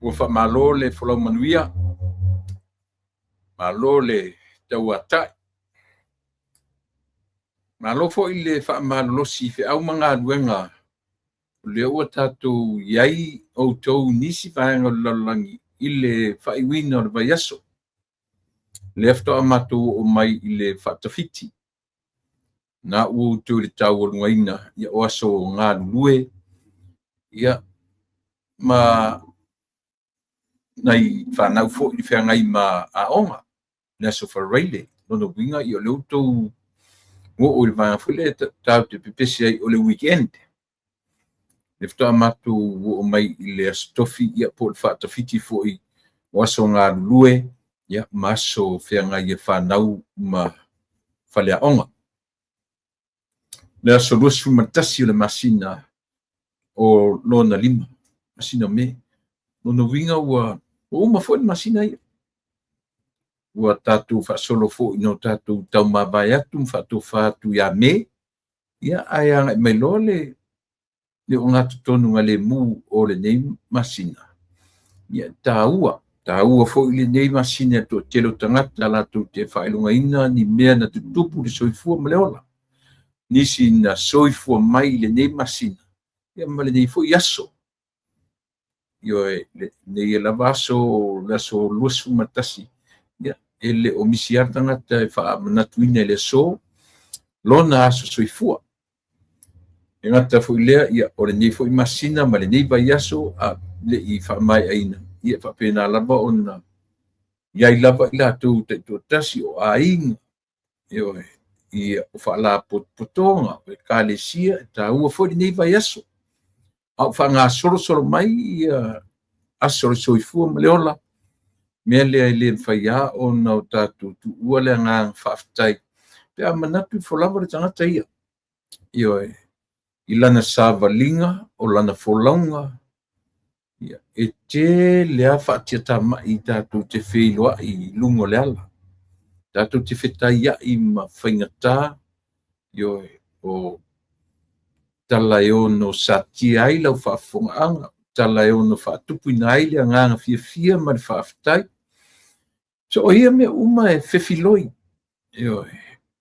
Ua faamalo le folau manuia, malo le tauatai. Malo foi le faamalolosi i feau ma galuega o lea ua tatou i ai outou i nisi vaega o le lalolagi i le faaiuina o le vaiaso. Lea faatoa matou oo mai i le faatafiti. Na ua outou i le taualugaina o aso galulue ia ma nai fanau foi i feagai ma aoga le Aso Faraile. Lona uiga o lea ua outou oo i le vaega foi lea tatou te pepesi ai o le weekend. Lea faatoa matou oo mai i le Aso Tofi ia po o le faatafiti foi o aso galulue ia ma aso feagai e fanau ma faleaoga. Le aso 21 o le masina o lona lima, masina o Me. Lona uiga ua uma foi le masina ia. Ua tatou faasolo foi ina o tatou taumavae atu ma faatofa atu ia Me, ia ae agai mai loa le ogatotonu o lenei masina. Ia e taua, taua foi lenei masina i le toatele o tagata latou te faailogaina ni mea na tutupu i le soifua ma le ola. Nisi na soifua mai i lenei masina, ia ma lenei foi aso. Ioe, lenei lava aso, le aso 21, ia, e le o misi lava le tagata e faamanatuina i le aso lona aso soifua. E gata foi lea, ia, o lenei foi masina ma lenei vaiaso a le i faamaeaina, ia faapena lava ona i ai lava i latou taitoatasi o aiga, ioe, ia, o faalapotopotoga, o ekalesia, e taua foi lenei vaiaso. A o faagasolosolo mai ia aso o le soifua ma le ola, mea lea e le mafai lava ona o tatou tuua le agaga faafetai pe a manatu ifo lava le tagata ia, ioe, i lana savaliga, o lana folauga, ia, e tele lava faatiatamai tatou te feiloai i luga o le ala, tatou te fetaiai ma faigata, ioe, o tala e ono satia ai lau faafofogaaga, tala e ono faatupuina ai le agaga fiafia ma le faafetai. So o ia mea uma e fefiloi, ioe,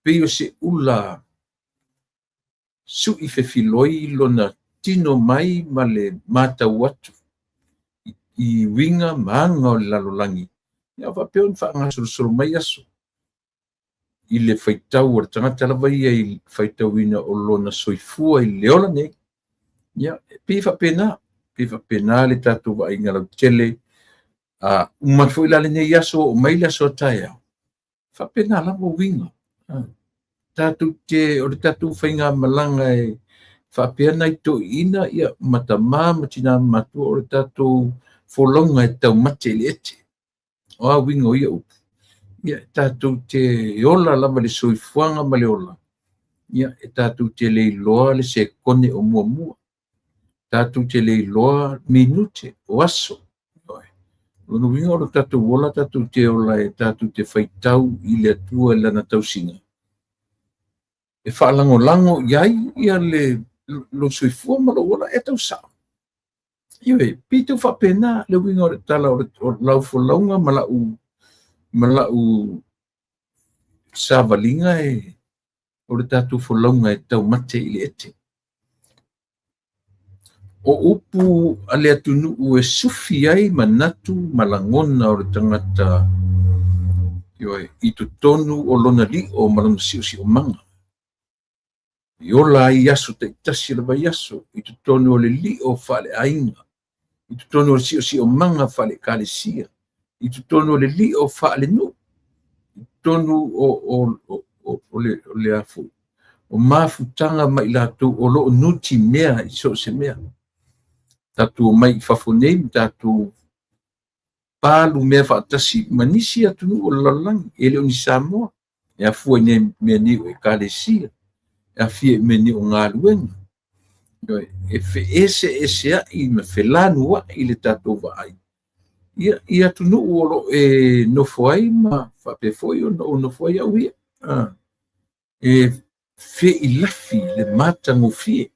pei o se ula sui fefiloi lona tino mai ma le matau atu i uiga ma aga o le lalolagi, ia faapea ona faagasolosolo mai aso i le faitau a le tagata lava ia i le faitauina o lona soifua i le ola nei. Ia, e pei faapena, pei faapena le tatou vaaiga lautele. A uma foi la lenei aso, oo mai le aso a taeao, faapena lava uiga. Tatou te, o le tatou faigamalaga e faapea nai toeaiina ia, ma tama ma tina matua, o le tatou folauga e taumate i le ete. O a uiga o ia upu? Ia, tatou te ola lava i le soifuaga ma le ola, ia, e tatou te le iloa le sekone o muamua, tatou te le iloa minute o aso. Lona uiga o le tatou ola, tatou te ola e tatou te faitau i le Atua i lana tausiga, e faalagolago i ai ia le lou soifua ma lou ola e tau sao. Ioe, pei tau faapena le uiga o le tala o lau folauga ma lau savaliga e o le tatou folauga e taumate i le ete. O upu a le atunuu e sufi ai manatu ma lagona o le tagata, ioe, i totonu o lona lio ma lona siosiomaga. I ola ai aso taitasi o le vaiaso, i totonu o le lio faaleaiga, i totonu o le siosiomaga faale-ekalesia, i totonu o le lio faalenuu, i totonu o le afu, o mafutaga ma i latou o lo o nutimea i so o se mea. Tatou omai i fafo nei ma tatou palu mea faatasi ma nisi atunuu o le lalolagi, e le o ni Samoa, e afua i mea nei o ekalesia, e afia i mea nei o galuega. E feeseeseai ma felanuai le tatou vaai ia, i atunuu o lo o e nofo ai ma faapea foi ona ou nofo ai au ia. E feilafi le matagofie,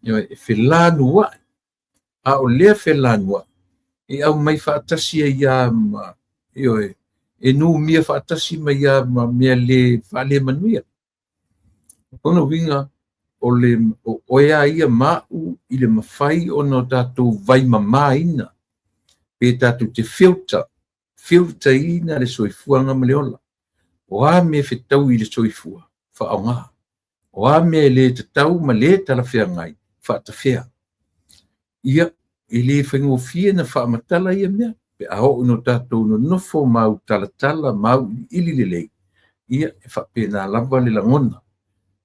e felanuai, a o lea felanuai E aumai faatasi ai lava ma, ioe, e numia faatasi mai lava ma mea le faalemanuia. O lona uiga, o le o oe lava ia ma au i le mafai ona o tatou vaimamaina pe tatou te filter, filter ina le soifuaga ma le ola. O a mea e fetaui i le soifua, faaaoga. O a mea e le tatau ma le talafeagai, faatafea. Ia, e le faigofie na faamatala ia mea, pe a oo ina tatou nonofo mautalatala mauiliili lelei, ia, e faapena lava le lagona.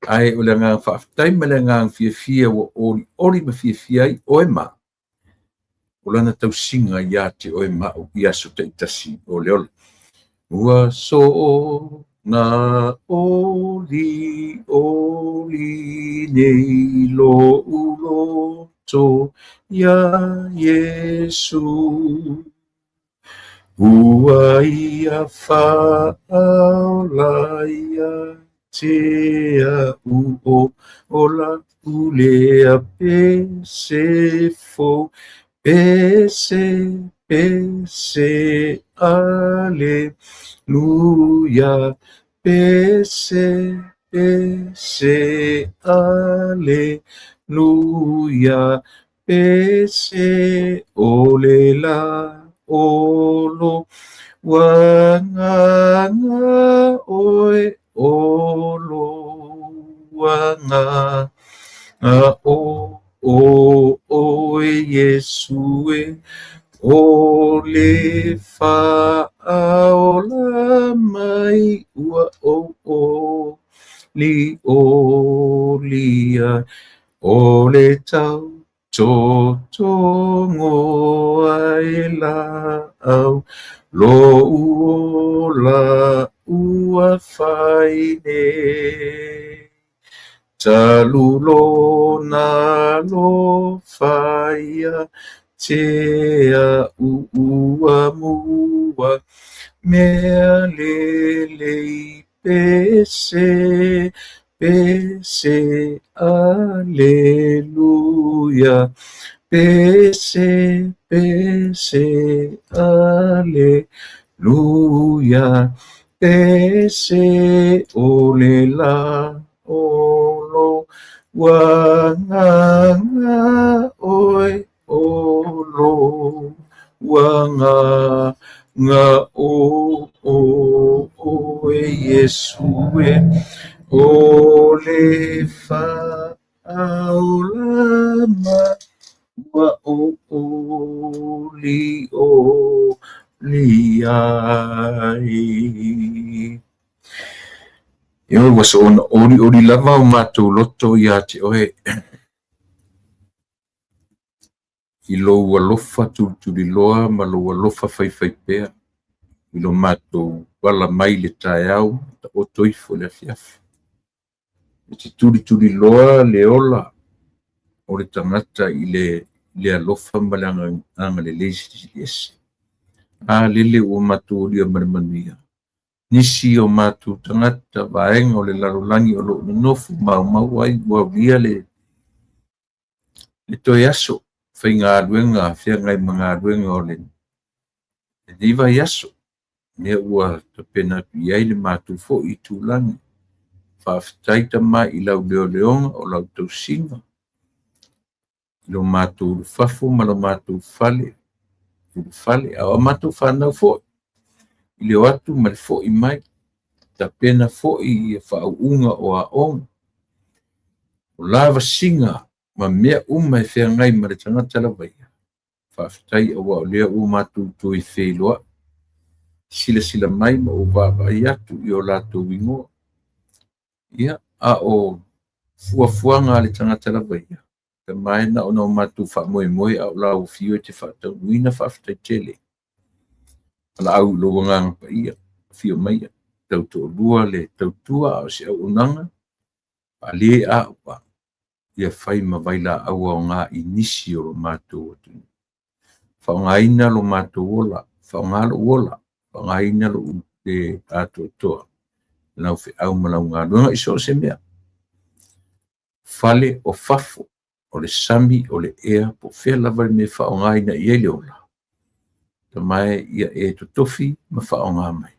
Ae o le agaga faafetai ma le agaga fiafia ua olioli ma fiafia ai oe ma au, o lana tausiga ia te oe ma au i aso taitasi o le ola. Ua soona olioli nei lo'u loto iā Iesu, ua ia faaola ia te a'u o la'u lea pese fou, pese, pese, aleluia, pese, pese, aleluia, pese o le lā o lou agaga oe o lou agaga o oe Iesu e o le faaola mai ua ou olioli ai o le tautotogo a e laau lou ola ua fai nei. Talu lona alofa ia te a'u ua maua mea lelei pese, pese, aleluia, pese, pese, aleluia, pese o le lā o lou agaga oe o lou agaga o oe Iesu e o le faaola mai ua ou olioli ai. Ioe, ua soona olioli lava o matou loto ia te oe i lou alofa tulituliloa ma lou alofa faifaipea i lo matou ala mai le taeao taoto ifo i le afiafi. E te tulituliloa le ola o le tagata i le alofa ma le agalelei silisili ese. A lele ua matou olia ma le manuia. Nisi o matou tagata vaega o le lalolagi o lo o nonofo maumau ai ua aulia le toe aso faigaluega feagai ma galuega o lenei vaiaso. Lea ua tapena atu i ai le matou foi itulagi. Faafetai Tama i lau leoleoga o lau tausiga, i lo matou ulufafo ma lo matou fale, ulufale, a o matou fanau foi, i le o atu ma le foi mai, tapena foi ia faauuga o aoga, o lavasiga ma mea uma e feagai ma le tagata lava ia. Faafetai aua o lea ua matou toe feiloai, silasila mai ma ou vaavaai atu i o latou igoa. Ia, a o fuafuaga a le tagata lava ia, Tama e na ona o matou faamoemoe a o lau afio e te faataunuuina, faafetai tele. Valaau i lou agaga paia, afio maia, tautoalua le tautua a o se auaunaga, faale auau, ia fai ma vailaau aoga i nisi o lo matou atunuu. Faaaogaina lo matou ola, faaaoga lou ola, faaaogaina lou le atoatoa, lau feau ma lau galuega i so o se mea. Fale o fafo, o le sami, o le ea, po o fea lava le mea e faaaogaina i ai le ola. Tama e, ia e totofi ma faaaoga mai.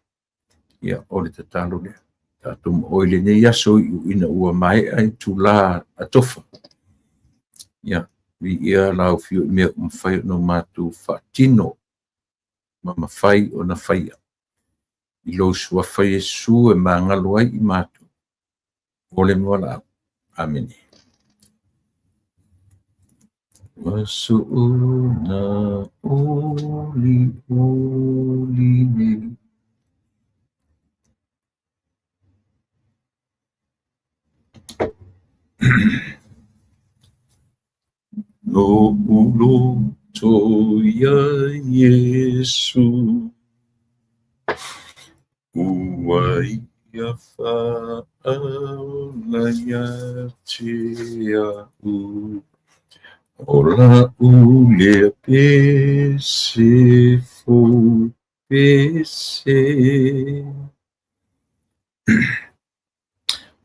Ia, o le tatalo lea. Tatou ma oe i lenei aso iu ina ua maea itulā atofa. Ia, viia lau Afio i mea ua mafai ona matou faatino ma mafai ona faia. I lou suafa Iesu e magalo ai i matou, o le ma valaau. Amene. Ua soona olioli nei. Lo'u loto iā Iesu, ua ia faaola ia te a'u. O la'u lea pese fou, pese,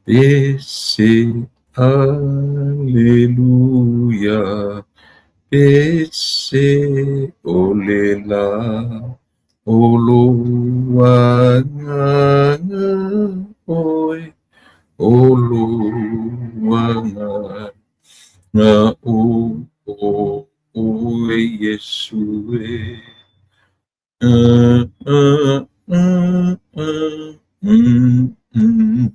pese, aleluia, pese o le lā o lou agaga oe, o lou agaga o oe Iesu e. Ah, ah, ah, ah, mm, mm,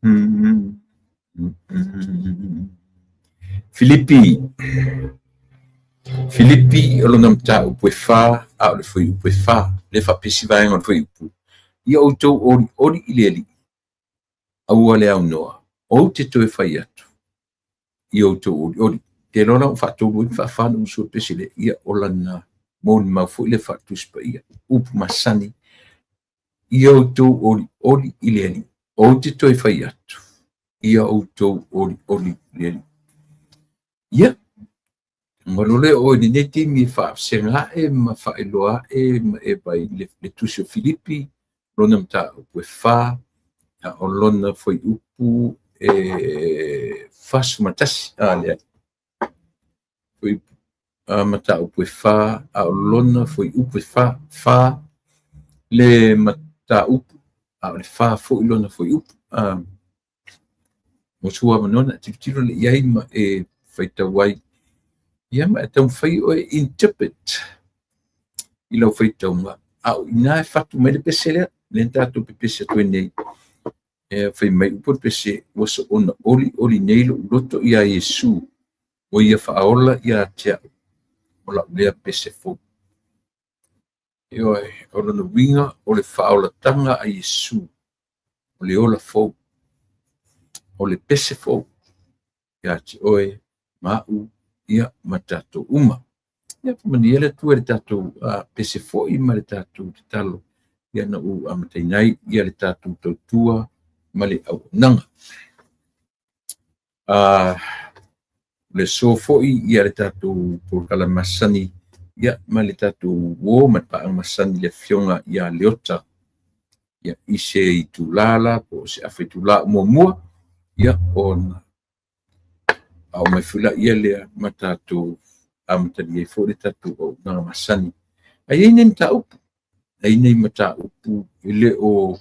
mm, mm. Filipi, Filipi o lona mataupu e 4, a o le fuaiupu e 4, le faapesi vaega o le fuaiupu. Ia outou olioli i le Alii, aua le aunoa, ou te toe fai atu, ia outou olioli. Te iloa la ua faatolu ai ma faafa ona usu o le pese lea, ia o lana molimau foi lea faale-Tusi Paia, upu masani, ia outou olioli i le Alii, ou te toe fai atu, ia outou olioli i le Alii. Ia, tago lea oe i lenei taimi e faavasega ae ma faailoa ae ma e vai le Tusi o Filipi, lona mataupu e 4, a o lona fuaiupu e 41, a leai. Fuaiupu, mataupu e 4, a o lona fuaiupu e 4, 4 le mataupu, a o le 4 foi lona fuaiupu. Mo sua avanoa na tilotilo lea i ai ma e faitau ai. Ia ma e taumafai oe e interpret i lau faitauga, a o i ina e fatu mai le pese lea, lea na tatou pepesi atu ai nei. E fai mai upu o le pese, ua soona olioli nei lo'u loto iā Iesu, ua ia faaola ia te a'u, o la'u lea pese fou. Ioe, o lona uiga o le faaolataga a Iesu, o le ola fou, o le pese fou, ia te oe, ma a'u, ia ma tatou uma. Ia faamanuia le Atua i le tatou pese foi ma le tatou tatalo, ia na ou amataina ai ia le tatou tautua ma le auaunaga. O le aso foi ia le tatou polokalame masani, ia ma le tatou uō ma le paaga masani le afioga ia Leota, ia i se itulā la po o se afa itulā o muamua, ia ona ao mai foi laia lea ma tatou amatalia ai foi le tatou auaunaga masani. Ae i ai nai mataupu, e i ai nai mataupu e le o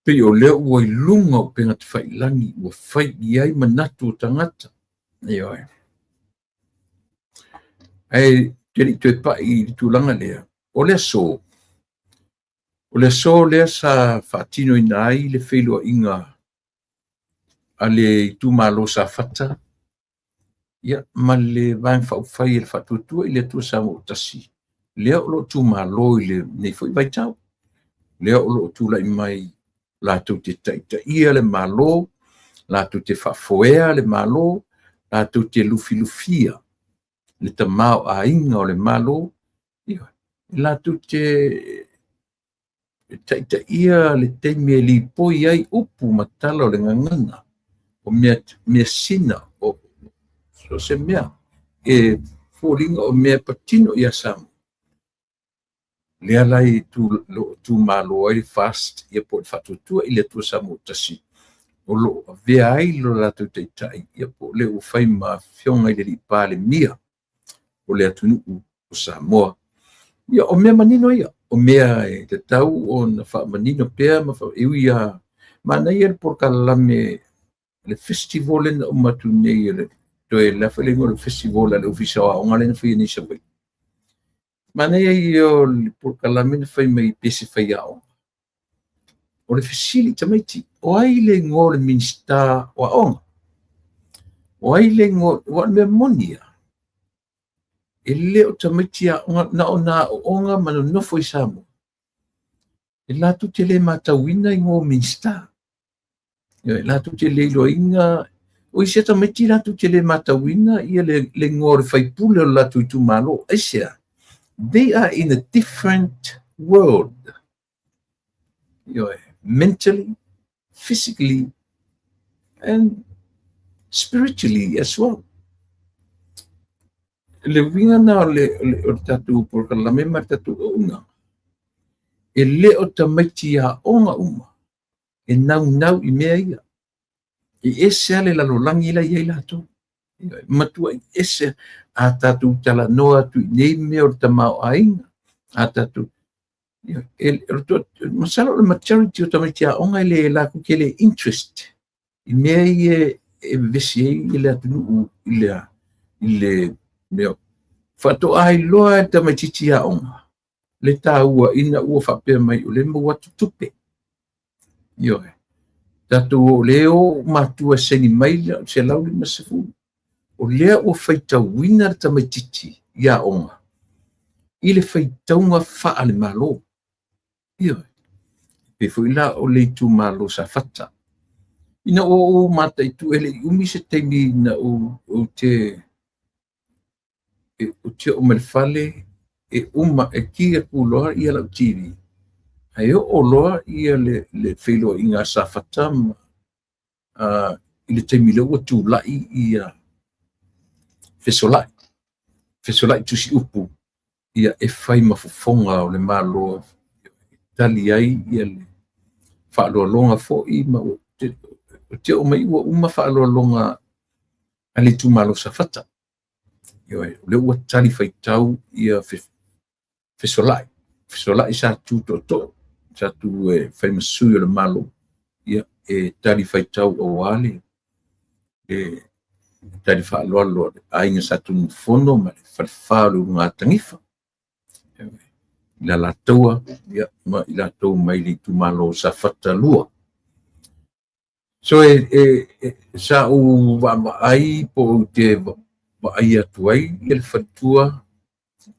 pei o lea ua i luga o upega tafailagi ua fai i ai manatu o tagata. Ioe. Ae te le i toe pai i le tulaga lea, o le aso, o le aso lea sa faatinoina ai le feiloaiga a le itumalo Safata, ia, ma le Vaega Faaupufai e le Faatuatua i le Atua Samoa ua Tasi, lea o lo o tumalo i lenei foi vaitau, lea o lo o tulai mai latou te taitaia le Malo, latou te faafoea le Malo, latou te lufilufia le tamaoaiga o le Malo, ia, latou te taitaia le taimi e lipoi ai upu ma tala o le gagana, o measina, o so o se mea e foliga o mea e patino ia Samoa. Lea la e lo o tumalo ai le FAST, ia po o le Faatuatua i le Atua Samoa ua Tasi, o lo o avea ai lo latou taitai, ia po o le ua fai ma afioga i le alii Palemia o le atunuu. o Samoa. Ia, o mea manino ia, o mea e tatau ona faamanino pea ma e ui lava, manaia le polokalame le festival lea na uma atu nei, le toe le a foi le igoa o le festival a le Ofisa o Aoga lea na faia nei i Savaii. Manaia ia o le polokalame na fai mai pese faiaoga. O le fesili i tamaiti, o ai le igoa o le Minisita o Aoga? O ai le igoa, aua o le mea moni lava, e le o tamaiti aoga na o na aoaoga ma nonofo i Samoa, e latou te le matauina igoa o Minisita. Latou te le iloaina, o isi tamaiti latou te le matauina ia le igoa o le faipule o le latou itumalo. Aisea? They are in a different world. Mentally, physically, and spiritually as well. Le uiga na o le tatou polokalame ma le tatou auaunaga, e le o tamaiti aoga uma e naunau i mea ia. E ese lava le lalolagi la e i ai latou. E matuai ese a tatou talanoa atu i nei mea o le tamaoaiga, a tatou masalo o le majority o tamaiti aoga e le latou te le interest i mea ia e vevesi ai le atunuu i le mea. Faatoa iloa e le tamaitiiti aoga le taua ina ua faapea mai o lea e maua atu tupe. Ioe. Tatou o lea o matua e saini mai le 150. O lea ua faitauina le tamaitiiti i aoga i le faitauga faale-Malo. Ioe. Pei foi la o le itumalo Safata. Ina ua ou mataitu e le i umi se taimi na ou te oo mai le fale e uma e ki atu loa ia lau TV. Ae oo loa ia le feiloaiga a Safata ma i le taimi lea ua tulai ia Fesolai, Fesolai Tusiupu ia e fai ma fofoga o le Malo e tali ai ia le faaaloaloga foi ma ou te oo mai ua uma faaaloaloga a le itumalo Safata. Ioe, o lea ua tali faitau ia Fesolai, Fesolai sa tu tootoo, sa tu e fai ma sui o le Malo, ia e tali faitau aua le tali faaaloalo a le aiga Sa Tunumafono ma le falefa o le Ulugatanifa, i le Alataua ma i latou mai le itumalo Safata 2. So sa ou vaavaai po ou te vaai atu ai ia le faletua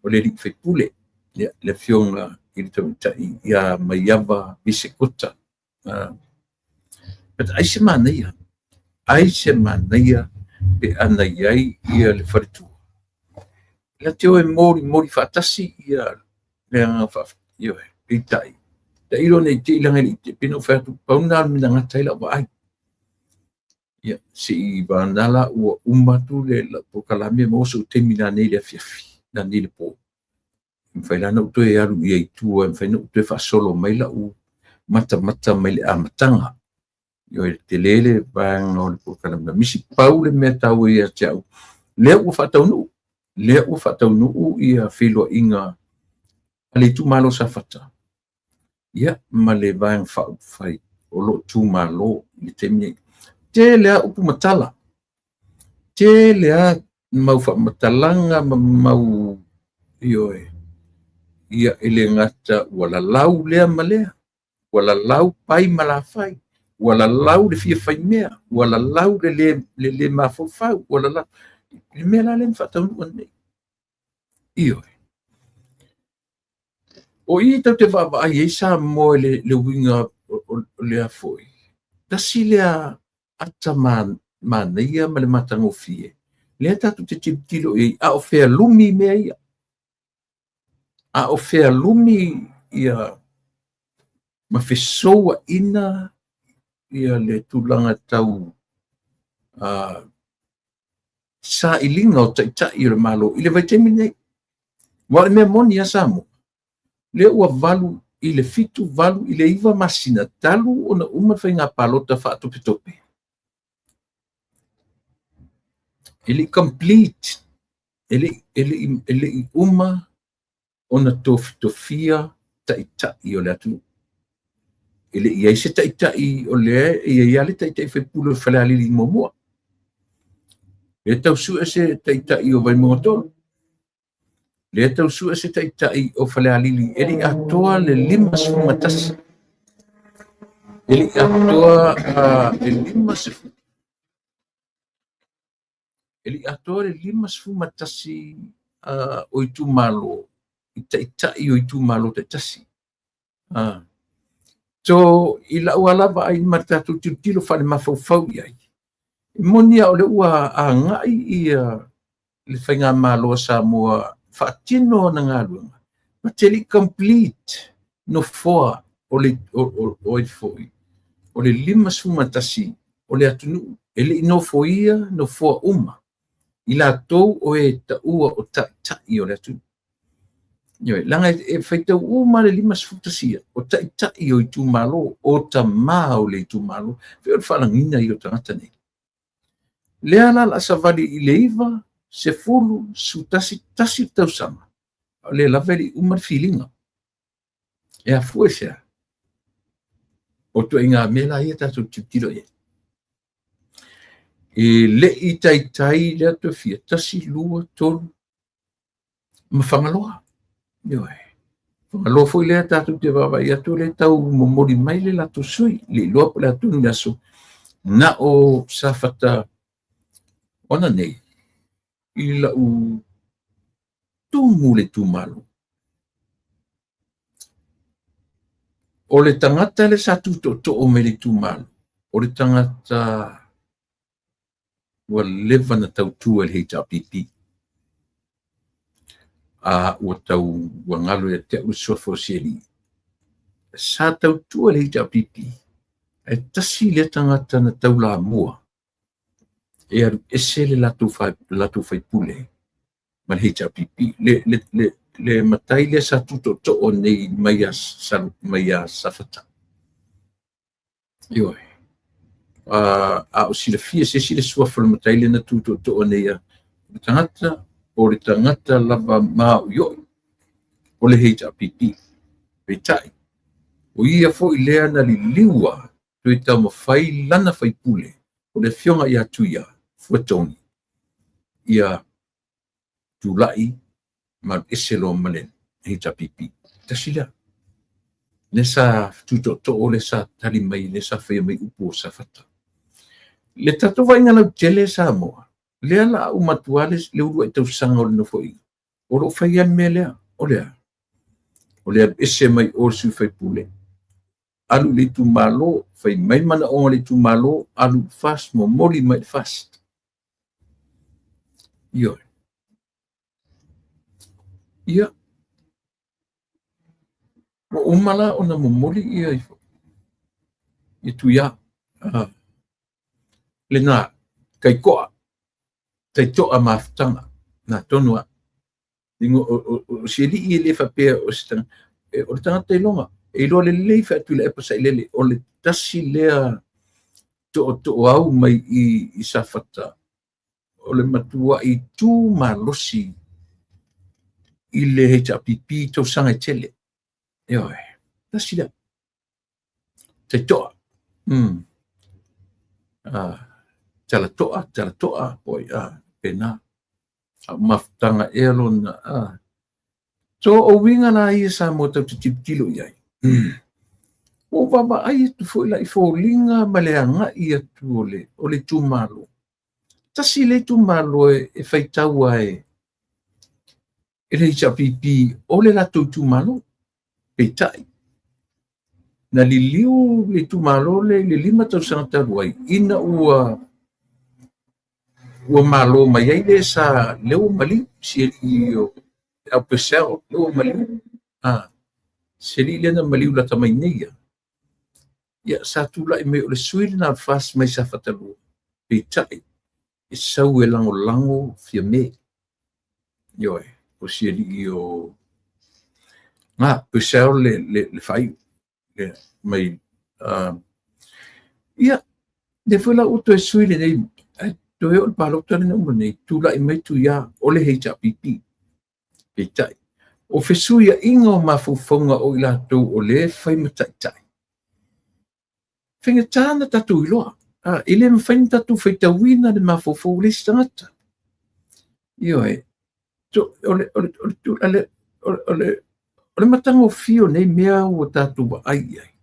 o le alii faipule, le afioga i le tamaitai ia Maiava Visekota. But ai se manaia, ai se manaia pe ana i ai ia le faletua. La te o e molimoli faatasi ia le agaga faafetai, peitai, tailo nei te i langa i te pei ona ou fai atu, pau lena o le mea na gata ai lau vaai. Ia, se i vagana la ua uma atu le lau polokalame maua sou taimi nanei i le afiafi, nanei i le po. E mafai la ona ou toe alu i ai i tua, e mafai ona ou toe faasolo mai lau matamata mai le amataga. Ioe, tele le vaega o le polokalame na misi. Pau le mea taua ia te au, lea ua faataunuu, lea ua faataunuu ia feiloaiga a le itumalo Safata, ia, ma le Vaega Faaupufai o lo o tumalo i le taimi nei. Tele lava upu ma tala, tele lava mau faamatalaga ma mau, ioe, ia e le gata ua lalau lea ma lea, ua lalau pai ma lafai, ua lalau le fia faimea, ua lalau le le mafaufau, ua lalau le mea la lea na faataunuu nei. Ioe. O i tatou te vaavaai ai Samoa i le uiga o lea foi, tasi lea ata manaia ma le matagofie, lea tatou te tilotilo i ai, a o fea lumi mea ia? A o fea lumi ia ma fesouaina ia le tulaga tau sailiga o taitai o le Malo i le vaitaimi lenei. Aua o le mea moni lava Samoa, lea ua 8 i le 7, 8 i le 9 masina talu ona uma le faiga palota faatopetope. E le i complete. E le i uma ona tofitofia taitai o le atunuu. E le i i ai se taitai o lea e i ai lava le taitai faipule o Falealili muamua. Lea e tau sue se taitai o Vaimauga 3. Lea e tau sue se taitai o Falealili, e le i atoa le 51. E le i atoa le 50. E le i atoa le 51 o itumalo i taitai o itumalo taitasi. So, i lau lava vaai ma le tatou tilotilo faalemafaufau i ai, e moni lava o lea ua agai ia le faigamalo a Samoa faatino ana galuega, but e le i complete nofoa o le o ai foi o le 51 o le atunuu, e le i nofoia nofoa uma i latou o e taua o taitai o le atunuu. Ioe, leaga e faitau uma le 51 ia, o taitai o itumalo, o tama o le itumalo, pei o le faalagiga ia o tagata nei. Lea la o le a savali i le 9, 10, 11, tasi le tausaga, a o lea lava e le i uma le filiga. E afua i se a? O ituaiga mea la ia tatou tilotilo i ai. E le i taitai lea tofia, 1, 2, 3, ma Fagaloa. Ioe. Fagaloa foi lea tatou te vaavaai atu o lea e tau momoli mai le latou sui, le iloa po o le a tonu le aso, na o Safata ona nei i lau tumu le itumalo. O le tagata lea sa tutootoo mai le itumalo, o le tagata ua leva na tautua i le HRPP. A ua tau ua galo ia te au le suafa o si alii. Sa tautua i le HRPP, ae tasi lea tagata na taulamua e alu ese le latou faipule ma le HRPP. Le matai lea sa tutootoo nei mai ia Safata. Ioe. A o silafia se isi le suafa o le matai lea na tutootoo nei ia le tagata, o le tagata lava maoioi o le HRPP. Peitai, o ia foi lea na liliua toe taumafai lana faipule, o le afioga ia Tuia Fuatoni, ia tulai ma alu ese loa ma le HRPP. Tasi lea. Lea sa tutootoo, lea sa tali mai, lea sa faia mai upu o Safata. Le tatou vaaiga lautele Samoa, lea la a uma atu lava le uluai tausaga o le Nofoaiga, o lo o fai lava le mea lea, o le a? O le alu ese mai o le sui faipule, alu i le itumalo, fai mai manaoga o le itumalo, alu i le FAST, momoli mai le FAST. Ioe. Ia, ua uma la ona momoli ia ia Tuia. Lena, taitoa, taitoa mafutaga, na tonu a. O si alii e le faapea o se tagata, o le tagata iloga, e iloa lelei fai atu i le epa sailele, o le tasi lea tootooau mai i Safata, o le matuai tu malosi i le HRPP tausaga e tele. Ioe, tasi lea. Taitoa. Talatoa, talatoa, poi, pena. A o mafutaga ea lona. So, o uiga la ia Samoa tatou te tilotilo i ai. Ua ou vaavaai atu foi la i foliga ma le agai atu o le itumalo. Tasi le itumalo e faitau e le HRPP o le latou itumalo. Peitai, na liliu le itumalo le i le 5 tausaga talu ai, ina ua malo mai ai le sa lea ua maliu, si alii o Al Purcell, lea ua maliu. Si alii lea na maliu lata mai nei ia. Ia, sa tulai mai o le sui lena o le FAST mai Safata 2. Peitai, e sau e lagolago Fiame. Ioe, o si alii o na Purcell le faaiu le mai. Ia, lea foi la ua toe sui lenei, Toe oo i le palota lea na uma nei, tulai mai Tuia o le HRPP. Peitai, o fesuiaiga o mafaufauga o i latou o lea e fai ma taitai, faigata ona tatou iloa. E le mafai ona tatou faitauina le mafaufau o le isi tagata. Ioe, o le matagofie o nei mea ua tatou vaai i ai,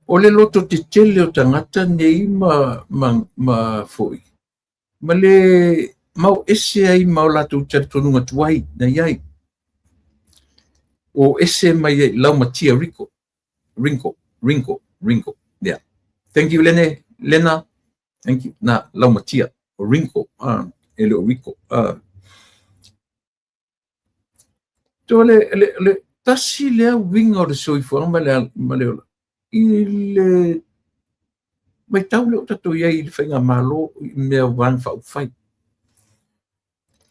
o le lototetele o tagata nei ma foi, ma le mau ese ai ma o latou talitonuga tuai na i ai. O ese mai ai Laumatia Rico, Ringo, Ringo, Ringo. Yeah. Thank you, Lene, Lena. Thank you. Na, Laumatia, o Ringo, e le o Rico. To le tasi lea uiga o le soifuaga ma le ola i le matau lea ua tatou i ai i le faigamalo i mea o Vaega Faaupufai.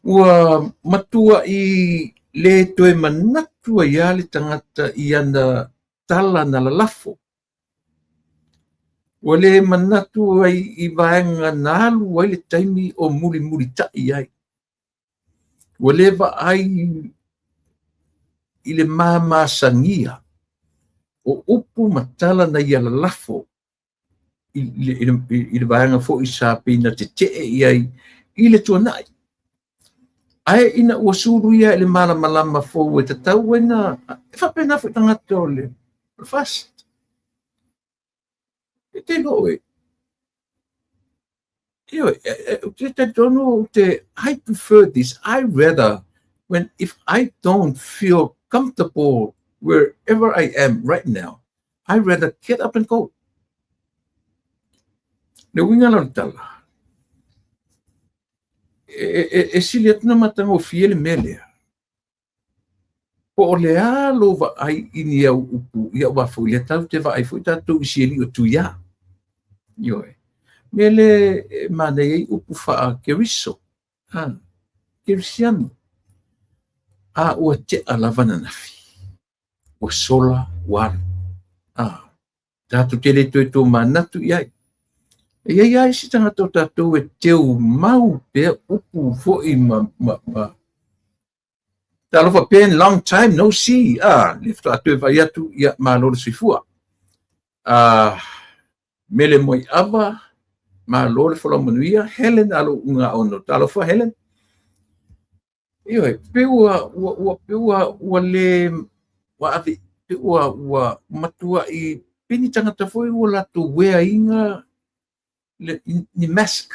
Ua matuai le toe manatu ai lava le tagata i ana tala na lalafo. Ua le manatu ai i vaega na alu ai le taimi o mulimulitai ai. Ua le vaai i le mamasagia o upu ma tala na ia lalafo i le vaega foi sa pei na tetee i ai i le tuanai. Ae ina ua suluia i le malamalama fou e tatau ai na e faapena foi tagata o le FAST. E te iloa oe, ioe, ou te talitonu ou te, I prefer this, I rather, when if I don't feel comfortable wherever I am right now, I rather get up and go. Le uiga la o le tala, e sili atu na matagofie le mea lea. Po o le a lou vaai i ni au upu, ia aua foi lea tatou te vaai foi tatou i sieli o Tuiā. Ioe. Mea lea e manaia ai upu faa-Keriso, Kerisiano. A ua tea lava ananafi, ua sola ua alu. Tatou te le toe tomanatu i ai. E i ai lava isi tagata o tatou e teu mau pea upu foi ma Talofa Ben, long time no see. Le faatoa toe vaai atu, ia malo le soifua. Mele Moiava, malo le folau manuia. Helen Alougaono, talofa Helen. Ioe, pe ua, ua, ua, pe ua, ua le, ua ave, pe ua, ua matuai, pe ni tagata foi ua latou ueaina le, ni mask,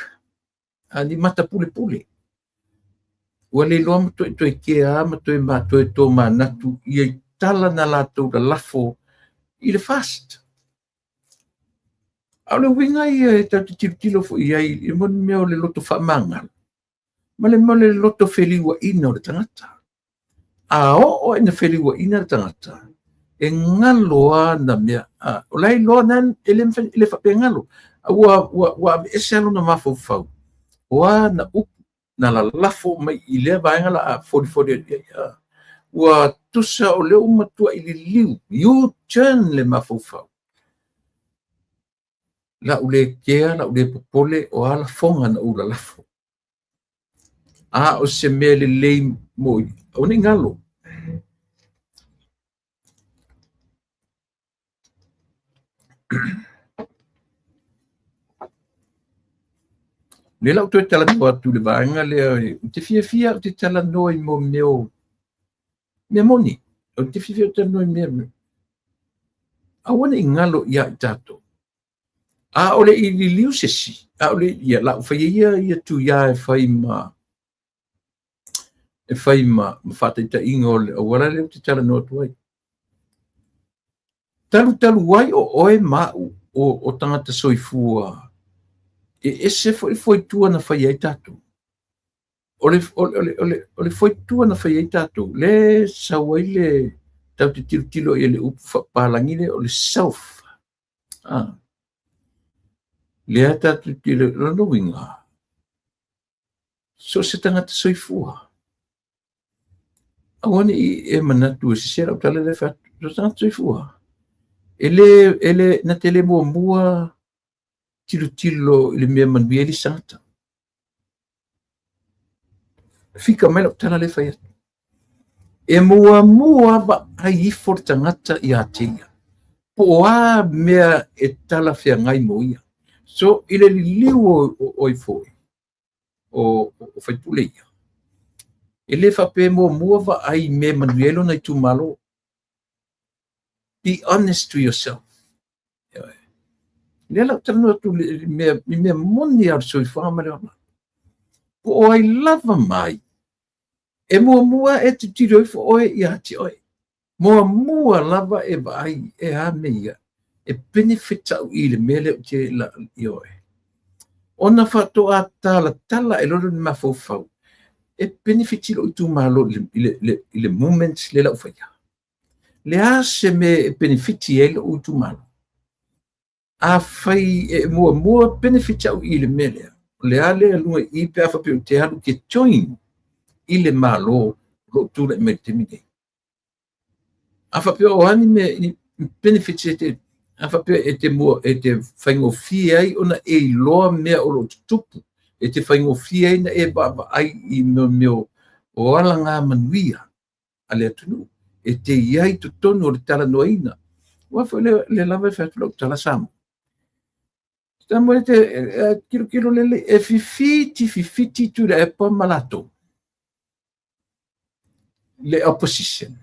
ni mata pulepule. Ua le iloa ma toe toe kea ma toe ma toe tomanatu i ai tala na latou lalafo i le FAST. A o le uiga ia e tatou te tilotilo foi i ai i le mea o le loto faamagalo ma le mea o le loto feliuaina o le tagata. A oo ina feliuaina le tagata, e galo lava na mea. O la e iloa na e le mafai, e le faapea e galo. Ua aveese lava lona mafaufau, o a na upu na lalafo mai i lea vaega la a folifoli atu i ai. Ua tusa o lea ua matuai liliu, U-turn le mafaufau. Lau le kea, lau le popole, o a lafoga na ou lalafo. A o se mea lelei mo i, aua ne i galo. Lea la ua toe talanoa atu i le vaega lea, ou te fiafia ou te talanoa i mo mea o mea moni. Ou te fiafia ou te talanoa i mea aua ne i galo ia i tatou. A o le i liliu se isi, a o le ia la u faia ia ia Tuiā e fai ma e fai ma faataitaiga o le auala lea ou te talanoa atu ai. Talutalu ai o oe ma au o tagata soifua e ese foi le foitua na fai ai tatou. O le foitua na fai ai tatou, le sau ai le tatou te tilotilo i le upu faapapalagi lea o le self. Lea tatou te tilotilo, o lona uiga, so o se tagata soifua. Aua ne i e manatu e sese lau tala lea e fai atu, so o se tagata soifua. E le, e le, na te le muamua Tilotilo i le mea manuia ai le isi tagata. Fika mai lau tala lea fai atu. E muamua vaai ifo le tagata ia te ia. Po o a mea e talafeagai mo ia. So, i le liliu o ai foi, o faipule ia, e le faapea e muamua vaai i mea e manuia ai lona itumalo. Be honest to yourself. Lea la ou talanoa atu i mea moni lava o le soifuaga ma le ola. Po o ai lava mai, e muamua e tilotilo ifo oe ia te oe. Muamua lava e vaai e a mea ia, e benefit au i le mea lea ou te la i oe. Ona faatoa talatala ae loa lea o le mafaufau, e benefit i lou itumalo i le movement lea la ou faia. Le a se mea e benefit ai lou itumalo? Afai e muamua benefit au i le mea lea, o le a le aluga i i pe a faapea ou te alu ou te join i le Malo o lo o tulai mai i le taimi nei. A faapea o a ni mea, ni benefits e te, a faapea e te mua, e te faigofie ai ona e iloa mea o lo o tutupu, e te faigofie ai ona e vaavaai i mea o alagamanuia a le atunuu, e te i ai i totonu o le talanoaina. Aua foi lea lava e fai atu lau tala Samoa. Samoa e te tilotilo lelei, e fifiti fifiti Tuilaepa ma latou. Le opposition,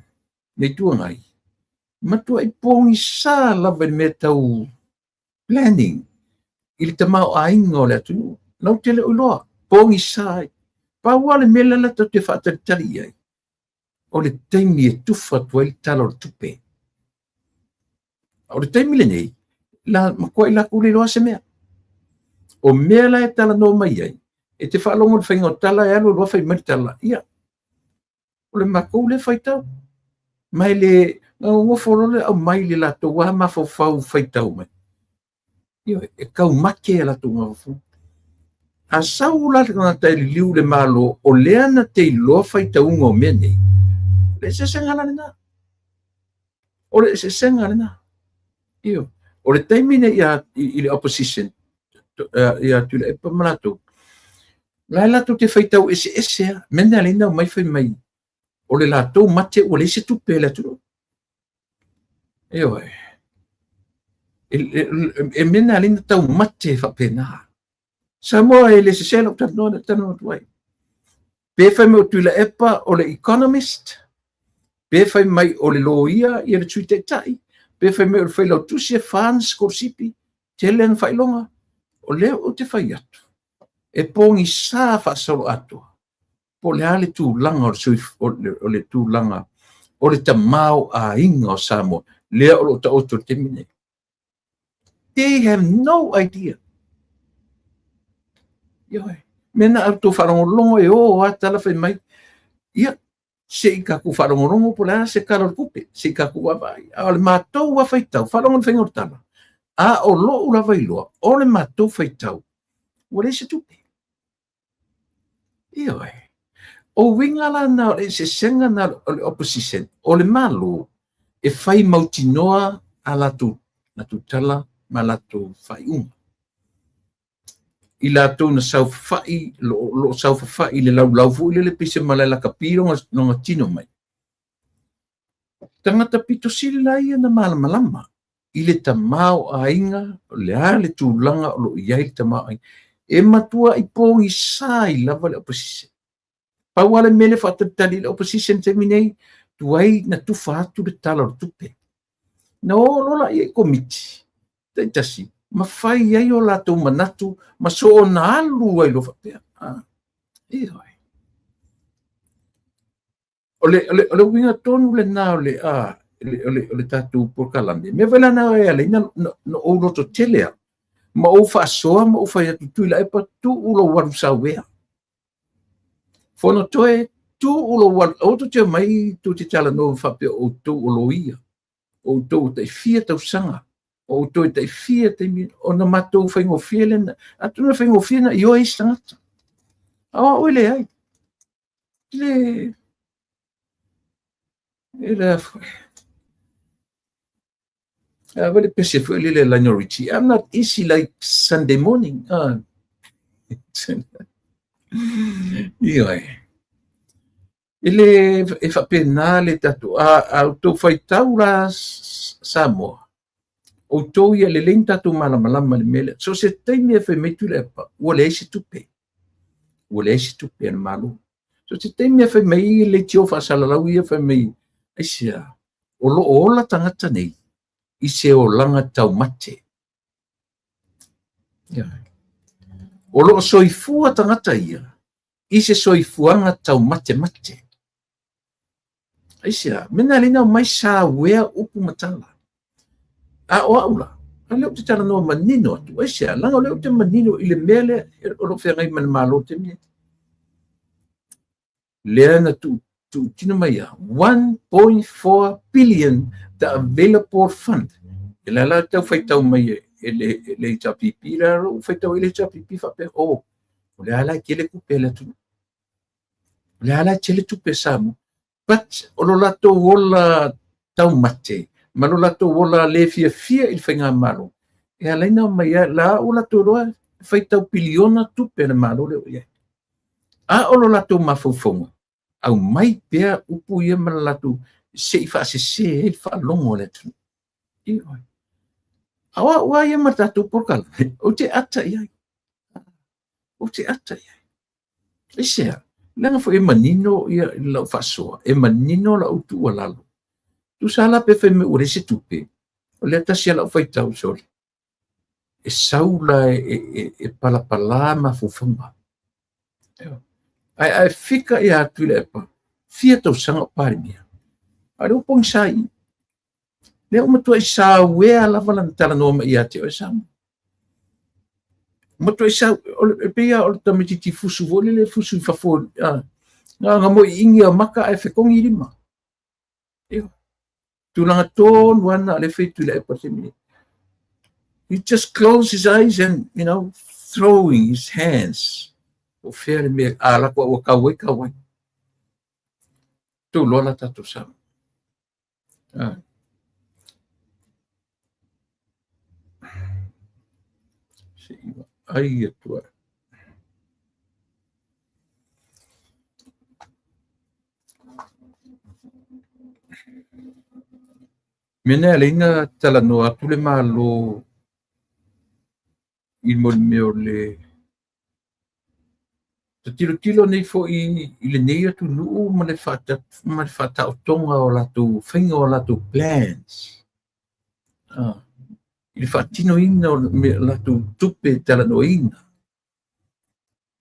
le Itu Agai, matuai pogisa lava i le mea tau planning, i le tamaoaiga o le atunuu. Latou te le o iloa, pogisa ai. Pau lava le mea lea latou te faatalitali i ai, o le taimi e tufa atu ai le Tala o le Tupe. O le taimi lenei, la matuai latou le iloa se mea. O mea la e talanoa mai ai, e te faalogo i le faiga o tala e alu alu lava fai mai le tala, ia, o le matou lea faitau. Ma e le nonofo loa le aumai le latou lava mafaufau faitau mai. Ioe, e taumate a latou mafaufau. A sau la le tagata e liliu i le Malo, o lea na te iloa faitauga o mea nei, o le eseesega la lena. O le eseesega lena. Ioe, o le taimi nei i le opposition, ia Tuilaepa ma latou, la e latou te faitau eseese lava. Mea na ala ai ona omai fai mai, o le latou mate ua leai se tupe a le atunuu. Ioe. E mea na ala ai ona taumate faapena. Samoa e le sese lau talanoa na talanoa atu ai. Pe fai mai o Tuilaepa o le economist, pe fai mai o le loia ia le Sui Taitai, pe fai mai o le failautusi e fa ana sikolasipi, tele ana faailoga, o lea ou te fai atu, e pogisa faasoloatoa po o le a le tulaga o le soifua, o le tulaga o le tamaoaiga o Samoa, lea o lo o taoto i le taimi lenei. They have no idea. Ioe. Mea na outou faalogologo e o a tala fai mai, ia, se i tatou faalogologo po o le a se Tala o le Tupe, se i tatou vaavaai. A o le matou lava faitau, faalogo i le faiga o le tala, a o lou lava iloa, o le matou faitau, ua leai se tupe. Ioe. O uiga la na o le eseesega na o le opposition, o le Malo e fai mautinoa a latou tala ma latou faaiuga. I latou na saofafai, lo o saofafai i le laulau foi lele pei se malae lakapi lona tino mai. Tagata pito sili la ia na malamalama i le tamaoaiga, o le a le tulaga o lo o i ai le tamaoaiga. E matuai pogisa ai lava le opposition. Pau lava le mea lea e faatalitali i le opposition i le taimi nei, tuai na tufa atu le Tala o le Tupe. Na o loa laia i komiti taitasi ma fai ai o latou manatu ma soona alu ai loa faapea. Ioe. O le uiga tonu lena o le, a, o le, o le tatou polokalame. Mea foi la na e ala ai na ou loto tele au, ma ou faasoa ma ou fai atu, Tuilaepa, tuu lou alu sau ea. Fonotoe, tuu lou alu, aua tou te omai tou te talanoa faapea o outou o loia, o outou o tai fia tausaga, o outou e tai fia taimi, ona matou faigofie lena, atonu e faigofie na ioe isi tagata. A o au e leai. Le, e le foi. A le pese foi lele Lionel Richie, "I'm not easy like Sunday morning." Ah. Ioe. E le e faapena le tatou a outou faitau la Samoa, outou ia lelei ona tatou malamalama i le mea lea. So o se taimi e fai mai Tuilaepa, ua leai se tupe. Ua leai se tupe a le Malo. So o se taimi e fai mai leitio faasalalau ia fai mai, aisea, o lo o ola tagata nei i se olaga taumate. O lo o soifua tagata ia i se soifuaga taumatemate. Aisea, mena lena mai sa uea upu ma tala. A o au la, a lea ou te talanoa manino atu, aisea, leaga o lea ou te manino i le mea lea o lo o feagai ma le Malo i le taimi nei. Lea na tuutino mai a 1.4 billion the available fund. E la la tau faitau mai e le HRPP, la lou faitau i le HRPP faapea, oh, o le a la e tele tupe a le atunuu. O le a la e tele tupe a Samoa. But o lo latou ola taumate ma lo latou ola le fiafia i le faigamalo, e ala ai ona omai la ua latou iloa e faitau piliona tupe a le Malo lea ua i ai. A o lo latou mafaufauga, aumai pea upu ia ma le latou se i faasese ai le faalogo a le atunuu. Ioe. A o au lava ia ma le tatou polokalame, ou te ata i ai. Ou te ata i ai. Aisea, leaga foi e manino ia lau faasoa, e manino lau tuualalo. Tusa la pe fai mai ua leai se tupe, o lea tasi a lau faitau sole. E sau la e palapala mafaufauga. Ae fika ia Tuilaepa, fia tausaga o Palemia. A o lea ua pogisa i i. Lea ua matuai sauea lava lana talanoa mai ia te oe Samoa. Matuai sau, e pei lava o le tamaitiiti fusu foi lele fusu i fafo, na moiiigi o maka ae fetogi lima. Ioe. Tulaga tonu lava na o lea e fai Tuilaepa i le taimi nei. He just closed his eyes and, throwing his hands. O fea le mea, a lako ua kau ai, kau ai. Tou loa la tatou Samoa. Ah. Se i vaai atu ai. Mea nei ala ai ona talanoa atu le Malo i le mea o le tilotilo nei foi i lenei atunuu ma le faataotoga o latou faiga o latou plans i le faatinoina o latou tupe talanoaina.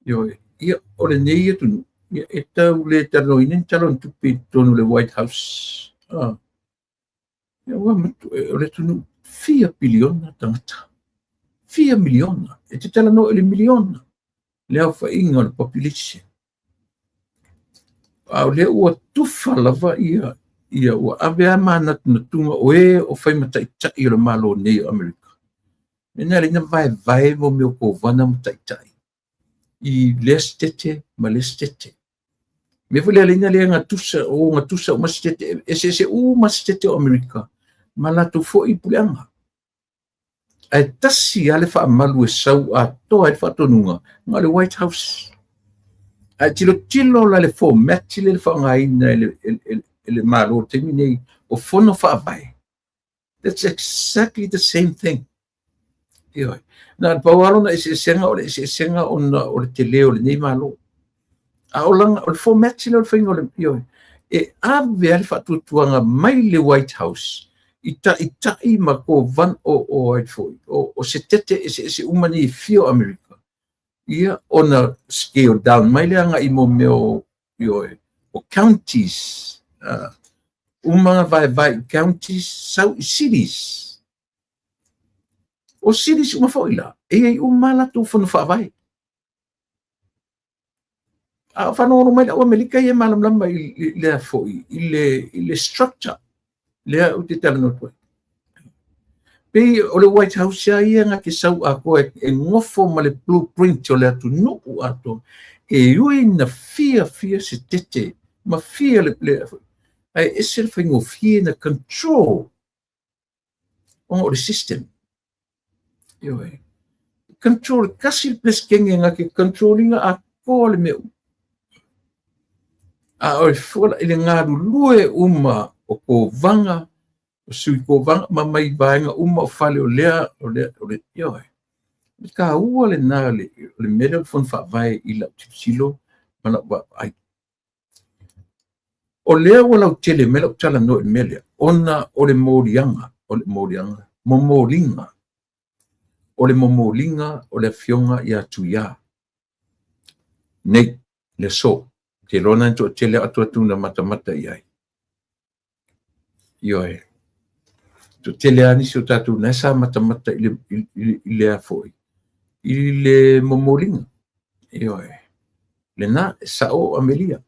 Ioe, ia o lenei atunuu, ia, e tau le talanoaina ni tala o ni tupe i totonu o le White House. Ia, ua o le atunuu fia piliona tagata, fia miliona, e te talanoa i le miliona le aofaiga o le population. A o lea ua tufa lava ia ua ave lava manatunatuga o e o fai ma taitai o le Malo nei o Amerika. Mea na ala ai ona vaevae mo mea o kovana ma taitai i lea setete ma lea setete. Mea foi lea ala ai ona le gatusa, o gatusa uma setete, eseese uma setete o Amerika ma latou foi puleaga. Ae tasi lava le faamalu e sau atoa ai le faatonuga, na o le White House. Ae tilotilo la le format lea le faaaogaina e le Malo i le taimi nei o fono faavae. That's exactly the same thing. Ioe. Na o le pau lava lona eseesega o le eseesega ona o le tele o lenei Malo. A o lana, o le format lea o le faiga o le, ioe, e ave lava le faatuatuaga mai le White House i taitai ma kovan o ai foi, o setete eseese uma nei e fia o Amerika. Ia, ona scale down mai lea agai mo mea o, ioe, o counties. Uma vaevae i counties, sau i cities. O cities uma foi la, e i ai uma latou fono faavae. A o faalogologo mai le au Amerika ia e malamalama i lea foi, i le structure lea ou te talanoa atu ai. Pei o le White House lava ia na te sau atoa e nofo ma le blueprint o le atunuu atoa. E ui na fia fia setete ma fia le ae ese le faigofie na control. Ona o le system. Ioe. Control, tasi le Peresetene na te control ina atoa le mea uma. A o le fua i le galulue uma o Kovana, o Sui Kovana, ma mai vaega uma o fale o lea, o lea, o le, ioe. O le taua lena o le mea lea o le Fono Faavae i lau tilotilo ma lau vaavaai. O lea ua lautele mai lau talanoa i le mea lea, ona o le moliaga, o le moliaga, momoliga, o le momoliga o le afioga ia Tuia nei, le aso. Ou te iloa na toatele atu atu na matamata i ai. Ioe. Toatele lava nisi o tatou na sa matamata i le a foi, i le momoliga. Ioe. Lena, e sao Amelia.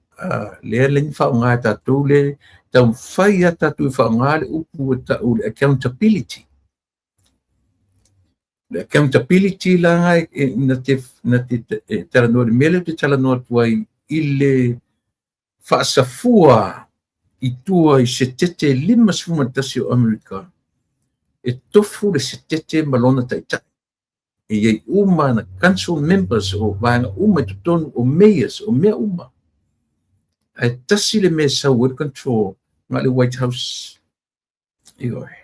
Lea le ni faaaoga e tatou le taumafai a tatou e faaaoga le upu e tau le accountability. Le accountability la na te talanoa le mea lea te talanoa atu ai i le faasafua i tua i setete 51 o Amerika, e tofu le setete ma lona taitai. E iai uma na council members o vaega uma i totonu o mayors o mea uma. Ae tasi le mea e sau ai le control na le White House. Ioe.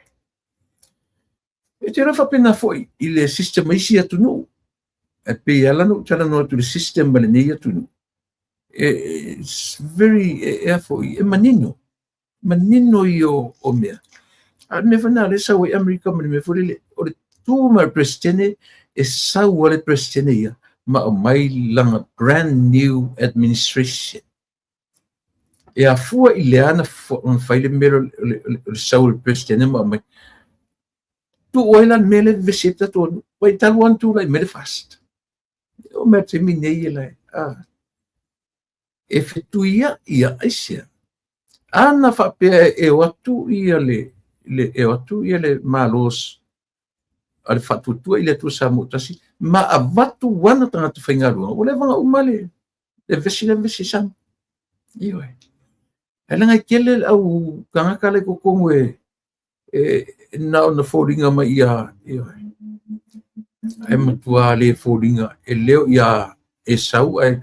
E te iloa faapena foi i le system a isi atunuu. E pei ala na ou talanoa atu i le system a lenei atunuu. It's very, e foi, e manino. Manino ia o mea. A le mea foi lena lea e sau ai Amerika ma le mea foi lele, o le tu mai o le Peresetene, e sau a le Peresetene ia, ma aumai lana brand new administration. E afua i le ana fai le mea o le sau o le Peresetene ma aumai. Tuu ai la le mea lea vevesi ai tatou atunuu. Ua talu lava ona tulai mai le FAST. O mea taimi nei e lae. E fetuiai ia aisea. Ana faapea e o atu ia le e o atu ia le Malo a le Faatuatua i le Atua Samoa tasi ma avatu ana tagata faigaluega, ua leva ona uma le vevesi le vevesi Samoa. Ioe. Ae leaga e tele le au tagata la i totonu e na ona foliga mai ia, ioe. Ae matua le foliga e leo ia Esau ae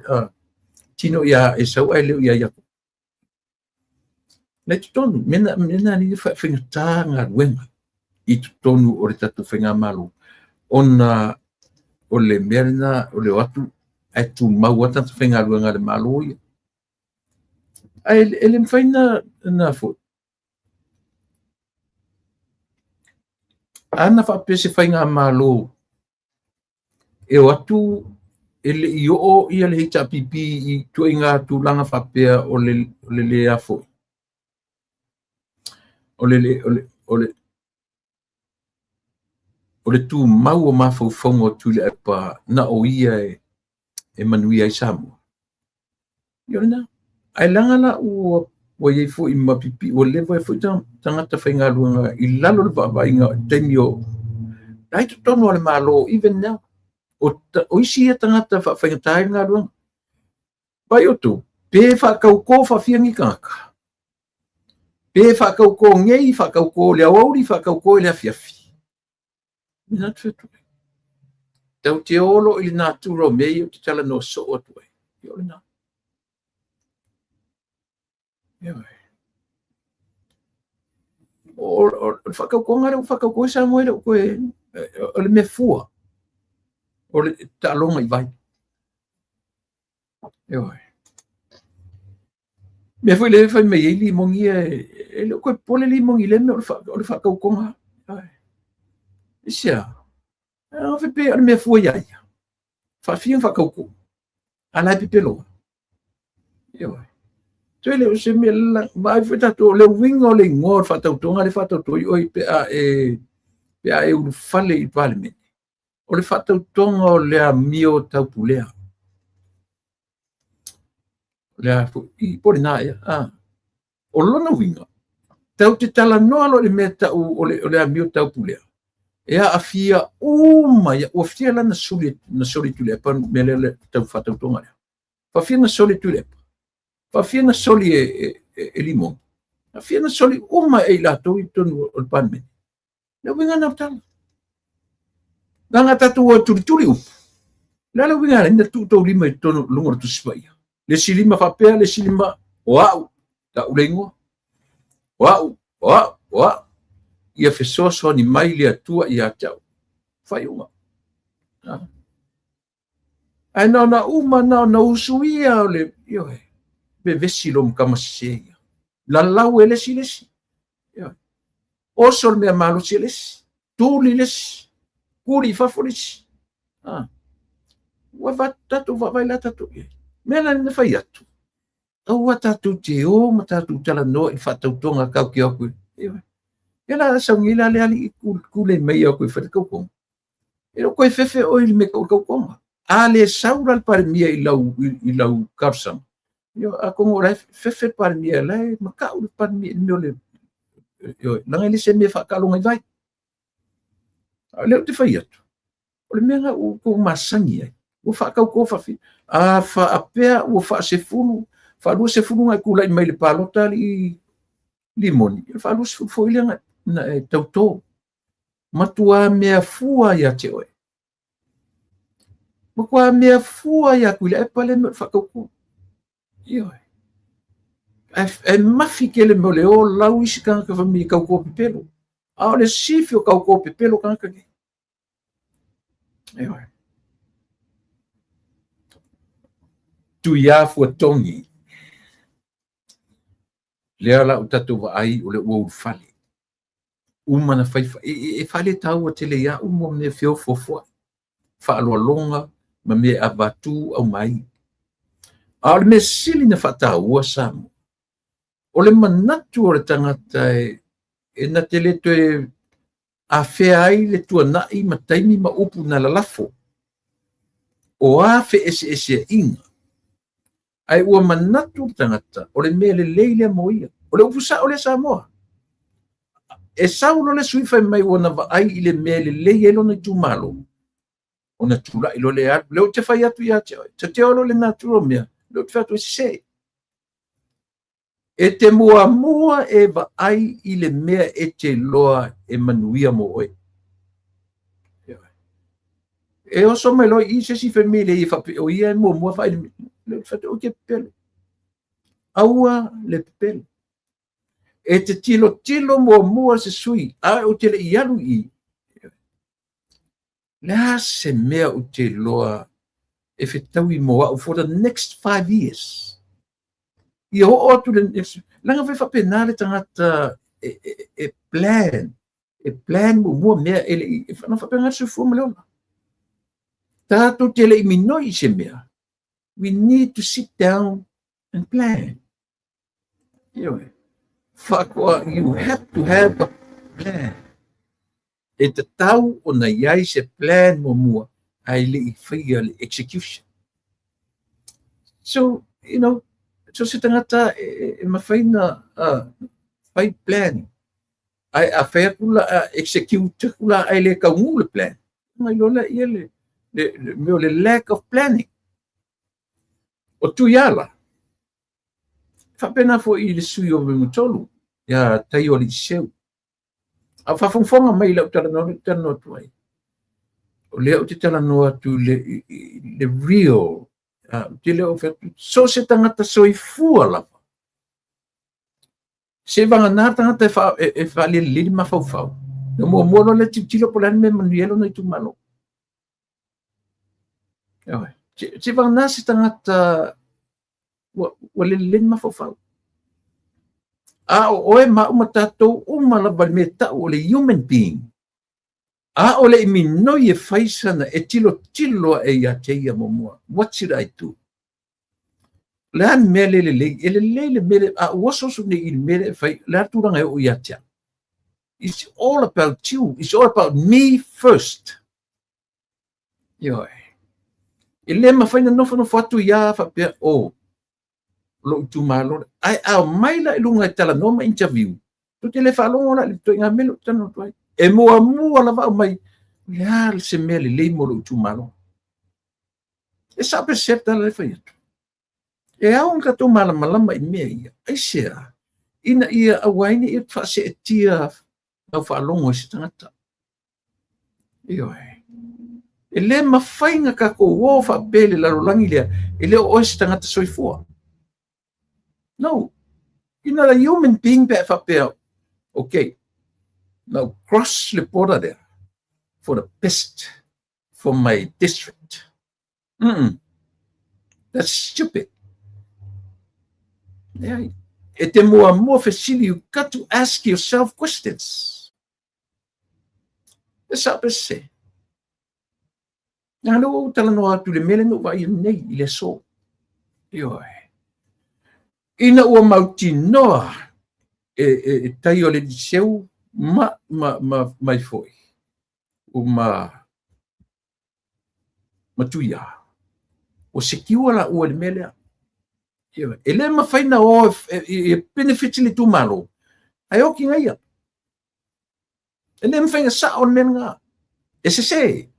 tino ia Esau ae leo ia Iakopo. Nei totonu, mea na ni faigata galuega i totonu o le tatou faigamalo, ona o le mea lena o le o atu ae tumau lava tagata faigaluega a le Malo ia. Ae e le mafai na foi. Ana faapea se faigamalo e o atu e le i oo ia le HRPP i ituaiga tulaga faapea o le le a foi. O le tumau o mafaufauga o Tuilaepa na o ia e manuia ai Samoa. Ia o lena. Ae leaga la ua iai foi ma pipi, ua leva ai foi tagata faigaluega i lalo o le vaavaaiga o taimi o ai totonu o le Malo, even now. O isi ia tagata faafaigata ai le galuega. Vai outou, pe faatauto faafia ni tagata. Pe faatauto nei, faatauto le aoauli, faatauto i le afiafi. Mea atu atu. Tau te olo i le natura o mea ia ou te talanoa soo atu ai. Ia o lena. O le faatautoga lea ua faatauto ai Samoa e le o toe, o le mea fua, o le taaloga i vai. Ioe. Mea foi lea e fai mai ai Limoni ia, e le o toe popole Limoni i lea mea o le faatautoga. Aisea? Pe o le mea fua ia ia. Faafia na faatauto. A la e pepelo. Ioe. Toe le o se mea la, vaai foi tatou, o le uiga o le igoa o le faatautoga le faatauto i oi pe a e ulufale i le Palemene. O le faatautoga o le amio taupulea. O le a foi, i po le nā ea. O lona uiga, tau te talanoa loa i le mea tau o le amio taupulea. E aafia uma ia, ua fia la na soli Tuilaepa mea lea le tau faatautoga lea. Faafia na soli Tuilaepa. Faafia na soli e Limoni. Faafia na soli uma e i latou i totonu o le Palemene. Le uiga na o tala. Leaga tatou o e tulituli upu. Le a le uiga e ala ai ona tuu tou lima i totonu luga o le Tusi Paia? Le isi lima faapea, le isi lima o au, tau le igoa. O au, o au, o au. Ia fesoasoani mai le Atua ia te au. Faaiuga. Ae na ona uma, na ona usuia o le, ioe, vevesi loa ma tama sese ia. Lalau e le isi le isi. Ioe. Oso le mea malosi e le isi. Tuli le isi. Kuli i fafo le isi. Ah. Ua va, tatou vaavaai la tatou i ai. Mea la na fai atu. Aua tatou te o ma tatou talanoa i le faatautoga tatou te o atu. Ioe. Ia la sauni la le alii kule mai au i fai le tautoga. E le o toe fefe oe i le mea tau tautoga. A le sau la le Palemia i lau, i lau talosaga, ioe, atonu o la e fefe le Palemia, o la e matau le Palemia i le mea o le, ioe, leaga e le se mea e faataaloga i vai. A o lea ou te fai atu, o le mea lena ua outou masani ai, ua faatauto faafi, a faapea ua faasefulu, faaluasefulu ona e tulai mai i le palota alii Limoni, o le faaluasefulu foi lea na e tauto. Matua mea fua ia te oe. Matua mea fua ia Tuilaepa le mea o le faatauto. Ioe. Ae mafi tele mea o le o lau isi tagata fai mai e tauto pepelo. A o le sifi o tauto pepelo tagata nei. Ioe. Tuiafuatogi. Lea la ua tatou vaai o le ua ulufale. Uma na fai, e faaletaua tele ia au mo mea feofofoai, faaaloaloga ma mea e avatu aumai. A o le mea sili na faataua Samoa, o le manatu o le tagata e na te le toe afea ai le tuanai ma taimi ma upu na lalafo. O a feeseeseaiga, ae ua manatu le tagata o le mea lelei lea mo ia. O le upu sao lea Samoa. E sau loa le sui fai mai ua na vaai i le mea e lelei ai lona itumalo, ona tulai loa lea alu. Lea ou te fai atu ia te oe, ta te o loa le natura o mea, lea ou te fai atu e sese. E te muamua e vaai i le mea e te iloa e manuia mo oe. E oso mai loa i se isi fai mai le ia faapea o ia e muamua vaai le mea. Le fai atu, te pepelo. Aua le pepelo. E te tilotilo muamua se sui, a ou te le i alu i i. Le a se mea ou te iloa e fetaui mo au for the next 5 years. Ia oo atu le next, leaga fai faapena le tagata e plan, e plan muamua mea e le i, e faapena le soifua ma le ola. Tatou te le i minoi i se mea, we need to sit down and plan. Ioe. Faatoa, you have to have a plan. E tatau ona i ai se plan muamua ae le i faia le execution. So, you know, so se tagata e mafai na fai plan. Ae a fai atu la, a execute atu la ae le taunuu le plan, ona iloa lea ia le mea o le lack of planning. O Tuiala, faapena foi i le sui o Vaimauga 3, ia Taioaliiseu. A o faafogafoga mai i lau talanoa, lea ou te talanoa atu ai. O lea ou te talanoa atu i le real, ou te le o fai atu, so o se tagata soifua lava. Se vagana le tagata e faalelelei le mafaufau. Na muamua loa lea tilotilo po o le a le mea e manuia ai lona itumalo. Se vagana se tagata ua lelelei le mafaufau. A o oe ma au ma tatou uma lava le mea e tau o le human being, a o le i minoi e fai sana e tilotilo ae ia te ia muamua, what should I do? O le a le mea le lelei? E lelei le mea le, a ua ososo nei i le mea lea e fai, o le a le tulaga e oo ia te au? It's all about you. It's all about me first. Ioe. E le mafai na nofonofo atu ia faapea, o, lou itumalo. Ae a omai la i luga e talanoa ma interview, tou te le faalogo la i le ituaiga mea lea ou te talanoa atu ai. E muamua lava aumai, o le a se mea lelei mo lou itumalo. E sao pe sese le tala lea e fai atu. E ao ona tatou malamalama i mea ia. Aisea? Ina ia aua ai ne i faaseetia lau faalogo i se tagata. Ioe. E le mafai na tatou o faapea i le lalolagi lea, e le o oe se tagata soifua. No. You're not a human being pe a faapea, okay, now cross le border there for the best for my district. That's stupid. Leai. E te muamua fesili, you got to ask yourself questions. E sa pe se. Nā lea ua ou talanoa atu i le mea lea na ou vaaia nei i le aso. Ioe. Ina ua mautinoa e, e, e tai o le Eliseu ma, ma, ma, mai foi, ma, ma Tuia, ua sekiua la ua i le mea lea. Ioe. E le mafai na o e, e, e benefit le itumalo, ae oki na ia. E le mafai na sao le mea lena. E sese.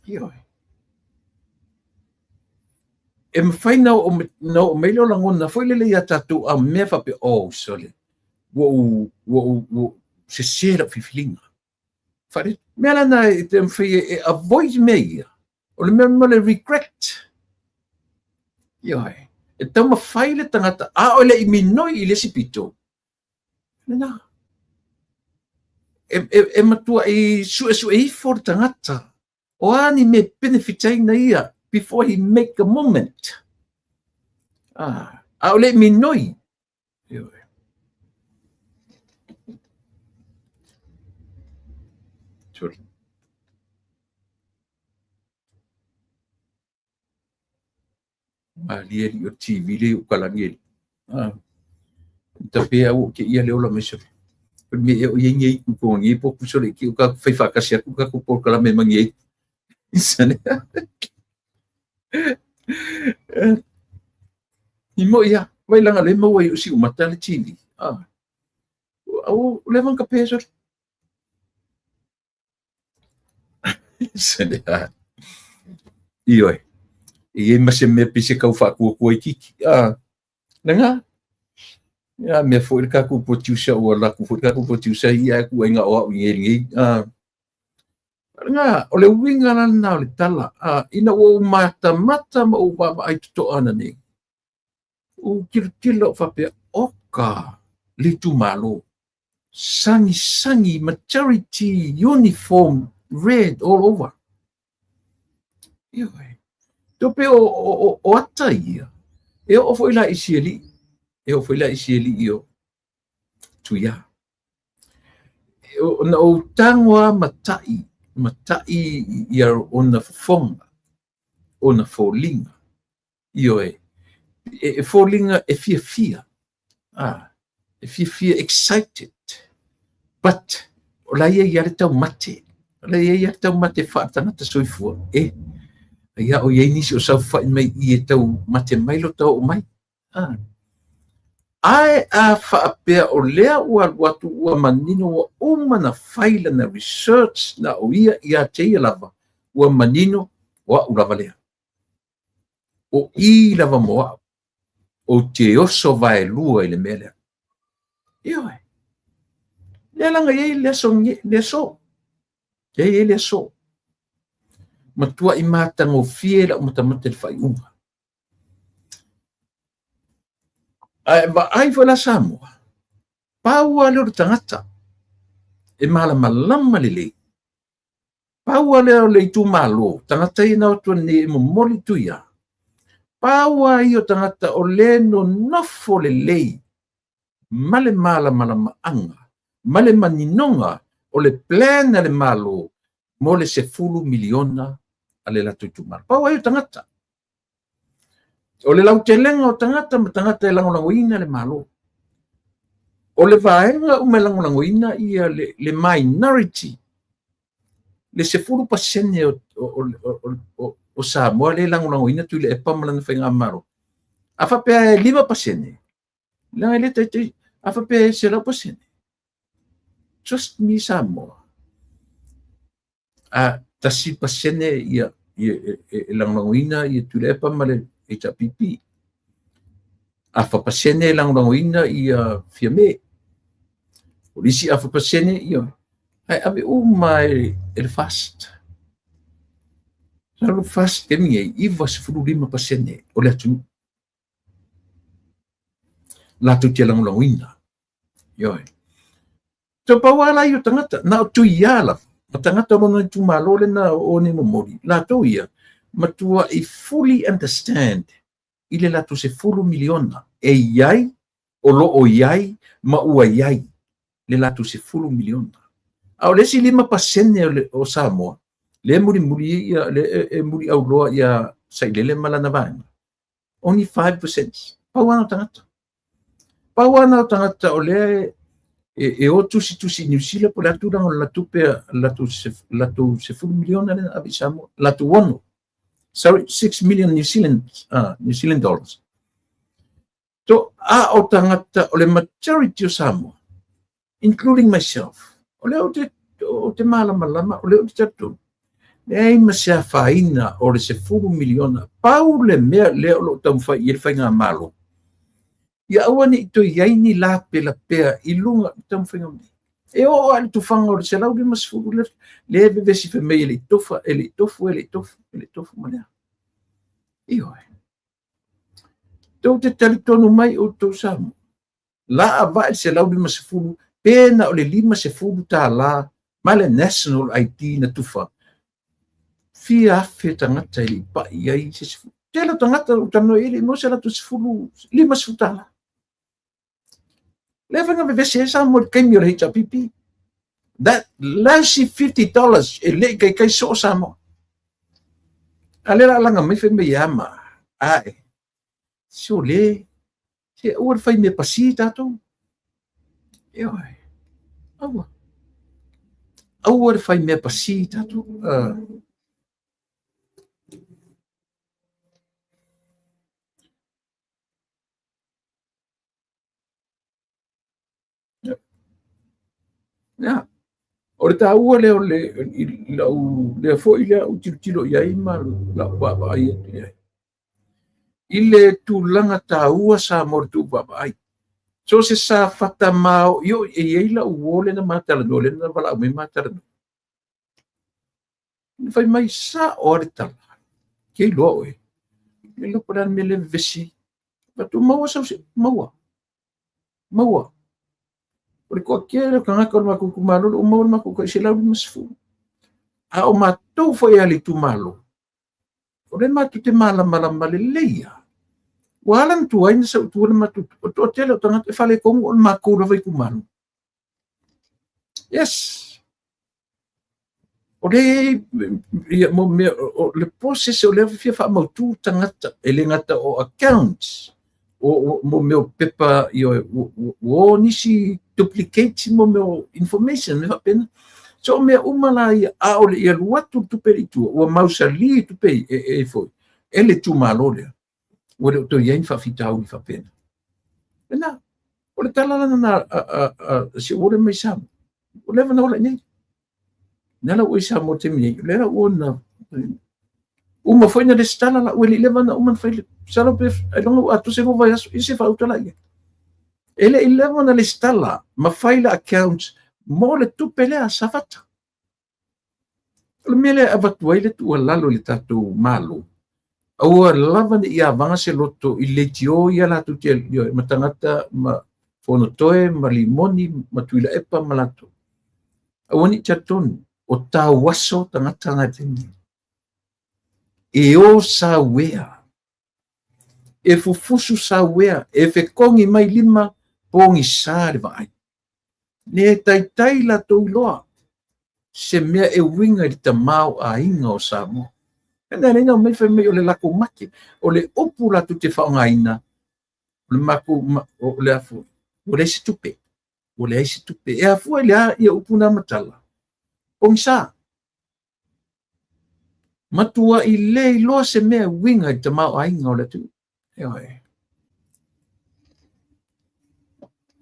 Ioe. E mafai na oo, na oo mai lea o lagona foi lele ia tatou a mea faapea, oh, sole, ua ou, ua ou, ua ou sese lau filifiliga. Faale, mea la na e te mafai e avoid mea ia. O le mea mo le regret. Ioe. E taumafai le tagata, a o le i minoi i le isi pito, Lena. E, e, e matua i suesue ifo le tagata. O a ni mea benefit ai na ia before he make a moment. Ah, a o le minoi. Ioe. Sorry. Malie li o TV le o kalagi e. Ah. Ta pe au ke ia le ola mai sole. O me e o ye ngi ku ko ngi po ku sole ki o ka fai whakasi aku ka ku por kala me mangi e. Sale. I mo ia, vai langa le maua i o si umata le TV. Ah. Au le vanga pe sole. Ioe. E i ai ma se mea pei se kau faakuakua itiiti. Ah, lena. Ia mea foi le kakou producer ua alu atu foi le kakou producer ia ae kuai na o au i nei lenei. Ah, lena, o le uiga la lena o le tala. Ah, ina ua ou matamata ma ou vaavaai totoa ananei, ou tilotilo ou faapea, oka le itumalo. Sagisagi majority uniform red all over. Ioe. Tupe o, o, o, o ata ia. E oo foi la i si alii. E oo foi la i si alii o Tuia. Na ou tago lava matai, matai ia ona fofoga, ona foliga. Ioe, e foliga e fiafia, a, e fiafia excited, but o la ia ia le taumate, o la ia ia le taumate faa-tagata soifua, e, ai a o i ai nisi o saofai mai i e tau mate mai lo tau oo mai. A, ae a faapea o lea ua alu atu ua manino ua uma na fai lana research na o ia ia te ia lava, ua manino o au lava lea. O i lava mo au, ou te oso vaelua i le mea lea. Ioe. Lea laga e i ai le aso, le aso. Lea e i ai le aso. Matuai matagofie lau matamata i le faaiuga. Ae vaai foi la Samoa, pau lava lea o le tagata e malamalama lelei Pau lava lea o le itumalo, tagata ia na o atu nei e momoli Tuia. Pau lava ia o tagata o le nonofo lelei ma le malamalamaaga ma le maninoga o le plan a le Malo mo le 10 miliona a le latou itumalo. Pau lava ia o tagata. O le lautelega o tagata ma tagata e lagolagoina le Malo. O le vaega uma e lagolagoina ia le, le minority, le 10% o, o, o, o, o Samoa lea e lagolagoina Tuilaepa ma lana faigamalo. A faapea e 5%, leaga e le taitai, a faapea e 100%, trust me Samoa, a 1% ia, ia e, e, e lagolagoina ia Tuilaepa ma le HRPP. Afa pasene e lagolagoina ia Fiame. O le isi afa pasene, ia. Ae ave uma e le FAST. Sa le FAST taimi nei, 95% o le atunuu latou te lagolagoina. Ioe. So pau lava la ia o tagata, na o Tuia lava, ma tagata o lona itumalo lena o nei momoli, latou ia, matuai fully understand i le latou $10 miliona e i ai, o lo o i ai, ma ua i ai le latou $10 miliona. A o le isi 5% o Samoa, lea e mulimuli ia, lea e muliauloa ia Sailele ma lana vaega, only 5%. Pau lava na o tagata. Pau lava na o tagata o lea e o tusitusi i Niu Sila po o le a tulaga o le tupe latou $10 miliona lea na ave i Samoa, latou ono. Sorry, 6 million New Zealand, New Zealand dollars. So, a o tagata o le majority o Samoa, including myself, o lea ou te malamalama, o lea ou te talitonu, leai ma se afaina o le $10 miliona. Pau le mea lea o lo o taumafai i ai le faigamalo, ia aua ne i toe i ai ni lapelapea i luga o le taumafaiga mai. E oo lava i le tufaga o le 150 lea e vevesi fai mai e le i tofa, e le i tofu, e le i tofu, e le i tofu ma lea. Ioe. Tou te talitonu mai outou Samoa, laavae le 150 pe na o le $50 ma le national ID na tufa. Fia afe tagata e le i pai i ai se sefulu. Tele o tagata o talanoa i ai e le i maua se latou sefulu, $50. Lea foi na vevesi ai Samoa i le taimi o le HRPP. That lousy $50 e le i taitai soo Samoa. A lea la laga mai fai mai e ama. Ae, se o le, se aua le fai mea pasi tatou. Ioe, aua. Aua le fai mea pasi tatou. Ia, o le taua lea o le i lau lea foi lea ou tilotilo i ai ma lau vaavaai atu i ai. I le tulaga taua Samoa i le tou vaavaai. So se safata maoioi e i ai lau uo lea na ma talanoa, lea na valaau mai ma talanoa. Na fai mai sao lava le tala. Ke iloa oe. Le iloa po o le a le mea lea e vevesi ai. Fai atu, maua sau se, maua. Maua. O le toatele o tagata o le matou itumalo, o maua le matou tai 150. A o matou foi a le itumalo, o lea matou te malamalama lelei lava. Ua ala ona tuai ona sau i tua le matou, o le toatele o tagata e faaletonu o le matou lava itumalo. Yes. O lea ia, mo mea, o le process o lea fia faamautu tagata, e le gata o accounts, o mo mea o pepa, ia, o nisi duplicate mo mea o information, me faapena. So o mea uma la ia, a o le ia alu atu le tupe i tua, ua mausali tupe e foi, e le itumalo lea. Ua le o toe i ai ni faafitauli faapena. Lena, o le tala lana a si ou ole mai Samoa. Ua leva ona ola i inei. Lea la ua i Samoa i le taimi nei, lea la ua na uma foi na lesitala la ua le i leva ona uma na fai le masalo pe ailoga ua atoa se 2 vaiaso i se faauta la i ai. E le i leva ona lesitala ma fai la account mo le tupe lea a Safata. O le mea lea e avatu ai le tuualalo i le tatou Malo, aua lava ne i avaga se loto i leitio ia latou te ma tagata ma Fonotoe ma Limoni ma Tuilaepa ma latou. Aua ne i talitonu, o tauaso tagata na i le taimi nei. E o sauea, e fufusu sauea, e fetogi mai lima, pogisa le vaai. Le taitai latou iloa se mea e uiga i le tamaoaiga o Samoa. Lena lea na aumai fai mai o le latou mate, o le upu latou te faaaogaina, o le matou, o le a foi, ua leai se tupe, ua leai se tupe. E afua i le a ia upu na ma tala? Pogisa. Matuai le iloa se mea e uiga i le tamaoaiga o le atunuu. Ioe.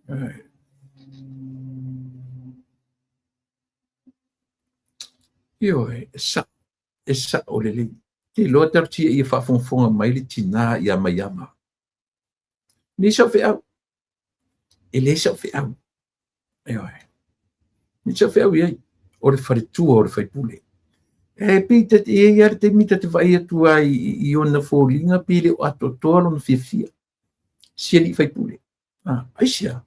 Ioe. Ioe, e sao, e sao lelei. Te iloa talosia ia faafogafoga mai le tinā ia Maiava. Leai sau feau. E leai sau feau. Ioe. Leai sau feau i ai. o le faletua o le faipule. E pei ta te, e i ai lava le taimi ta te vaai atu ai i ona foliga pe le o atoatoa lona fiafia, si alii faipule. Aisea?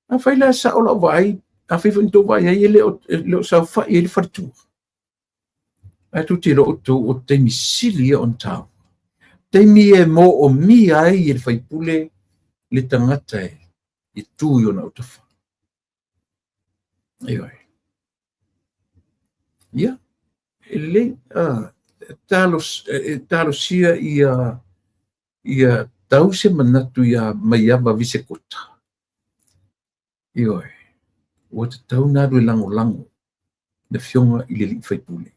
Afai la e sao lau vaai, afai foi na tou vaai ai, e le o saofai ai le faletua. Ae tou te iloa outou o taimi sili ia ona taua. Taimi e moomia ai e le faipule le tagata e tu i ona autafa. Ioe. Ia, e lelei, talosia ia tau se manatu ia Maiava Visekota. Ioe, ua tatau ona alu e lagolago le afioga i le alii faipule.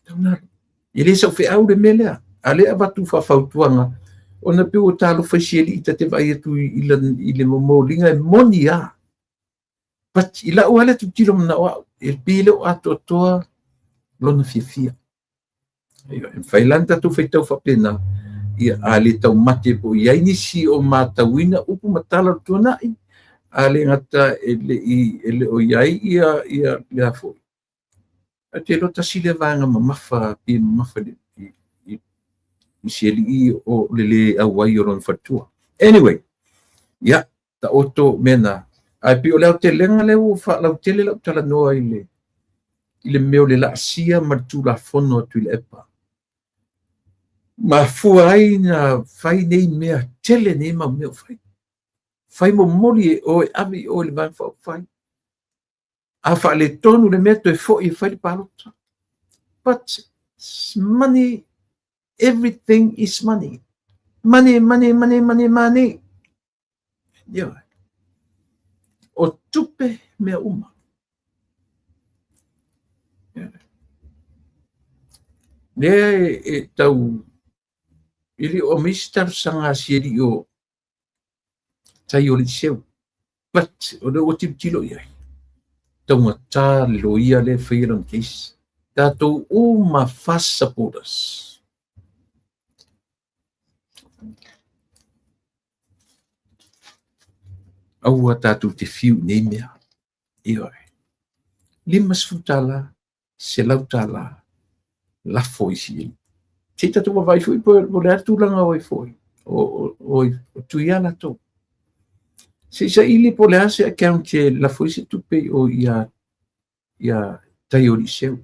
Tatau ona alu. E le sau feau le mea lea. A lea avatu faafautuaga, ona pei ua talofa i si alii ta te vaai atu i le momoliga e moni lava. But i lau lava lea tilotilo manao au, e pei e le o atoatoa lona fiafia. E mafai la ona tatou faitau faapena, ia a le taumate po o i ai nisi o matauina upu ma tala o le tuanai, a le gata e le o i ai ia lea foi. Ae ou te iloa tasi lea vaega mamafa, pe mamafa i si alii o le le auai o lona faletua. Anyway, ia, taoto mea na. Ae pei o le aotelega lea ua faalautele lau talanoa i le mea o le laasia ma le Tulafono a Tuilaepa. Mafua ai na fai nei mea tele nei mau mea o fai. Fai momoli e oe, ave i oe le Vaega Faaupufai. A faaletonu le mea toe foi e fai le palota. But money, everything is money. Money, money, money, money, money. Ioe. O tupe mea uma. Lea e tau e le o aumai se talosaga a si alii o tai o le Liceu. But o lea ua tilotilo i ai. Taugata le loia lea e faia lona case. Tatou uma FAST supporters. Aua tatou te fiu i nei mea. Ioe. $50, $100, lafo i si alii. Se i tatou vaavaai foi po o le a le tulaga o ai foi, o Tuia latou. Se i saili po o le a se account e lafo ai se tupe i o ia tai o Liceu.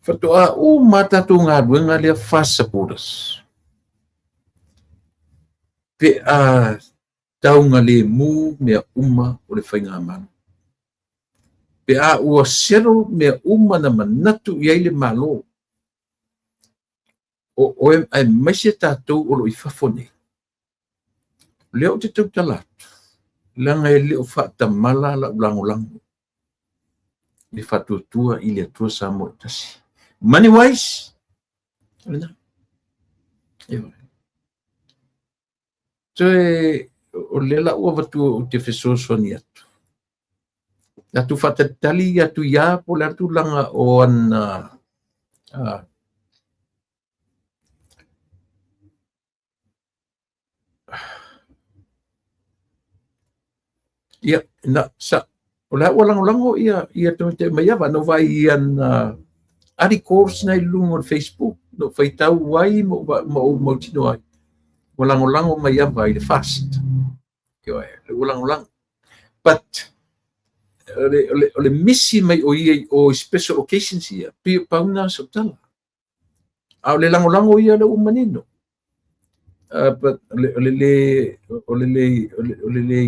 Faatoa uma tatou galuega lea FAST supporters. Pe a taugalemu mea uma o le faigamalo. Pe a ua settle mea uma na manatu i ai le Malo, o oe aemaise tatou o lo o i fafo nei. O lea ou te tautala atu, leaga e le o faatamala lau lagolago i le faatuatua i le Atua Samoa e tasi. Money wise, o lena. Ioe. Toe o lea la ua avatua ou te fesoasoani atu. Tatou faatalitali atu ia po o le a le tulaga o ana ia na sa o le a ua lagolago ia tamaiti Maiava na ou vaai i ana articles na i luga o le Facebook na ou faitau ai ma ou mautinoa ai ua lagolago Maiava i le FAST. Ioe, ua lagolago. But o le misi mai o ia i o i special occasions ia, pei o pau na o sau tala. A o le lagolago ia lea ua manino. But o le le o le le o le le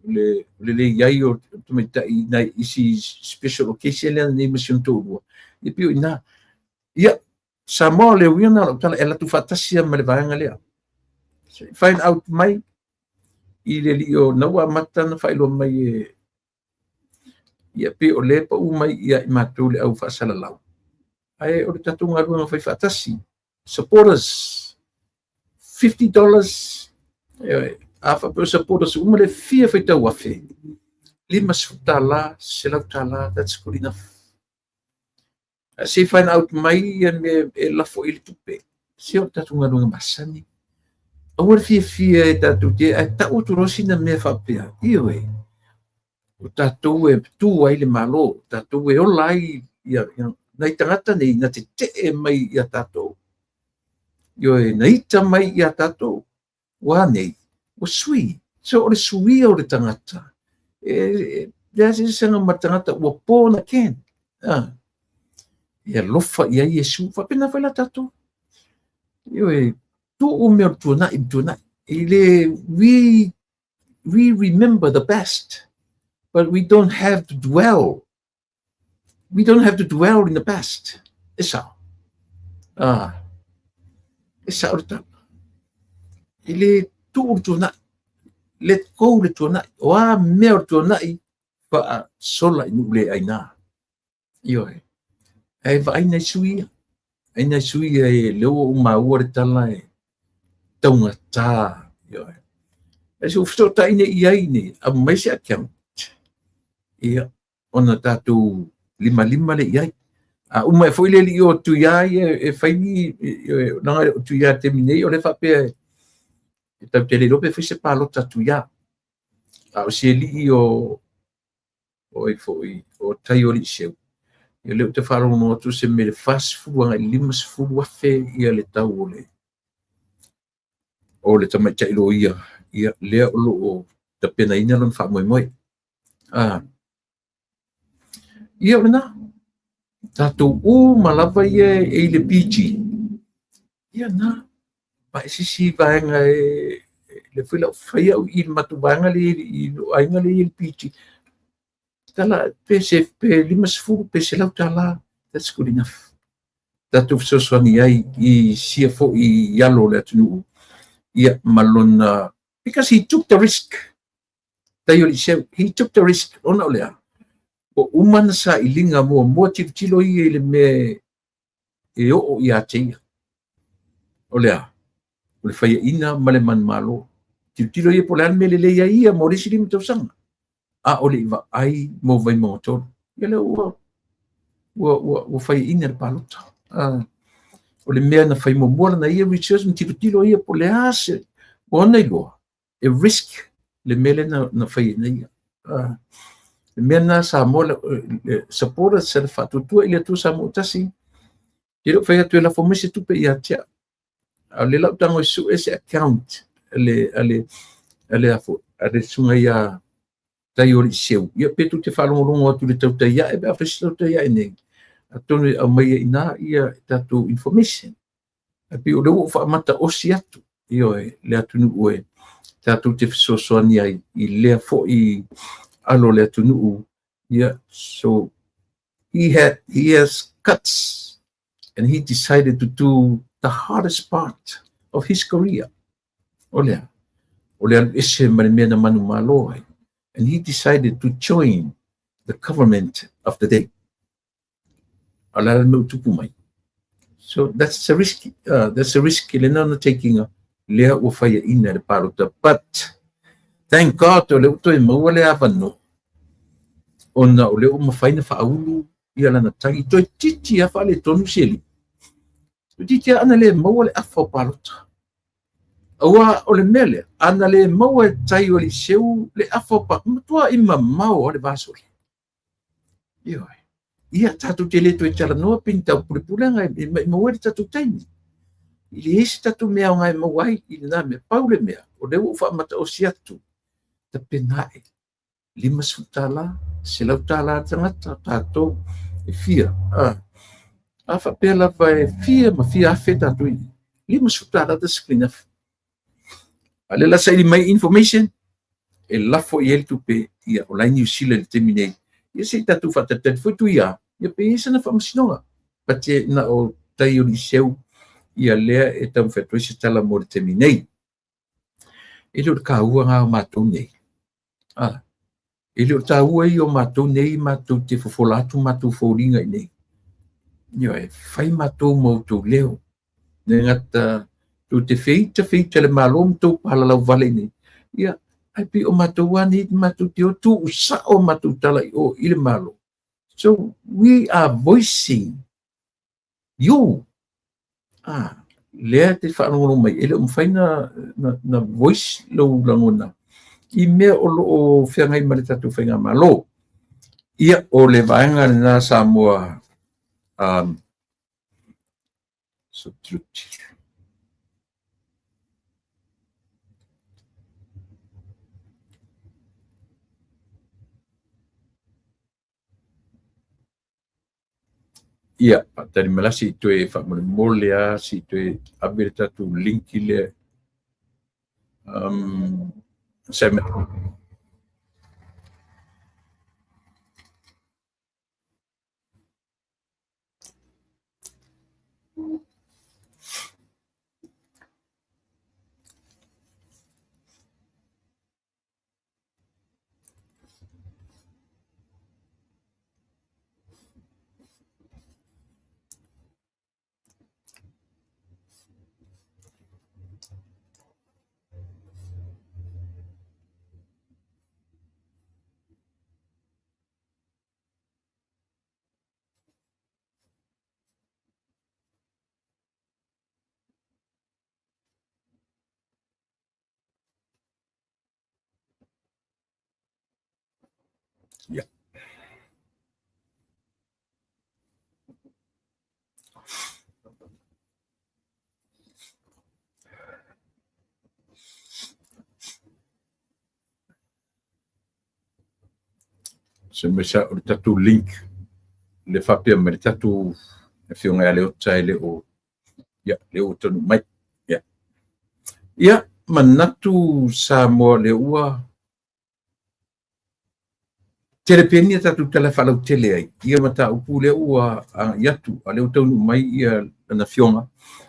o le le i ai o tamaitai i nai isi special occasion lea nei ma si ona toalua, ia pei o i ina. Ia, Samoa o le uiga na o lau tala e alu atu faatasi ma le vaega lea. Find out mai i le alii o na ua amata ona faailoa mai e ia pei o lea e pau mai ia i matou le au faasalalau. Ae o le tatou galuega fai faatasi. Supporters, $50, a faapea o supporters uma le fia faitau afe, $50, $100, that's good enough. Se i find out mai ia mea e lafo i le tupe. Se o le tatou galuega masani. Aua le fiafia e tatou te, ae tau atu loa sina mea faapea. Ioe. O tatou e tu ai le Malo, o tatou e ola ai ia, ia nai tagata nei na tetee mai ia tatou. Ioe, na ita mai ia tatou. Ua nei, ua sui. So o le suia o le tagata, e leai se eseesega ma le tagata ua born again. Ah. E alofa i ai Iesu. Faapena foi la tatou. Ioe, tuu mea o le tuanai i le tuanai. E le, we remember the past, but we don't have to dwell. We don't have to dwell in the past. E sao. Ah. E sao le tala. E le tuu le tuanai. Let go le tuanai. O a mea o le tuanai, faasola i nuu le aina. Ioe. Ae vaai nai sui ia. Ai nai sui ia e lea ua ou maua le tala e taugata. Ioe. Ae se ua fesootai nei i ai nei, aumai se account. Ia, ona tatou limalima lea i ai. A uma ae foi le alii o Tuia ia e fai ni, leaga o Tuia i le taimi nei, o lea e faapea e tatou te le iloa pe fai se palota a Tuia. A o si alii o ai foi o Taioliiseu, ia lea ou te faalogologo atu se mea i le 40 agai i le 50 afe ia le tau o le tamaitai loia, ia lea o lo o tapenaina lona faamoemoe. Ah. Ia o lena. Tatou uma lava ia e i le PG. Ia na. Ma se isi vaega e le foi lau fai au i le matou vaega lea i lou aiga lea i le PG. Tala pe se pe 50 pe $100, that's good enough. Tatou fesoasoani ai i sia foi i alo o le atunuu ia ma lona, because he took the risk. Taioliiseu, he took the risk ona o le a? Ua uma na sailiga muamua tilotilo ia i le mea e oo ia te ia. O le a? O le faiaina ma le manumalo. Tilotilo ia po o le a le mea lelei ai ia mo le isi 5 tausaga. A o le i vaai mo Vaimauga 3. Ia lea ua ua ua ua faiaina le palota. Ah. O le mea na fai muamua lana ia research ma tilotilo ia po o le a se ua ona iloa e risk le mea lea na fai ai ia. Le mea lena Samoa le supporters sa le faatuatua i le Atua Samoa tasi, e le o fai atu e lafo mai se tupe ia te au. A o lea la ou tago e sue se account a le susuga ia Taioliiseu. Ia pe tou te faalogologo atu i le tautai ae pe a fai se tautai ae nei, atonu e aumai ai i ina ia tatou information. Ae pei o lea ua ou faamata osi atu, ioe, le atunuu e tatou te fesoasoani ai i lea foi alo o le atunuu. Yeah, so he has guts and he decided to do the hardest part of his career. O lea, o le alu ese ma le mea na manumalo ai. And he decided to join the government of the day. A o le a le mea ua tupu mai? So that's a risk, that's a risk lena na taking lea ua faiaina e le palota. But thank God o lea ua toe maua le avanoa ona o lea ua mafai na faaulu ia lana tagi. Toeitiiti lava faaletonu si alii. Toeitiiti lava ana le maua le afa o palota. Aua o le mea lea, ana le maua e Taioliiseu le afa o palota, matuai mamao lava le va sole. Ioe. Ia, tatou te le toe talanoa pe ni taupulepulega e maumau ai le tatou taimi. E leai se tatou mea aoga e maua ai i lena mea. Pau le mea, o lea ua ou faamataosi atu, tapena ae, $50, $100 le tagata, tatou e fia. A, a faapea lava e fia ma fia afe tatou i $50, that's good enough. A o lea la saili mai information, e lafo i ai le tupe, ia, o la e i Niu Sila i le taimi nei. Ia se i tatou faatalitali foi Tuia, ia pe i ai sana faamasinoga. But e na o Taioliiseu ia lea e taumafai atu ai se tala mo le taimi nei. E le o le taua lena o matou nei. A, e le o taua ia o matou nei matou te fofola atu matou foliga i nei. Ioe, fai matou ma outou leo. Le gata tou te feita feita le Malo ma tou palalau vale i nei. Ia, ae pei o matou lava nei matou te o tuu sao matou tala i o i le Malo. So we are voicing you. Ah, lea te faalogologo mai, e le o mafai na voice lou lagona. i mea o lo o feagai ma le tatou faigamalo. Ia, o le vaega lena Samoa um, Ia, faatali mai la se i toe faamolemole lava se i toe ave le tatou link lea. Um, Simon. Ia. Se mai sa o le tatou link le faapea mai le tatou afioga ia Leota e le o ia le ua taunuu mai. Ia. Ia manatu Samoa le ua tele pea ni a tatou tala e faalautele ai ia mataupu lea ua agai atu, a o lea ua taunuu mai ia lana afioga,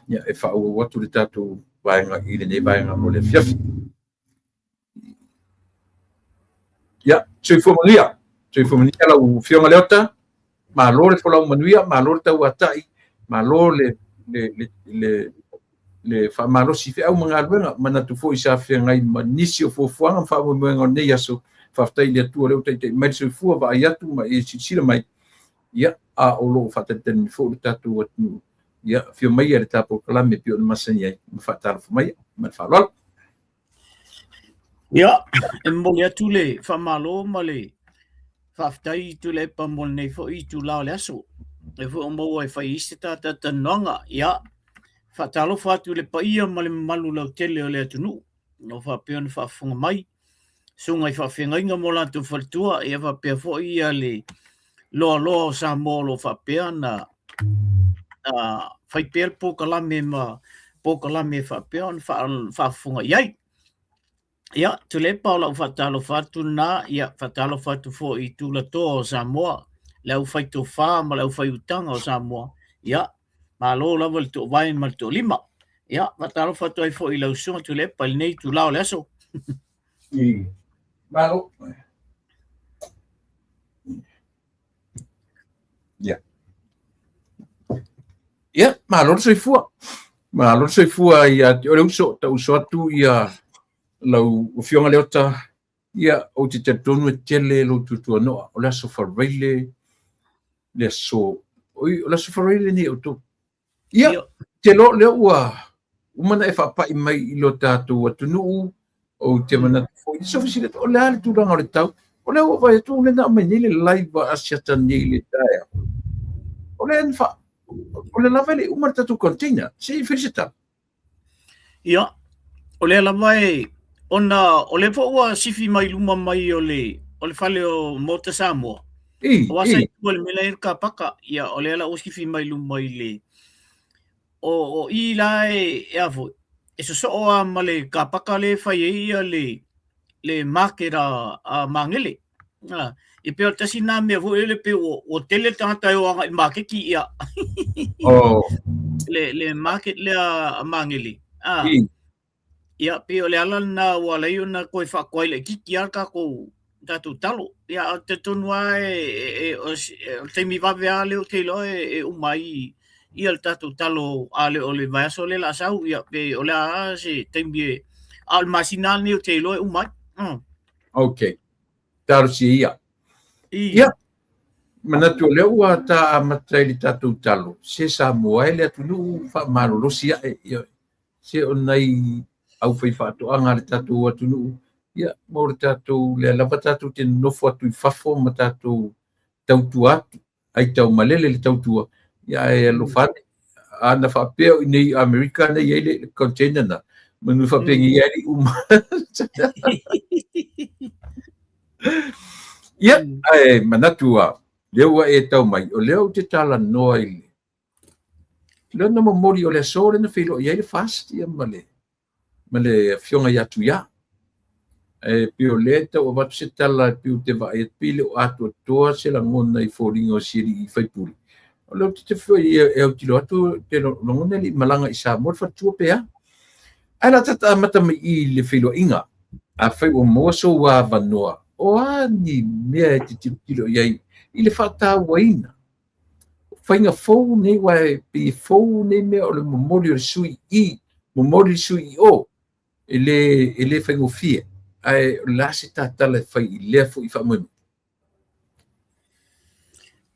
ia e faaauau atu le tatou vaega i lenei vaega o le afiafi. Ia, soifua manuia. Soifua manuia lau Afioga Leota. Malo le folau manuia, malo le tauatai, malo le, le, le, le, le faamalosi feau ma galuega. Manatu foi sa feagai ma nisi o fuafuaga ma faamoemoega o lenei aso. Faafetai i le Atua lea ua taitai mai le soifua, vaai atu ma e silasila mai. Ia, a o lo o faatalitali mai foi le tatou atunuu. Ia, afio maia i le ta polokalame e pei ona masani ai ma faatalofa maia ma le faaaloalo. Ia, e momoli atu le faamalo ma le faafetai i Tuilaepa mo lenei foi itula o le aso. E foi o maua e fai ai se talatalanoaga. Ia, faatalofa atu i le paia ma le mamalu lautele o le atunuu o lo o faapea ona faafofoga mai. Susuga i faafeagaiga ma o latou faletua, ia faapea foi ia le loaloa o Samoa o lo o faapea ona fai pea le polokalame ma polokalame e faapea ona faafofoga i ai. Ia, Tuilaepa, o lau faatalofa atu lena, ia faatalofa atu foi i tulatoa o Samoa, le aufaitofa ma le aufaiutaga o Samoa, ia, malo lava le toovae ma le toolima. Ia, faatalofa atu ai foi i lau susuga Tuilaepa i lenei itula o le aso. Malo. Ia. Ia, malo le soifua. Malo le soifua ia te oe le uso, tau uso atu ia lau Afioga Leota. Ia, ou te talitonu e tele lou tuatuanoa. O le aso Faraile, le aso, oi, o le aso Faraile nei outou. Ia, te loa lea ua uma ona e faapai mai i lo tatou atunuu, ou te manatu foi, se fesili atu, o le a le tulaga o le tau? O lea ua vaai atu, o lea na aumai nei le live a Asiata nei i le taeao. O lea na fa, o le lava e le i uma le tatou container. Se i fai se tala. Ia, o lea lava e, ona o lea foi ua sifi mai luma mai o le, o le fale o Maota Samoa. I, Aua sa i. i tua i le mea la e i ai le kapaka. Ia, o lea la ua sifi mai luma i le, o, o i la e, e a foi, e sosoo lava ma le kapaka lea e fai ai ia le, le market a, a Magele. Ah, e pei o le tasi lena mea foi lele pei ua, ua tele tagata e o agai i le maketi, ia. Oh. Le, le market lea a Magele. Ah. I. Ia, pei o le ala lena ua ala ai ona toe faatuai laitiiti lava le tatou, tatou talo. Ia, ae talitonu lava e, e, e, o se o le taimi vave lava lea ou te iloa e, e uma ai ia le tatou talo a le o le vaiaso lea o le a sau, ia, pe o le a lava se taimi e, a o le masina lava lenei ou te iloa e uma ai. Mm. Okay. Talosia ia. I. Ia, manatu o lea ua ta amata i le tatou talo, se Samoa e le atunuu faamalolosi ae, ia, se o nai aufaifaatoaga a le tatou atunuu, Ia, mo le tatou, lea lava tatou te nonofo atu i fafo ma tatou tautua atu, ai taumalele le tautua, ia ae alofa ane. Ana faapea o i nei i Amerika na i ai le container na, manu faapeni ai uma. Ia, ae manatu a, lea ua e tau mai, o lea ou te talanoa i le lona momoli o le aso lea na feiloai ai le FAST ia ma le ma le afioga ia Tuia. E pei o lea e tau avatu se tala e pei ou te vaai atu pei e le o atoatoa se lagona i foliga o si alii faipule. O lea ou te foi e autilo atu te lagona e le i malaga i Samoa le faletua pe a. Ae la tata amata mai i le feiloaiga. Afai ua maua sou avanoa, o a ni mea e te tilotilo i ai i le faatauaina faiga fou nei, aua e pei e fou nei mea o le momoli o le sui i, momoli le sui i o, e le faigofie. Ae o le a se tatala e fai i lea foi faamoemoe?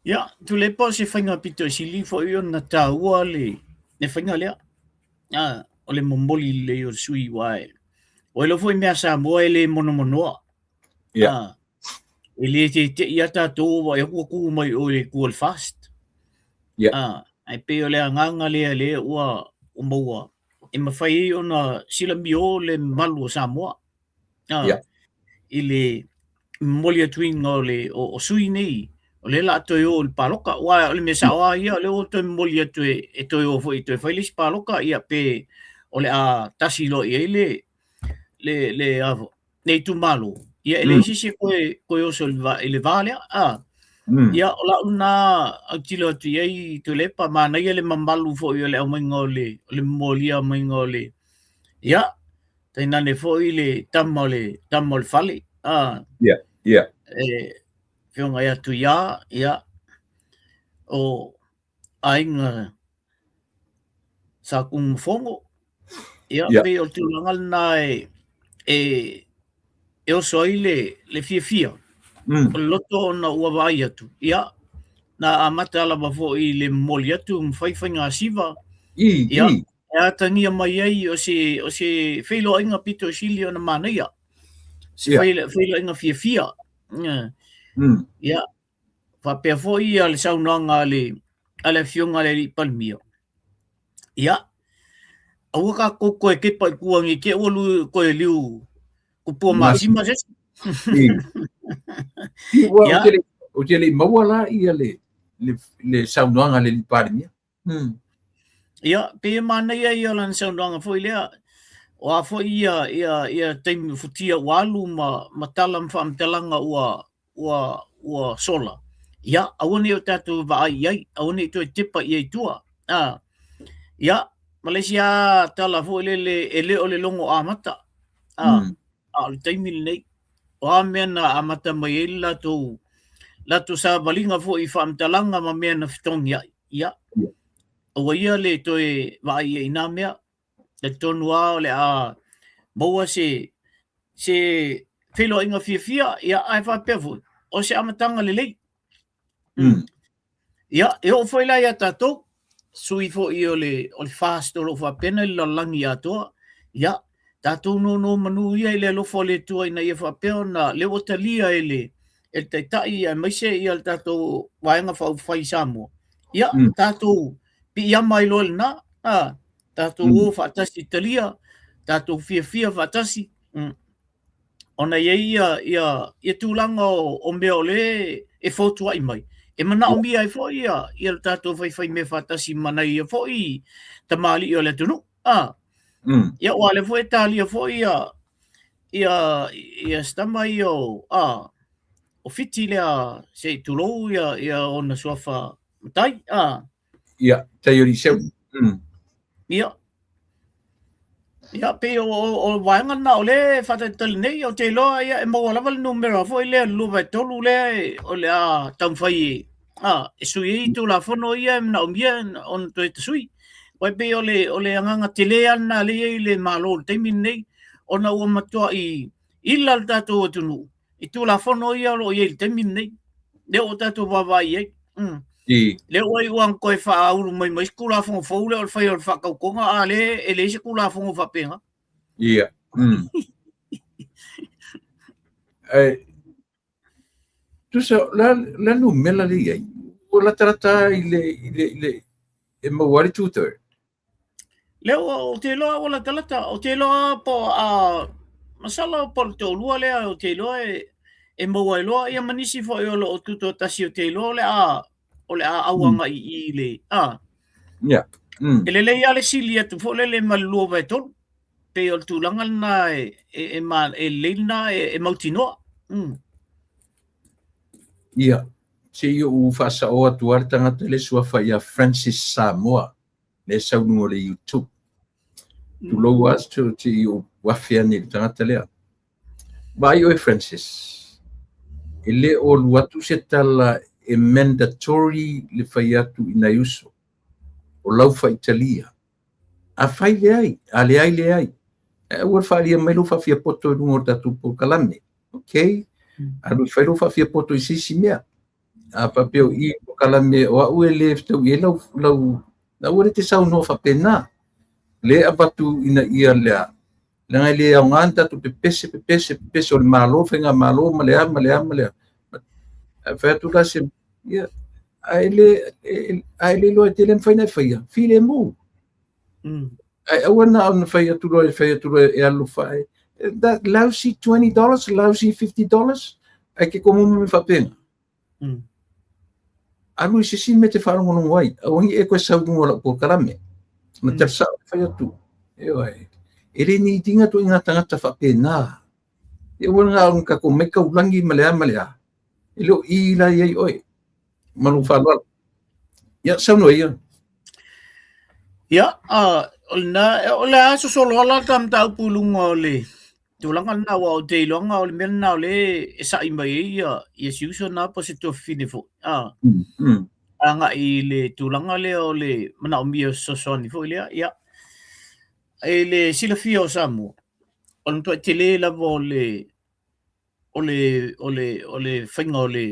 Ia, Tuilaepa o se faiga pito sili foi ona taua le faiga lea. Ah, o le momoli lelei o le sui aua e o iloa foi mea Samoa e le monomonoa. Ah, e le teitei a tatou vaai atu ua tu mai oe i le itu o le FAST. Ah, ae pei o le agaga lea lea ua maua e mafai ai ona silamio le mamalu o Samoa. Ah, i le momoli atuina o le o sui nei o lea la toe o i le paloka aua o le mea sao lava ia o lea ua toe momoli atu e toe o foi e toe fai le isi paloka ia pe o le a tasi loa i ai le le le a le itumalo ia e leai se isi e toe oso i le va lea a ia o lau lena autilo atu i ai Tuilaepa manaia le mamalu foi o le aumaiga o le o le momolia maiga o le ia tainane foi le tama o le tama o le fale a ia ia e afioga ia Tuia ia o aiga Sa Tunumafono ia pei o le tulaga lena e e oso ai le fiafia o le loto ona ua vaai atu ia na amata lava foi i le momoli atu ma fai faiga siva ia e atagia mai ai o se feiloaiga pito sili ona manaia se feiloaiga fiafia ia faapea foi ia le saunoaga a le a le afioga i le alii Palemia ia aua tatou toe kepa i tua nei te i ua toe liu tupua masima se isi. Ia, ou te le i maua la ia le saunoaga a le alii Palemia. Ia, pei e manaia ia o lana saunoaga foi lea, o a foi ia, ia, ia taimi futia ua alu ma, ma tala ma faamatalaga ua, ua, ua sola, ia, aua ne i o tatou vaai i ai, aua ne i toe tepa i ai i tua. A, ia, ma le isi lava tala foi lele, e le o le logo amata, a, a o le taimi lenei. O a mea na amata mai ai le latou, latou savaliga foi i faamatalaga ma mea na fetogiai, ia, aua ia le toe vaai i ai i nā mea. Talitonu lava o le a maua se, se feiloaiga fiafia, ia, ae faapea foi, o se amataga lelei. Ia, e oo foi la ia tatou, sui foi o le, o le FAST o lo o faapena i le lalolagi atoa, ia, tatou nonomanu ia i le alofa o le Atua ina ia faapea ona lea ua talia e le, e le Taitai aemaise ia le tatou Vaega Faaupufai i Samoa, ia, tatou piiama ai loa i lena, a, tatou o faatasi i talia, tatou fiafia faatasi, ona e i ai ia, ia, ia tulaga o mea o lea e fotuai mai, e manaomia ai foi ia, ia le tatou faifai mea faatasi ma nai ia foi tamalii o le atunuu. A, ia, aua o lea foi e talia foi ia, ia, ia si tama ia o, a, o Fiti lea, se i tulou ia, ia ona suafa matai, a. Ia, tai o Eliseu. Ia. Ia, pei o, o, o vaega lena o lea e faatalitali nei, ou te iloa ia, e maua lava le numera foi lea, le 23 lea e, o le a taumafai e, a, e sui ai Tulafono ia e manaomia ona toe tasui. Aua e pei o le, o le agaga tele lava lena lea e i ai le Malo i le taimi lenei, ona ua matuai ila le tatou atunuu i Tulafono ia o lo o i ai i le taimi lenei, lea ua tatou vaavaai i ai. Lea ua iu lava toe faaulu mai ma isi Tulafono fou lea o le fai o le faatautoga, a lea e leai se Tulafono faapena. Ia. Ae, tusa, la, la numera le i ai, ua latalata i le, i le, i le, e maua ai le two-third. Lea ua, ou te iloa ua latalata, ou te iloa po a masalo po o le toalua lea ou te iloa e, e maua ai loa ia ma nisi foi o lo o tutoatasi ou te iloa o le a o le a au agai i i le a. Yeah. E lelei lava le sili atu foi lele ma le 2/3. Pei o le tulaga lena e e e, ma, e lelei lena e, e mautinoa. Ia, se i ou faasao atu lava le tagata le suafa ia Francis Samoa, le sau i luga o le YouTube. Tulou lava se i ou afe ane i le tagata lea. Vaai oe Francis, e le o alu atu se tala e mandatory le fai atu i nai uso, o lau faitalia. A fai leai, a leai leai. Ae aua le faaalia mai lou faafiapoto i luga o le tatou polokalame. Okay? Alu e fai lou faafiapoto i se isi mea. A faapea o i i polokalame o au e le fetaui ai lau, lau, aua le te saunoa faapena. Le avatu ina ia lea, leaga e le aoga ni tatou pepese, pepese, pepese o le Malo, faigamalo ma le a, ma le a, ma le a. Ae fai atu la se, ia, ae le, ae le iloa e tele mafai ona e faia, filemu. Ae aua na ona fai atu loa, fai atu loa e alu fae. That lousy $20, lousy $50, ae ke komumu me faapena. Alu i se isi mea e te faalogologo ai, aua ne i e toe sau i luga o lau polokalame. Ma tala sao e fai atu. Ioe. E le ni itiga ituaiga tagata faapena. E aua na ona tatou omai taulagi ma le a ma le a. E le o i la i ai oe. Ma lou faaaloalo. Ia, saunoa ia. Ia, o lena, o le a sosolo ala ta mataupu i luga o le tulaga lena, aua ou te iloaga o le mea lena o lea e sa'i mai ai ia, ia si uso lena po o se tuafafine foi, a, agai i le tulaga lea o le manaomia o fesoasoani foi lea, ia. I le silafia o Samoa, o le matuai tele lava o le, o le, o le, o le faiga o le,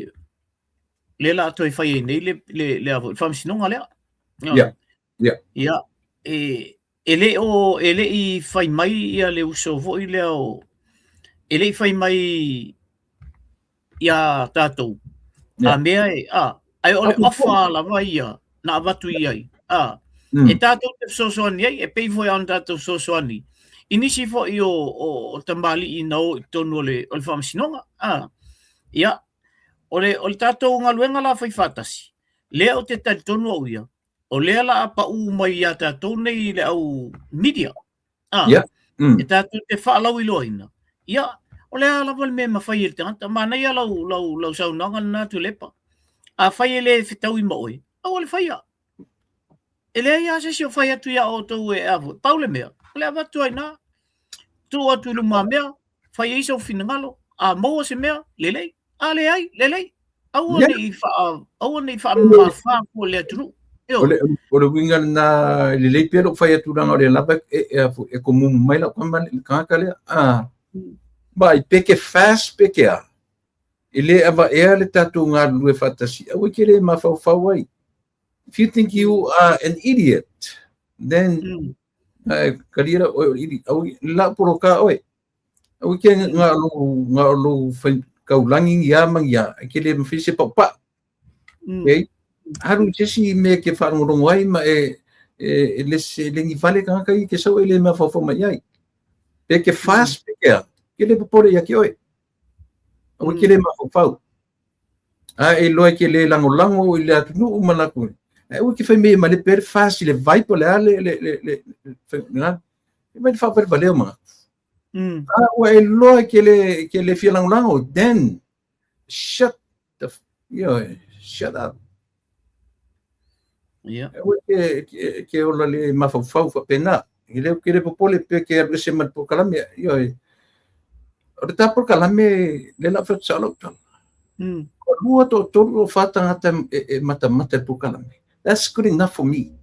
lea la a toe fai ai nei le, le, le, le faamasinoga lea. Yeah. Yeah. Ia, e, e le o, e le i fai mai ia le uso foi lea o, e le i fai mai iā tātou. Yeah. A mea e, a, ai o le offer lava ia na avatu i ai. A, e tātou te fesoasoani ai, e pei foi ona tātou fesoasoani. I nisi foi o, o, o tamalii na o i totonu o le, o le faamasinoga. A, ia, o le, o le tātou galuega la fai faatasi, lea ou te talitonu au ia, o lea la a paū mai iā tātou nei i le au media. A, Yeah. E tātou te faalauiloaina. Ia, o le a lava le mea e mafai e le tagata. Manaia lau, lau, lau saunoaga lena Tuilaepa. Afai e le fetaui ma oe, aua le faia. E leai lava se isi o fai atu iā outou e a foi. Pau le mea, o le avatu ai nā. Tuu atu i lumamea, fai ai sou finagalo, a maua se mea, lelei. A leai, lelei. Aua ne i faa, aua ne i faamamafa fua le atunuu. O le, o le uiga lena, e lelei pea lou fai atu leaga o lea lava e, e, e, e komumu mai lau tama le tagata lea. Ah, vaai, pe ke fast pe ke a. E le avaea le tatou galulue faatasi, aua e ke le mafaufau ai. If you think you are an idiot, then mm. kalia la oe o le idiot. Aua, la poloka oe. Aua ke nga lou nga lou fai kaulagi ni a ma ni a, e ke le mawhai se paupau. Okay? Alu se isi mea ke whaalongolongo ai ma e, e, e le se le ni vale kangaka i ke sau e le mea whawhau mai ai. Pe ke fast pe ke a, ke le popore ia ki oe. Aua ke le mafaufau. A e loa ke le lagolago i le atunuu ma lakou. Ae aua ke fai mea e malepe ai le fast i le vai po o le a le le le le le e mai le faavalevalea o manatu. A ua e loa ke le ke le fia lagolago, then shut the ioe, shut up. Yeah. Aua ke, ke, ke ola le mafaufau faapena. E le ke le popole pe ke alu ese ma le polokalame. Ioe. O le tā polokalame le la fai atu sao lau tala. Toalua, toatolu, toafa tagata e, e matamata i le polokalame. That's good enough for me.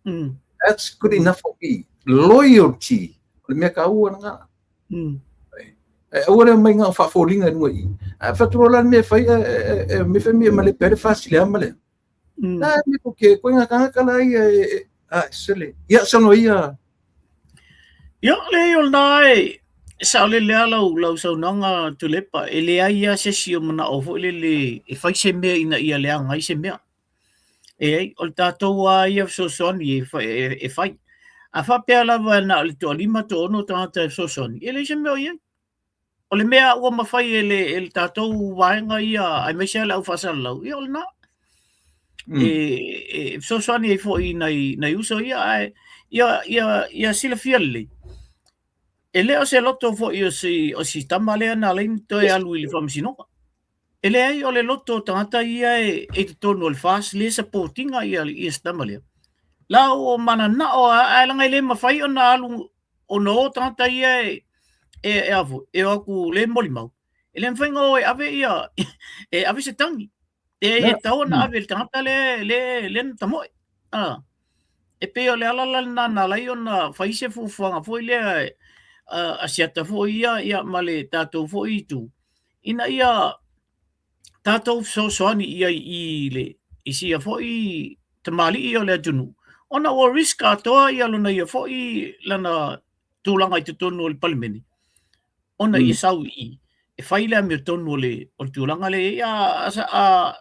That's good enough for me. Loyalty. O le mea taua lena. E aua le omai na o faafoliga i luga i i. Ae fai atu loa la le mea e fai, e, e, e, me fai mea malepe ai le fasi le a ma le a. Na me ko ke koe ngā tāngata la ia e, e, a, sele. Ia, saunoa ia. Ia, leai o lena e, E saolele lava lau, lau saunoaga Tuilaepa, e leai lava se isi o manao foi lele e fai se mea ina ia leaga ai se mea. E ai, o le tatou lava ia fesoasoani e, e, e fai. A faapea lava na o le toalima, toaono tagata e fesoasoani, e leai se mea o i ai. O le mea ua mafai e le, e le tatou vaega ia, aemaise lava le au faasalalau, ia o lena. E, e fesoasoani ai foi i nai, nai uso ia, ae ia, ia, ia silafia lelei. E le o se loto foi o si, o si tama lea na ala ai ona toe alu i le faamasinoga. E leai, o le loto o tagata ia e, e i totonu o le FAST lea e support ina ia, ia si tama lea. La ua mananao lava, ae leaga e le mafai ona alu ona o tagata ia e, e, e, a foi, e o atu le molimau. E le mafai ona o e ave ia, e ave se tagi. E, e tatau ona ave i le tagata lea, lea, lea na tamoe. Ah. E pei o le ala la lena na ala ai ona fai se fuafuaga foi lea a Asiata foi ia, ia ma le tatou foi itu, ina ia tatou fesoasoani i ai i le i sia foi tamalii o le atunuu, ona ua risk atoa ia lona ia foi lana tulaga i totonu o le Palemene, ona ia sau i i e fai le amiotonu o le o le tulaga lea i ai. A, a, a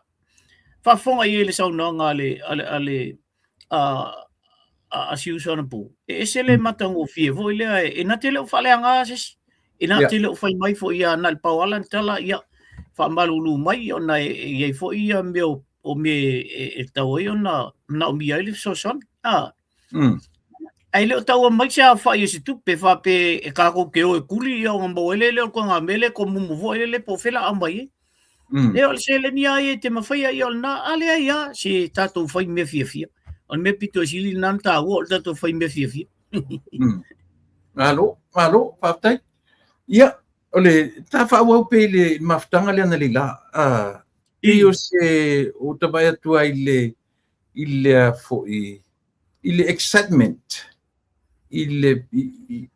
faafofoga i ai i le saunoaga a le a le a le a a si uso anapo, e ese le matagofie foi lea, e na te le o faaleaga se isi, e na te le o fai mai foi ia na o le pau lava lana tala, ia faamalulu mai ona e i ai foi ia mea o mea e tatau ai ona manaomia ai le fesoasoani. A. Ae le o taua mai se aofai o se tupe faapea e tatou te o e kuli ia ona maua ai lea o le ituaiga mea lea tomumu foi lele po o fea o le a aumai ai. E o le seleni lava ia e te mafaia ia o lena, a leai lava se tatou fai mea fiafia. O le mea pito i sili lena na taua o le tatou fai mea fiafia. Malo, malo, faafetai. Ia, o le ta faaauau pea i le mafutaga lea analeila. Pei o se ua ta vaai atu ai i le i le foi i le excitement i le i,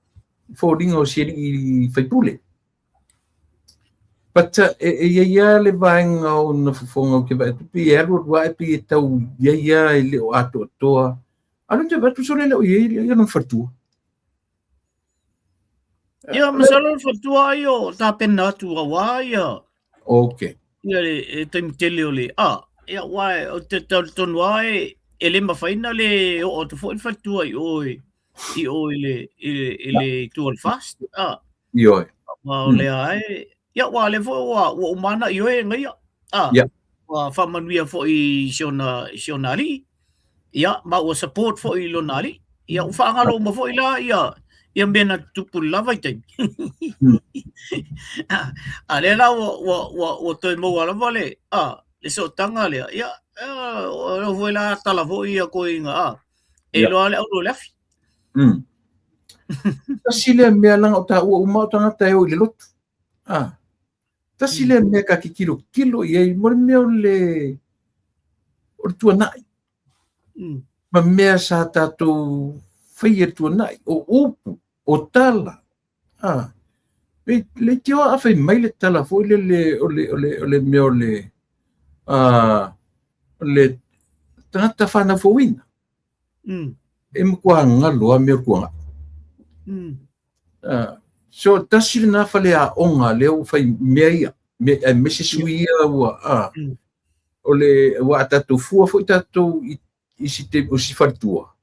foliga o si alii faipule. But e, e i ai lava le vaega o na fofoga ou te vaai atu, pei e alu alu ae pei e tau i ai lava e le o atoatoa. A o lea ou te vaai atu sole le o i ai ia lona faletua. Ia, masalo le faletua ai o tapena atu aua ia Okay. Ia le e taimi tele o le a ia aua o te talitonu lava e e le mafai ona le oo atu foi le faletua i o i i o i le i le i le itu o le FAST a. Ioe. Aua o lea e ia aua o lea foi ua ua uma ona ioe e ia a. Ia. Ua faamanuia foi i si ona i si ona alii. Ia, ma ua support foi i lona alii. Ia, ua faagalo uma foi la ia, ia mea na tutupu i le la vaitaimi. A lea la ua, ua, ua, ua toe maua lava le, a, le sootaga lea. Ia, o lea foi la tala foi ia koiga, a, e iloa le auro i le afi. Tasi lea mea leaga o taua uma o tagata e o i le lotu. A, Tasi lea mea ka tilotilo i ai mo le mea o le o le tuanai. Ma mea sa tatou faia i le tuanai, o upu, o tala. A, le leitioa a fai mai le tala foi lele o le, o le, o le mea o le, a, o le tagata fanau fouina. E matua galo lava mea o le tuanai. So tasi lena faleaoga lea ua fai mea ia, aemaise sui ia ua, a, o le, ua a tatou fua foi tatou i, i si, te, o si faletua,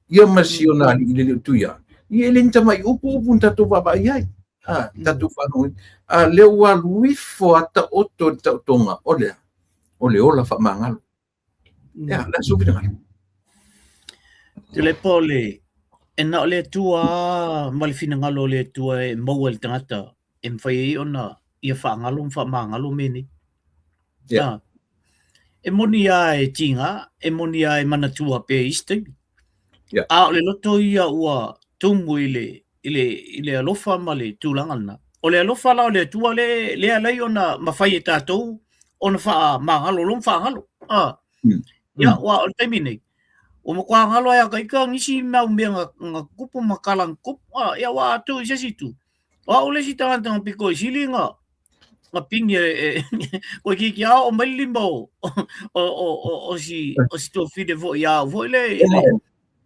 ia ma si ona alii le leo tuia, ia e le ni tamai upu upu na tatou vaavaai ai, a, tatou faalogo, a lea ua alu ifo a taoto le taotoga, o le a? O le ola faamagalo. Ia, le a sou finagalo? Tuilaepa o le, e na o le Atua lava ma le finagalo o le Atua e maua i le tagata e mafai ai ona ia faagalo ma faamagalo mea nei. Yeah. E moni lava e tiga, e moni lava e manatua pea i isi taimi. Yeah. A o le loto ia ua tumu i le, i le, i le alofa ma le tulaga lena. O le alofa la o le Atua le, lea e ala ai ona mafai e tatou ona faamagalo loa ma faagalo. Ah. Ia, aua o le taimi nei, ua matua galo ai lava ka ita nisi mau mea na, na tutupu ma tala na tutupu. Ah, ia aua a tu i se isi itu, o au le isi tagata na pito i sili na, na pini e, e toeitiiti lava oo mai le lima o, o, o, o, o si, o si tuafafine foi ia au foi le, i le,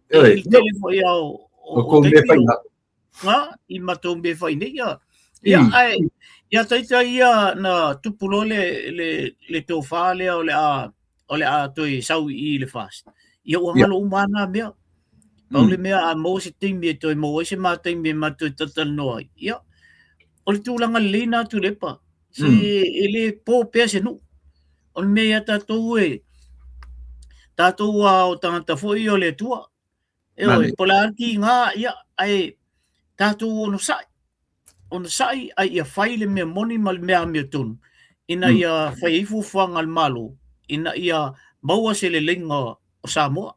i le tele foi lava o, o, o taimi o. Nga, i matou mea fai nei ia. Ia, ae, ia taita ia na tupu loa le, le, le tofā lea o le a, o le a toe sau i i le FAST. Ia ua galo uma lava na mea. Pau le mea a maua se taimi e toe maua ai se ma taimi e matou talatalanoa ai. Ia, o le tulaga lelei na Tuilaepa. Se e le po pea se nuu. O le mea ia tatou e, tatou a o tagata foi o le Atua. Ioe, po o le a le tiga, ia, ae tatou onosai, onosai a ia fai le mea moni ma le mea amiotonu, ina ia fai ai fuafuaga a le Malo, ina ia maua se leleiga o Samoa.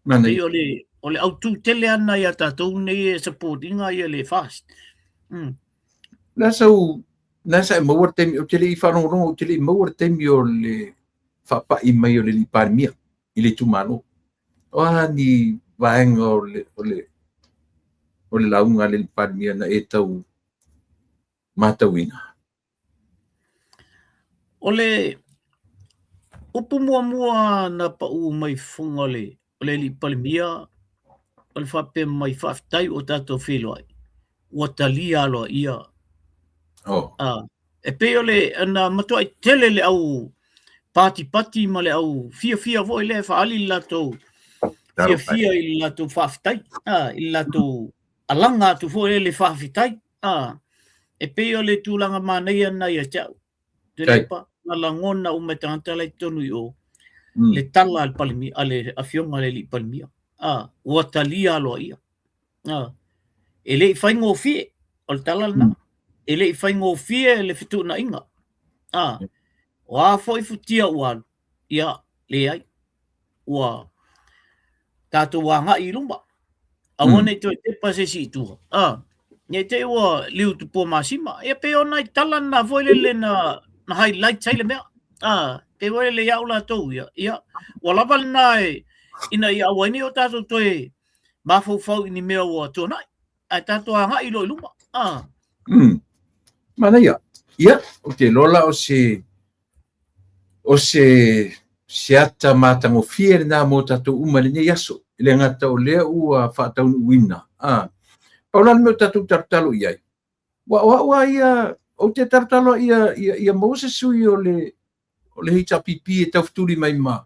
Pei o le, o le autu tele lava lena ia tatou nei e support ina ia le FAST. Le a sau, le a sa e maua le taimi, ou te le i faalogologo, ou te le i maua le taimi o le faapai mai o le alii Palemia i le itumalo. O a ni vaega o le, o le, o le lauga a le Palemia na e tau matauina? O le upu muamua na pau mai fofoga o le, o le alii Palemia, o le faapea mai faafetai ua tatou feiloai, ua talia aloaia. Oh. Ah, E pei o le na matuai tele le au patipati ma le au fiafia foi lea e faaali le latou fiafia i le latou faafetai, a, i le latou alaga atu foi lea i le faafetai, a. E pei o le tulaga manaia lena ia te au. Tuilaepa, na lagona uma e tagata la i totonu i o, le tala a le Palemia, a le Afioga i le Alii Palemia, a, ua talia aloaia. A, e le i faigofie, o le tala lena. E le i faigofie le fetuunaiga. A, o a foi futia ua alu, ia, leai, ua tatou agai i luma. Aua ne i toe tepa se isi i tua. A, ne i te i ua liu tupua masima. Ia pei o nai tala na foi lele na, na highlight ai le mea. A, pei foi lele iau latou ia. Ia, ua lava lena e, ina ia aua ai ne i o tatou toe mafaufau i ni mea ua tuanai, ae tatou agai loa i luma. Ah. Manaia. Ia, ou te iloa la o se o se se ata matagofie lena mo tatou uma i lenei aso. E le gata o lea ua faataunuuina. Ah. Pau la le mea o tatou talotalo i ai, ua o au a ia, ou te talotalo ia, ia, ia maua se sui o le, o le HRPP e taufetuli mai ma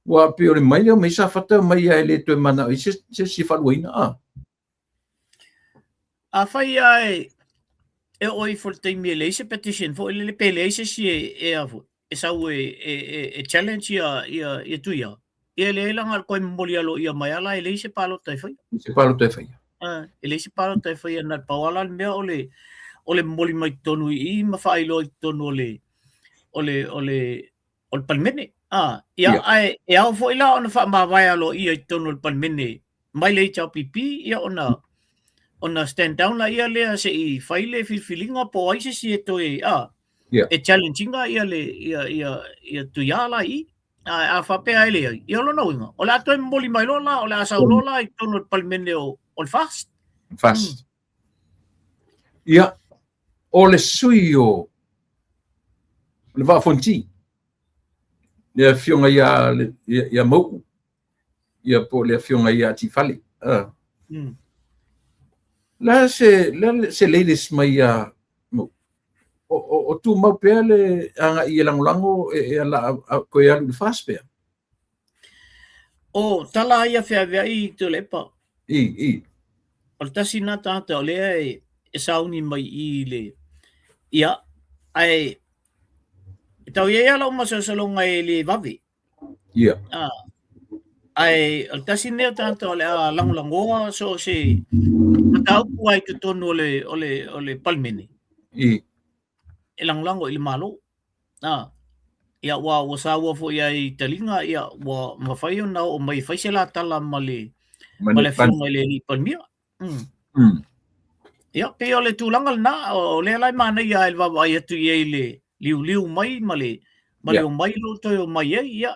Ua pei o le mai lea mai Safata mai ia e le toe manao i se se isi e faaluaina a. Afai lava e e oo ifo i le taimi e leai se petition foi lele pe leai se isi e e a foi e sau e e e e challenge ia ia ia Tuia, ia e leai la na o le toe momoli aloaia mai lava la e leai se palota e faia. Se palota e faia. A, e leai se palota e faia na o le pau lava la le mea o le o le momoli mai totonu i i ma faailoa i totonu o le o le o le o le Palemene. A, ia, yeah. Ae e ao foi la ona faamavae aloaia i totonu o le Palemene mai le HRPP, ia ona ona stand down la ia lea se i fai le filifiliga po o ai se isi e toe a yeah. e challenge ina ia le ia ia ia Tuia la i a, a faapea e leai ia o lona uiga o le a toe momoli mai loa la o le a sau loa la i totonu o le Palemene o, o le FAST. FAST. Ia, o le sui o le Vaa Fonoti, le afioga ia, ia, ia Mau'u, ia po o le afioga ia Atifale. Le a se, le a se latest mai ia Mau'u? O, o, o tumau pea le agai e lagolago e, e ala a, toe alu i le FAST pea? O tala ia feaveai Tuilaepa. I, i. O le tasi lena tagata o lea e, e sauni mai i le ia ae e tau i ai lava lau masalosaloga e le vave. Ia. Ah, ae o le tasi lenei o tagata o le a lagolagoa so o se mataupu ai totonu o le, o le, o le Palemene. I. E lagolago i le Malo. A, ia ua, ua saua foi ai i taliga, ia ua mafai ona oo mai e fai se la tala ma le, ma le afioga i le alii Palemia. Ia, pei o le tulaga lena, o lea la e manaia ai le vaavaai atu i ai i le liuliu mai ma le, ma le omai loa toe omai ai, ia,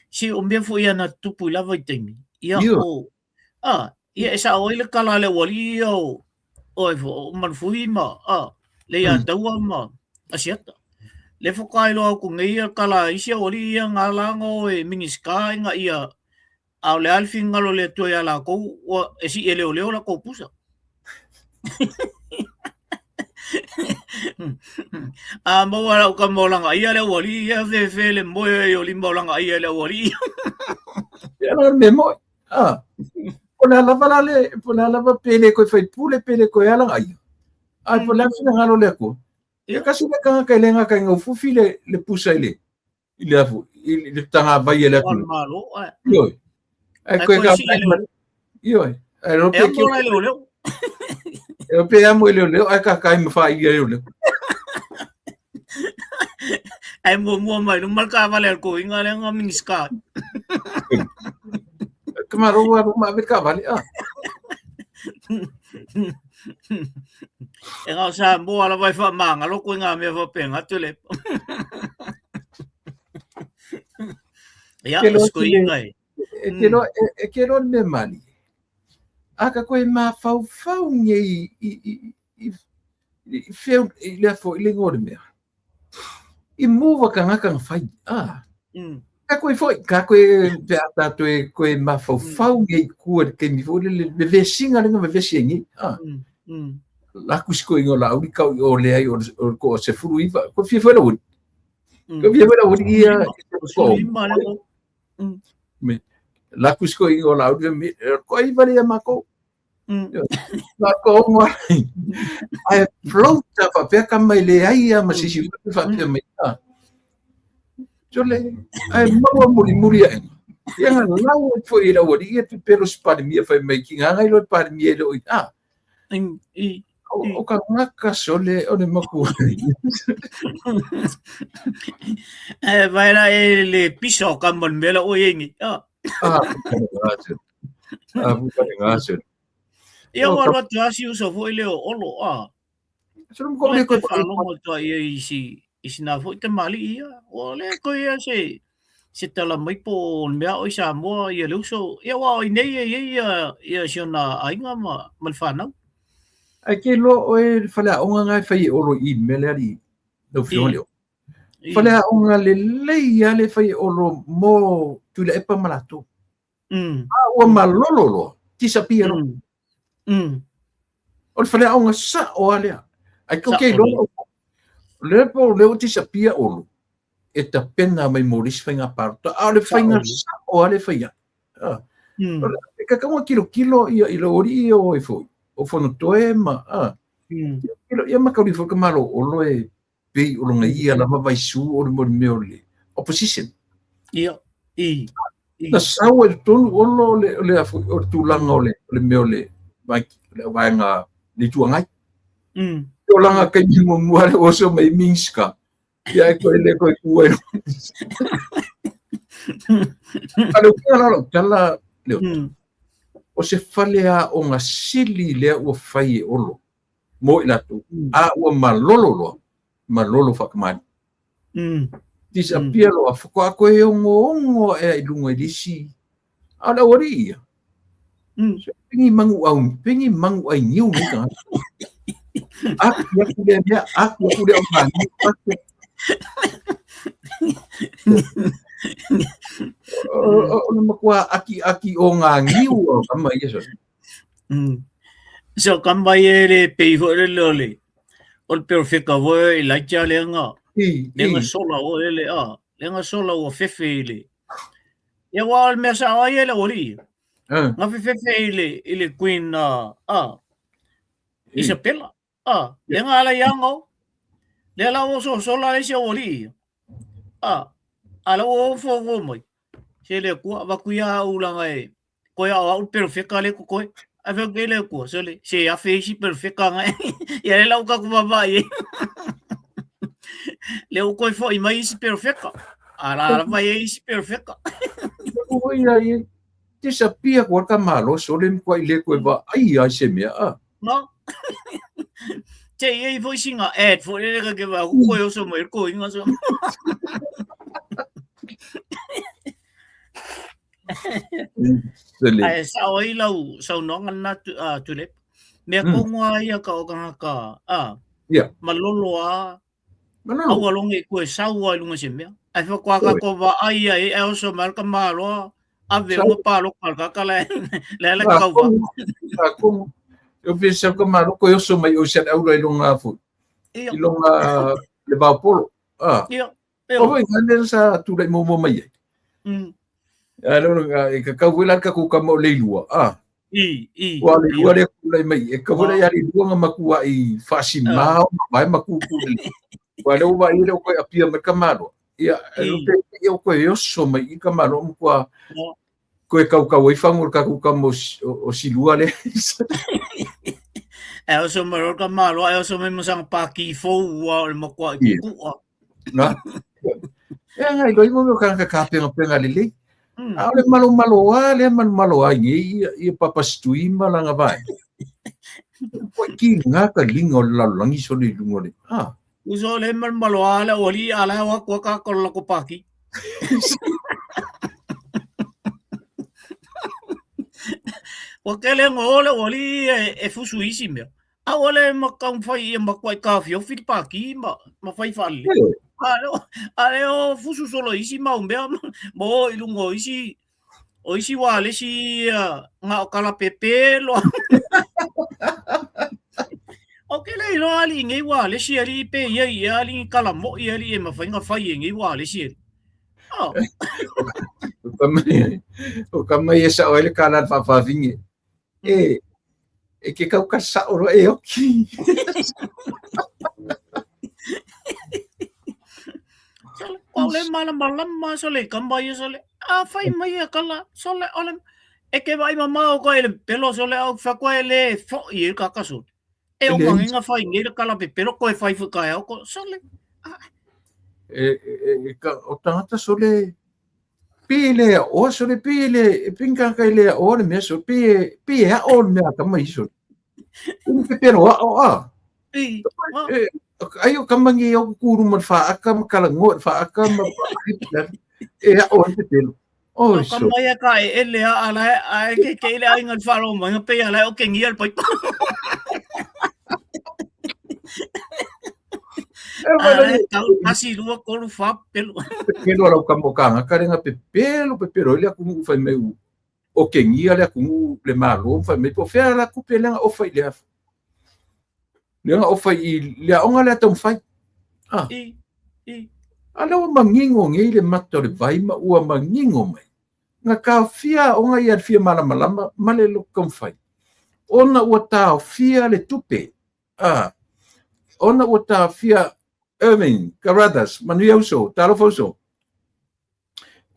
se o mea foi ia na tutupu i la vaitaimi, ia, o, a, ia e sao ai le tala a le aualii ia o, o ai foi, o Manufui ma, a, Leiataua ma Asiata. Le faatoa iloa atu nei ia tala a isi aualii ia na ala ona o e Minisita ina ia, a o le a le finagalo o le Atua ia latou, ua e sii e leoleo latou pusa. A maua lau kama o langa ia le aualii ia fefe le moe ai o lima o langa ia le aualii. Ia la me moe. Ah. O le lava la le, po le lava pe le koe faipule pe le koe ala ia. Ai po le finagalo le Atua. Ia kasi le kanga kai le ngaka i ngaufufi le pusa i le i le afu i le tagavai e le atunuu. Malo, ai. Ioe. Ai koe ka Ioe. Ai ro pe ki. E pe amo i leoleo ai ka kai ma fa i leoleo. Ai mua mua mai luma le taavale a le toeaina lea na Minisita. Ka malo ua luma ave le taavale a. E na o Samoa lava e faamagalo koe ngā mea faapena Tuilaepa. Ia, Ke loa o sikoiga e. E ke loa, e ke loa le mea malie. A ka koe mafaufau nei i feu, i lea foi, i le ingoa o le mea. I mova kangaka na fai. Ah. Ka koe foi, ka koe pe a tātou e koe mafaufau nei kua le taimi foi le le vesiga le na vesi ai nei. Ah. La ku siko ingo la uri kau i o le ai o le ko o se furu iwa. Ko fia foi la uri. Ko fia foi la uri ia. Ko lima le ko. Me la ku siko ingo la uri me ko ai vale ia mako. La ko mo ai float fa pe ka mai le ai ia ma sisi fa pe mai. Jole ai maua muri muri ai. Ia nga lau e foi i lau ia te pelo spari mia fai mai ki ngā ngai lo pari mia lo i. Ah. I O ka ngaka sole o le maku. E vai la e le pisa o ka mo mela o yengi. Ah. Ah, ah, puka ngā Ia ua alu atu lava si uso foi lea o Olo, ah. So mo le koe faalogo atu ai ia i si i sina foi tamalii ia. Ua le koe ia se se tala mai po o le mea o i Samoa ia le uso. Ia ua o i nei e i ai ia ia si ona aiga ma ma le whanau. Ai ke loa oe le faleaoga nga e fai e Olo i mea le ali lau fioga leo. Faleaoga lelei lava le fai e Olo mo Tuilaepa ma latou. A ua malolo loa, disappear loa. O le faleaoga sao lava lea. Ai ko ke loa le po le ua disappear Olo e tapena mai mo le isi faiga palota. A o le faiga sao lava le fai ai. E kakau kilokilo ia i lou alii o ai foi. O Fonotoe ma a. Kilokilo ia makauli foi ka malo Olo e pei o longa ia lava vaisu o le mo le mea o le opposition. Ia, i. Na sau ai totonu Olo o le, o le, o le tulaga o le, o le mea o le, le vaega le Itu Agai. O langa kaimi muamua le oso mai Minska. Ia e koe le koe ku ai. A le upiga la lau tala, Leo. O se faleaoga sili lea ua fai e Olo mo i latou. A ua malolo loa, malolo faakamani. Disappear loa, faatoa koe ogoongo ae i luga i le isi. A o le aualii ia. Pengi mangu au, pengi mangu ai niu nei tagata. Aku aku lea mea, aku aku lea o ngā niu, aku. O le matua aki aki o ngā niu o kama ia so. So kama ia le pei foi le le le. O le perfeka foi Elijah le nga. Le nga sola o le a. Le nga sola ua fefe i le. Ia ua o le mea sao ai e le aualii. Nga fefefe i le, i le Queen Isabella. Le nga ala ia ngau. Le la o so sola le si aualii. A la o fo fo mai. Se le kua vaku ia ulanga e. Koe au au perfeka le koe. A fe ke le kua se le se a fe si perfeka nga. Ia le lau ka ku baba i. Le o koe fo i mai si perfeka. A la la vai e si perfeka. Ko ia i disappear ko ka malo so le ko i le koe va ai ai se mea a. No. Te i foi singa ad fo le ka ke va ko koe o so mai ko inga so. Ae sao ai lau saunoaga lena Tuilaepa. Mea kongoa ia ka o kangaka, a, malolo a, aua longe i koe sau a i lunga se mea. Ae whakoa ka ko wa ai ia e oso mai ka maloa, ave unga paloka al kaka le le le kau wa. Ka kongo. E o fia ka malo ko oso mai o se aula i longa fu. I longa le vaopolo. Ah. Ia. O foi ngane sa tulai mo mo mai ai. A lo e ka kau la ka ku ka mo le lua. Ah. I, i. Ua le lua le tulai mai. E ka wala ya le lua nga makua i fasi mao ma vai maku ku. Ua le ua i le ko apia mai ka malo. Ia, e lo pe ia ko e oso mai i ka malo mo kua koe kaukau ai fango le kakou kama o silua le. E oso mai o ka malo, e oso mai mo sanga pākī fou ua o le makoa i kukua. Na. E ngai loi mo mea kanaka ka penga penga lelei. A o le malo malo a le malo malo a i ia ia papa stui ma langa vai. Koe ki ngā ka linga o le lalolagi sole i lunga o le. Ah. Uso le malo malo a le oli a la wa kua ka kola ko pākī. Ua kele ngo le oli e fusu isi mea. A ole ma kau fai ia ma kuai ka fiofi le pākī ma, ma fai whaale. A le o fusu solo isi mau mea ma o i lunga o isi o isi wā le isi ngā o kala pepe loa. O ke le iloa ali i ngei wā le si ali i pe ia i ali i kala mo i ali e mawhainga whai e ngei wā le si ali. Oh. O ka mai e sao ai le kala le whawhawhinge. E, e ke kau ka sao roa e oki. Sole, kua le malamalama sole kamba ia sole. A whai mai e kala sole ole. E ke vai mamao o koe le pelo sole au whakua e le fo i e kaka sole. E o manginga whai ngi le kala pe pelo koe whai whuka e au ko sole. E, e, e, ka, o tangata sole Pi le aʻoa sole, pi le, e pinga kai le aʻoa le mea sole, pi e, pi e aʻo le mea ka mai sole. Umi pe pelo aʻo a. I, E, ai o kamangi o kuru ma whaaka ma kala ngoa whaaka ma e aʻo le pelo. Oi, so. Ka mai ka e ele a ala a e ke ke ile ai ngal wharo mai pe ala o ke ngia le paipa. Tasi lua tolu wha pelo. Pelo ala o ka mo kanga kare nga pe pelo pe pelo ile aku ngu fai mai o ke ngia le aku ngu le malo fai mai po fea la ku pe lenga o fai le afu. Le nga o fai i le aonga le atau fai. Ah. I i. Ala o mangingo ngei le mata o le vai ma ua mangingo mai. Nga taofia aoga ia le fia malamalama ma le loto taumafai. Ona ua taofia le tupe, a, ona ua taofia Irving Carruthers, manuia uso, talofa uso.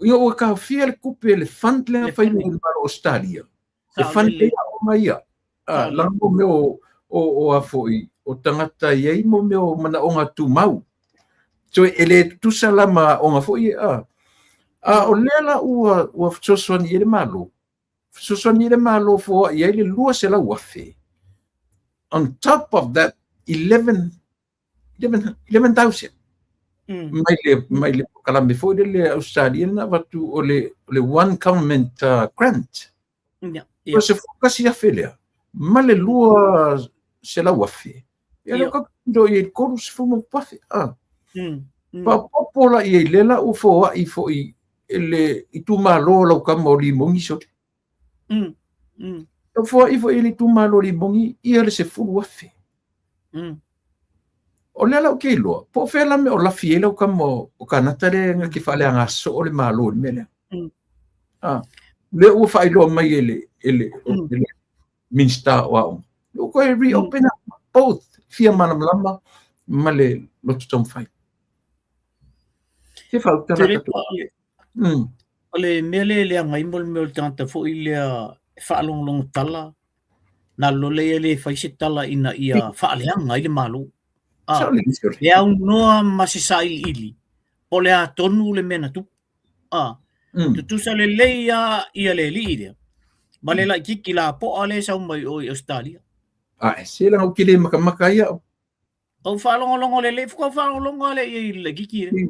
Ia ua taofia le tupe le fund lea fai mai le Malo o Australia. E fund ai aoga ia. A, langa mo mea o, o, o a foi, o tagata i ai mo mea o manaoga tumau. So e le tutusa la ma aoga foi a. A o lea la ua, ua fesoasoani i ai le Malo. Fesoasoani i le Malo foai ai le 200,000. On top of that, 11 11,000. Mai le, mai le polokalame foi lele a Australia na avatu o le, o le One Government Grant. Yeah, yeah. Se kasi afe lea, ma le 200,000. Ia leo ka do i e kolu se fumo pafe. Ah. Papopo la i e lela u foai foi e le itumalo lau kama o Limogi sole. Ua foai foi i le itumalo o Limogi ia le 10,000. O lea la ou te iloa, po o fea la mea o lafi ai lau kama o Kanata lea na ke faaleaga soo le Malo i le mea lea. Ah, lea ua faailoa mai e le, e le, e le Minista o Aoga. Ua koe reopen up both fia malamalama ma le loto taumafai. Se faautala katoa. O le mea lea e leaga ai mo le mea o le tagata foi lea e faalogologo tala, na lole ia le fai se tala ina ia faaleaga ai le Malo. Ah, e aunoa ma se sailiili, po o le a tonu le mea na tupu. Ah, tutusa lelei lava ia le alii lea, ma le laitiiti lapoa lea e sau mai o i Ausetalia. Ah, e se laga ou te le makamaka ai au. Ou faalogologo lelei, faatoa faalogologo lava lea i ai i le laitiiti lea.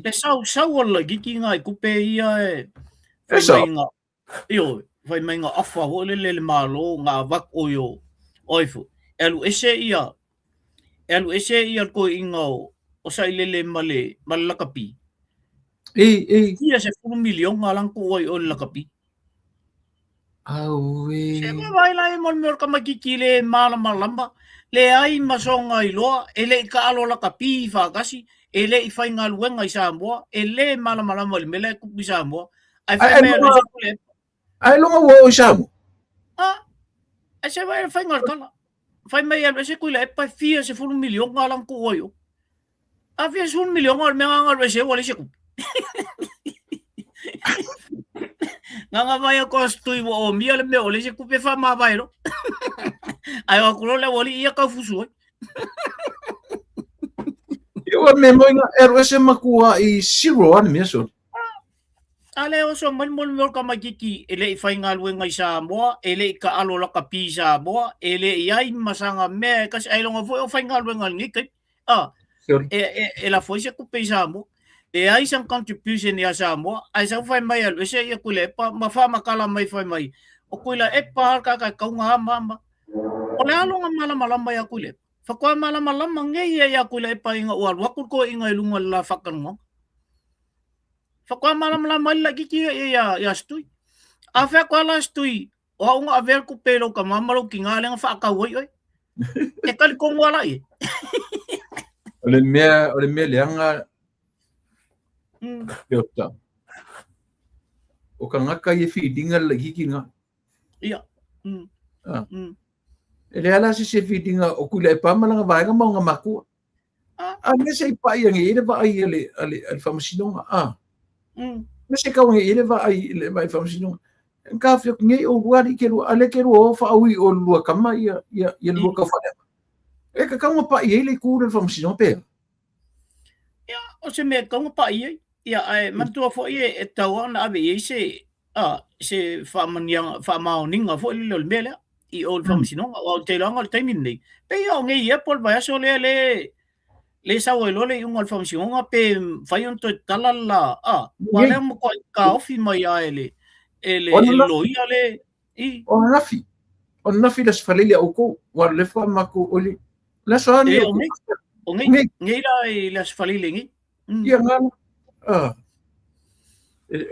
Le sau, sau o le laitiiti nga i tupe ia e fai mai nga, ioe, fai mai nga offer foi lele le Malo nga avatu oi o, oi foi, e alu ese ia, e alu ese ia le toeaina o, o Sailele ma le, ma le lakapi. I, i. Fia 10 miliona la na tuu ai i o i le lakapi. Auē. Se vaavaai la e mo le mea o le tamaititi le malamalama, leai ma sona iloa, e le i taalo lakapi faatasi, e le i faigaluega i Samoa, e le malamalama i le mea la e tupu i Samoa, ae fai mai alu ese Tuilaepa. Ailoga ua oo i Samoa? A, ae se vaai i le faiga o le tala. Fai mai alu ese Tuilaepa e fia 10 miliona lana tuu ai o. A fia 10 miliona o le mea na alu ese ua leai se tupe. Na na vai atu a Stui ua omia le mea ua leai se tupe faamavae loa. Ae o atu loa le aualii ia tau fusu ai. Ia ua me moi na e alu ese matua i zero a le mea sole. A le oso mai le mea o le tamaititi e le i faigaluega i Samoa, e le i taalo lakapi i Samoa, e le i ai ma sana mea e tasi, ailoga foi o faigaluega i lenei taimi. A, e lafo ai se tupe i Samoa. Leai sana contribution ia Samoa, ae sau fai mai alu ese ia Tuilaepa ma faamatala mai fai mai, o Tuilaepa lava le tagata e tatau ona ama ama. O le a lona malamalama ia Tuilaepa? Faatoa malamalama nei ia ia Tuilaepa ina ua alu atu le toeaina i luga o le la faatalanoaga. Faatoa malamalama ai le laitiiti ia ia Stui. A fai atu lava la Stui, o au na avea le tupe i lou tama ma lou tina lea na faatau ai oe. E talitonu lava la i ai. O le mea leaga Leota. O tagata ia e filiga le laitiiti lena. Ia. Ah. E leai la se isi e filiga o Tuilaepa ma lana vaega ma ona matua. A mea se i pai ane i ai le vaai a le, a le, a le faamasinoga. A. Mea se kau ane i ai le vaai, le vaai faamasinoga. Ka fia nei o lua alii ke lua, a le ke lua o whaui o lua kama ia, ia, ia lua kau whaleaga. E ka kaunga pai ai le kū le faamasinoga pea. Ia, o se mea kaunga pai ai. Ia, ae manatua foi e tatau lava ona ave i ai se, a, se faamaniaga, faamaoniga foi lele o le mea lea i o i le faamasinoga. Aua ou te iloaina o le taimi lenei, pei lava o nei ia po o le vaiaso lea le le sau ai loa le iuga o le faamasinoga pe mafai ona toe tatala le la, a, aua o lea ua matuai taofi mai lava e le e le e le loia le i. O ananafi, o ananafi le Aso Faraile a outou, ua alu lefa matou o le le aso a nei. O nei, o nei, nei la i le Aso Faraile nei. Ia ngā ah.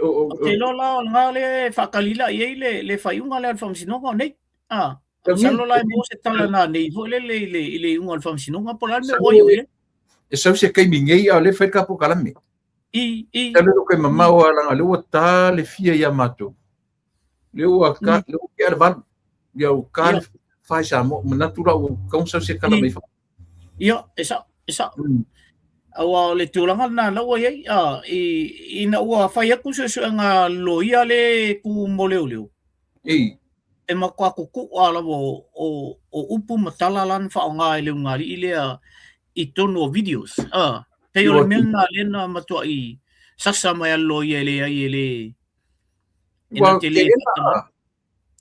O te iloa la o lena lea e faatali la i ai le, le faaiuga lea o le faamasinoga o nei. Ah, masalo la e maua se tala nanei foi lele i le, i le iuga o le faamasinoga po o le a le mea ua iu i ai. E sau se taimi nei a o lea e fai le ka polokalame. I, i. Talo lo kai mamao a langa le ua tā le fia ia matou. Le ua ka, le ua kea le valu. Ia ua ka le whai sa mo, manatu la ua kaunga sau se tala mai wha. Ia, e sa'o, e sa'o. Aua o le tulaga lena la ua i ai, a, i, ina ua fai atu suesuega loia le tu mo leoleo. I. E matua kuku'a lava o, o, o upu ma tala la na faaaoga e le ulugalii lea i totonu o videos. A, pei o le mea lena lea na matuai sasa mai a le loia e leai e le, e na te le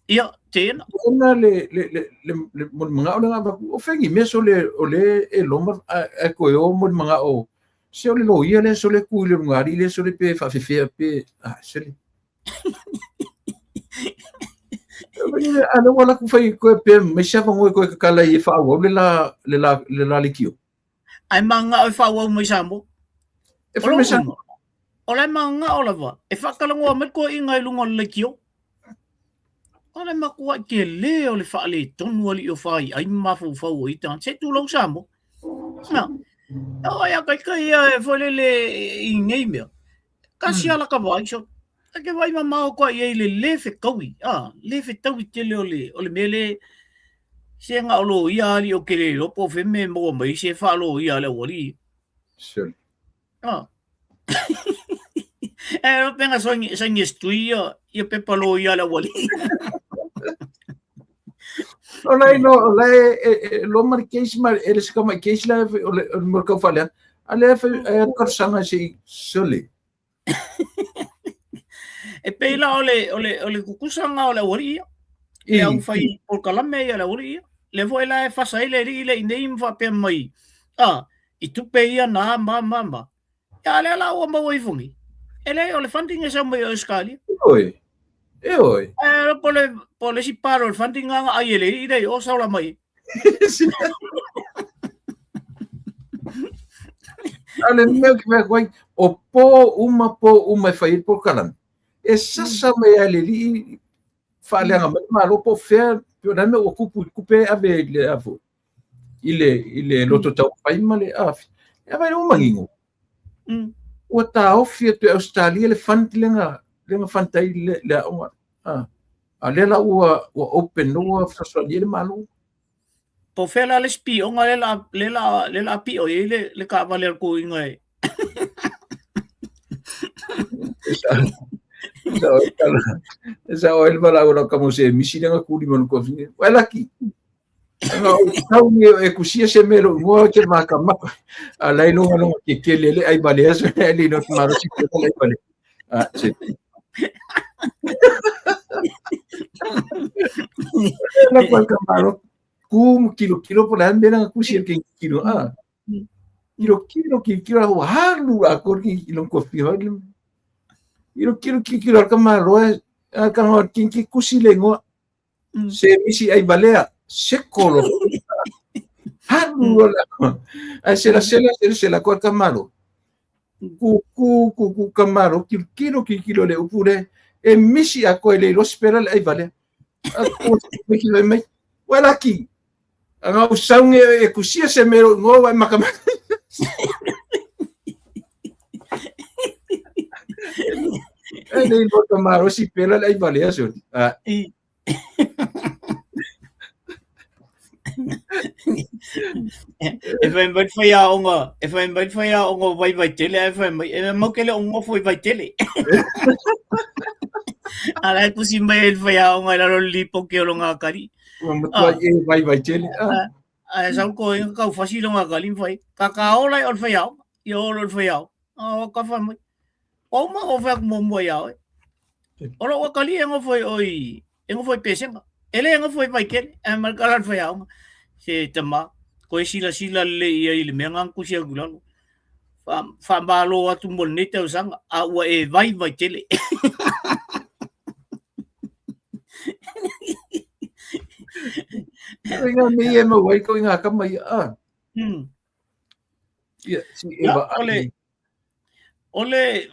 Ia, tēnā. Tēnā le, le, le, le, le, mo le mangao le ngā o whengi mea so le, o le e loma a, a koe o mo le mangao, se o le loia le so le kui le rungari le so le pe whawhewhea pe, ah, se le. A le wala ku whai koe pe, mai siapa ngoe koe kakala i e whaawau le la, le la, le la le kio. Ae mangao e faaauau mai Samoa. E whai mai Samoa. O la e mangao lava, e faatalanoa mai le toeaiina i luga o le leitio. O le matuai tele o le faaletonu alii o faiai ma mafaufau o ia tagata. Se tulou Samoa. Na, o ai a taita ia e foi lele i nei mea. Kasi ala ka vaai so. A ke vaai mamao koa i ai le le fetaui, a, le fetaui tele o le, o le mea le, se nga o lo ia ali o ke le iloa po o fea me maua mai se faalo ia le aualii. Sure. A. E o penga saini, saini e stui ia, ia pepa lo ia le aualii. O lai no, o lai e, e, lo ma le case ma e le sika mai case la o le o le mo kau fale. A le fa e talosaga se i sole. E pei la o le, o le, o le kukusaga o le aualii ia. Le au fai polokalame ia le aualii ia. Le foi la e fasa ai le alii le i nei ma faapea mai, a, i tupe ia na ma ma ma. Ia a lea la ua maua ifo nei. E leai o le funding e sau mai o Australia. E oi. E oi. E po le, po le isi part o le funding nga ai e le alii lea i o sau la mai. A le mea ki mea koe, o pō uma, pō uma e whai e pō kalame. E sasa mai a le alii, Faaleaga mai le Malo po o fea, po o le a le mea ua tupu i tupe e ave i le a foi, i le, i le loto taumafai ma le a, e vaai ua manino. Ua taofi atu e Ausetalia le fund lea na, lea na fund ai le, le aoga. A, a lea la ua, ua open ua fesoasoani ai le Malo. Po o fea la le isi pioga lea la, lea la, lea la pio i ai le, le taavale a le toeaina e. Sa o ele vala ora kamo se misi lenga kuli manu ko fine. Wa laki. Anga o tau ni e kusia se mero mo te maka maka. A lai longa longa ke kele le ai bale aso le li no maro si ke le bale. A se. La kwa ka maro ku kilo kilo po la mera kusia ke kilo a. Kilo kilo kilo kilo ua halu a ko ki kilo ko fi hoi. Kilo kilo kilo kilo ka maro e a ka ho ki ki kusi le ngoa. Se misi ai balea se kolo. Halu la. Ai se la se la se se la ko ka maro. Ku ku ku ku ka maro kilo kilo kilo kilo le upu le e misi a ko le lo spera le ai balea. A ko ki le mai. Wala ki. Anga u saunge e kusia se mero ngo wa maka E nei lo ka maro si pela le ai valea so. Ah. E fai mai le faiaoga, e fai mai le faiaoga o Vaivaitele ae fai mai, e mau ke le o nofo i Vaitele. A la e tusi mai ai le faiaoga i lalo o le lipoti o lona akali. Ua matua e Vaivaitele. Ah. Ae sau ko kau fasi lona akali ma fai, ka ka ola i o le faiaoga, i o olo le faiaoga. O ka fai mai, o uma o fai aku muamua iā oe. O lou akalii e nofo i oi, e nofo i Pesega. E le nofo i Vaitele, ae ma le kala le faiaoga. Se tama, koe silasila lelei i ai i le mea na tusi atu i lalo. Faamalo atu mo lenei tausaga, a ua e vai Vaitele. Ko ngā mea e mau ai ko ngā kama ia. Ah. Ia, si e va. O le, o le,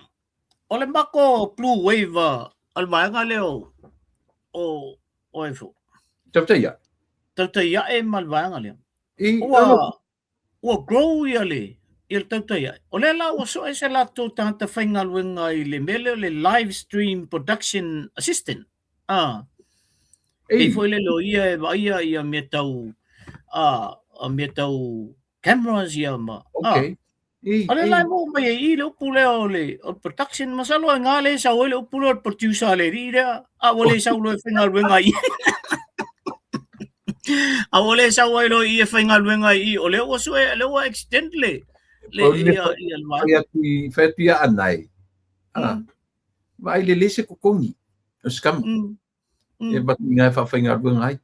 o le mako Blue Wave a le vaega lea o, o, o ai fo. Tautai ae. Tautai ae ma le vaega lea. I, ua, ua grow ia le, ia le tautai ae. O lea la ua soe se latou tagata faigaluega i le mea lea o le live stream production assistant. Ah. Ei foi le lo ia e vaaia ia mea tau, ah, a mea tau cameras ia ma. Okay. Ah. I, O le la e maua mai ai i le upu lea o le o le production, masalo e ngā le sau ai le upu lea o le producer a le alii lea, a ua le sau loa e faigaluega i. A ua le sau ai loa i e faigaluega i, o lea ua sue, lea ua extend le, le, ia, ia le vaega. Fai atu i, fai atu ia Anai. Ah. Vaai lelei se totogi o se kama. E batu i ngā e whaawhaingaluega ai.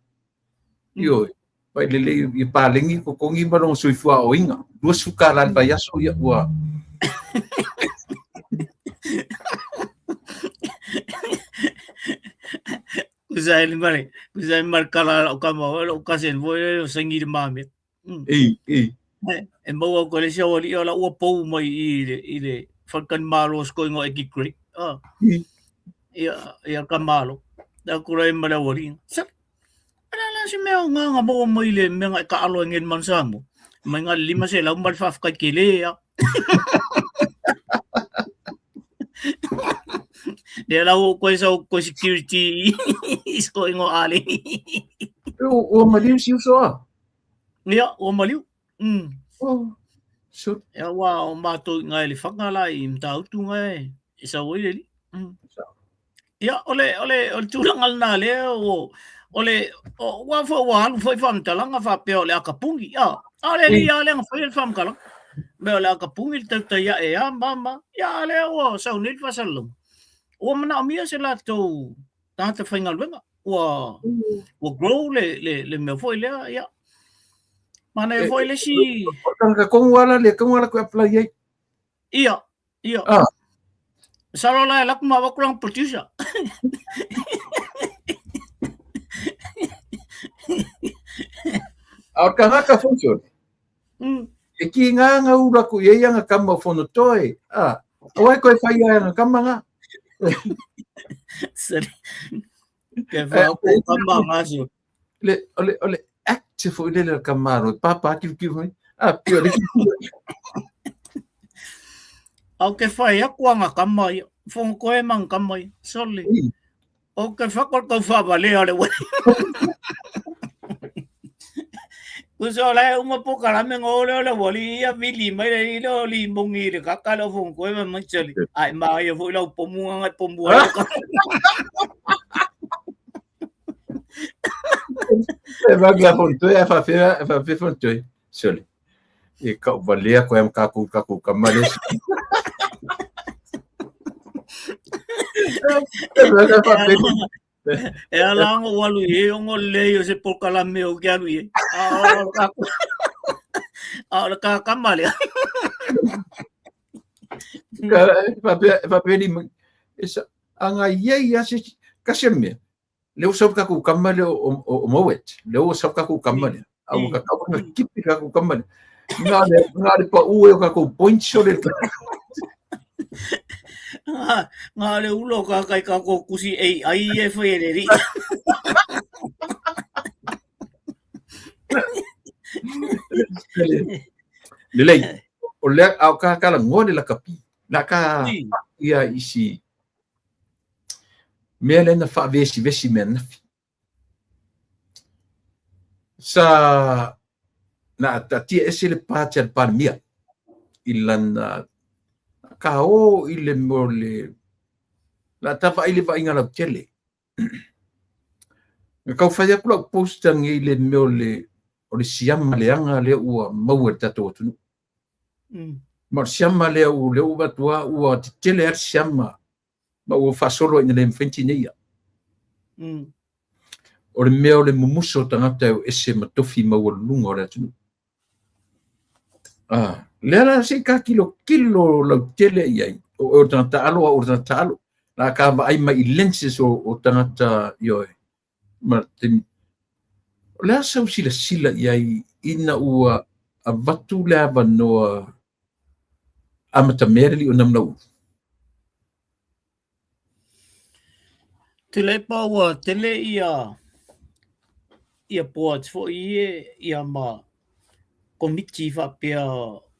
Ioe, vaai lelei i palegi totogi ma lona soifua aoina. 20 kālā le vaiaso, ia ua... Tusa ai ma le, tusa ai ma le kala a lau kama, o lou cousin foi lea o Sangi le Mamea. Ei, ei. E maua ko le isi aualii o la ua pou mai i le, i le faletalimalo o Scoingo Eki Great. Ah. Ia, ia ka malo. Da kura e ma le aualii. Sa, ala la se mea o ngā maua mai le mea nga e ka alo e ngen man Samoa. Mai ngā lima se lau ma le whawhakai ke le ia. Lea la ua koe sau koe security i Scoingo Ale. Ua maliu si uso a? Ia, ua maliu. Oh, so. Ia, ua o mātou i ngā elefanga la i Matautu ngā e, e sau ai le alii. Ia, o le, o le, o le tulaga lena lea, o, o le, o, ua foi ua alu foi faamatalaga faapea o le akapuni. Ia, a o le alii lava lea na faia le faamatalaga. Mea o le akapuni le tautai ae a ma ma. Ia, a lea ua sau nei le faasalalauga. Ua manaomia se latou tagata faigaluega ua ua grow le le le mea foi lea ia manaia foi le isi O tanga kongu ala le kongu ala ko apply ai. ia ia Ah. Masalo la e laku ma waku lang producer. A o tangata function. E ki ngā ngā ura ku i anga kama o whono toi. Ah, o ai koe whai ai anga kama ngā. Sorry. Ke whaoko kama ngaso. Le, o le, o le act foi le le kamaro, papa kiu kiu mai. A pio le Au ke whai aku anga kama ia. Whongo koe mang kama ia. Sorry. O ke whakol kau whawalea le wai. Uso la uma po kalame ngole ole wali ia vili mai le ile oli mongi le kaka le fong koe ma mai chali. Ai ma ia foi lau pomu nga pomu ai ka. E va ga fong toe fa fe fa fe fong toe. Sole. E ka valea koe am ka ku ka ku ka male. E va ga fa fe. E ala ngo walu e ongo le yo se polokalame o ke alu e. A o ka a o ka kama le. Ka fa pe fa pe ni esa anga ia ia se kasi mea. Le o sau ka ku kama le o o Moet. Le o sau ka ku kama le. A o ka ka ka kipi ka ku kama le. Nga le nga le pa u e o ka ku points o le. Ngā le ulo ka kai ka ko kusi ei ai e whai e reri. Lelei, o lea au ka kala ngoa le lakapi. La ka ia isi mea lena whaavesi vesi mea nafi. Sa na taatia ese le pati a le Palemia i lana ka o i le mo le la ta vaai le vaaiga lautele. Na kau fai atu lau post nei le mea o le siama leaga lea ua maua i le tatou atunuu. Ma o le siama lea ua lea ua avatu lava ua tetele lava le siama ma ua faasolo ai ina le mafai ona tineia. O le mea o le mumuso o tagata e o ese ma tofi maualuluga o le atunuu. Ah, lea la se i ka kilokilo lautele i ai, o o tagata alo au o tagata alo. La ka vaai mai i lenses o tagata ioe. Ma te, o le a sau silasila i ai ina ua avatu le avanoa amatamea le alii o Namulauulu? Tuilaepa ua tele ia ia boards foi ia ia ma komiti faapea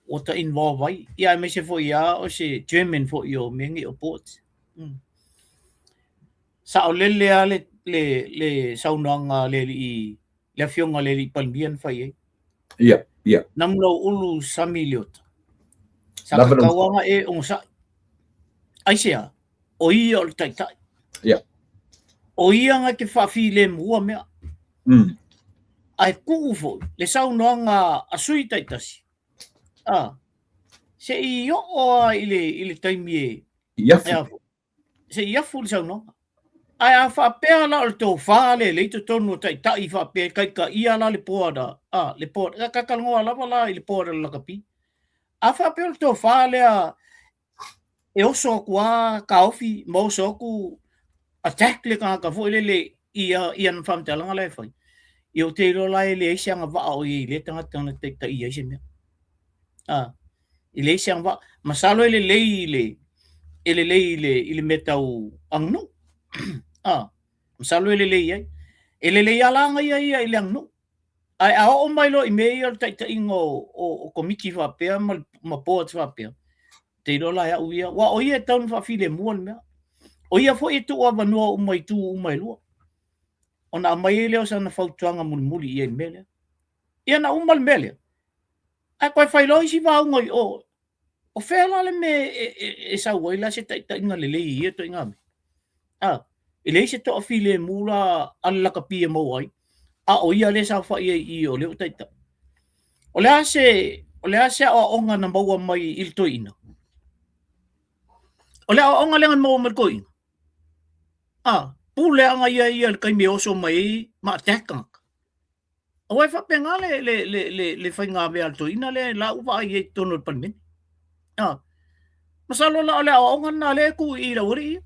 ua ta involve ai ia aemaise foi lava o se chairman foi o mea nei o boards. Saolele lava le le le saunoaga a le alii le afioga i le alii Palemia na fai ai. Ia, ia. Namulauulu Sami Leota. Sa tatau lava ona e onosai. Aisea, o ia o le taitai. Ia. O ia na te faafilemu mea. Ae tuu foi le saunoaga a sui taitasi. A, se i oo lava i le, i le taimi e... I afu. Se i afu le saunoaga. Ae a faapea la o le tofa lea e i totonu o taitai faapea e kaikaia la le board a, le board, ka talanoa lava la i le board a le lakapi. A faapea o le tofa lea e oso atu a kaofi ma oso atu attack le tagata foi lele i i ana faamatalaga la e fai. Ia ou te iloa la e leai se agavaa o i ai i lea tagata na taitaia ai se mea. A, e leai se agavaa. Masalo e lelei i le, e lelei i le, i le mea tau aganuu. A, masalo e lelei ai. E lelei lava la ona ia ia i le aganuu. Ae a oo mai loa i mea ia o le taitaiga o komiti faapea ma boards faapea, te iloa la e au ia, aua o ia e tatau ona faafilemu le mea. O ia foi e tuu avanoa uma i itu uma e lua, ona aumai ai lea o sana fautuaga mulimuli i ai i le mea lea. Ia na uma le mea lea, ae toe fai loa isi vaauga i o, o fea la le mea e sau ai la se taitaiga lelei i ia ituaiga mea? A, e leai se toafilemu la a le lakapi e maua ai, a o ia lea e saofai ai i i o lea ua taitai. O le a se, o le a se aoaoga na maua mai i le toeaina? O le aoaoga lea na maua mai i le toeaina? A, pule lava ia ia i le taimi e oso mai ai ma attack tagata. Aua e faapena le, le, le, le, le faiga mea a le toeaina lea la ua vaai ai i totonu o le Palemene. Ah. Masalo la o le aoaoga lena lea e tuu i i le aualii ia.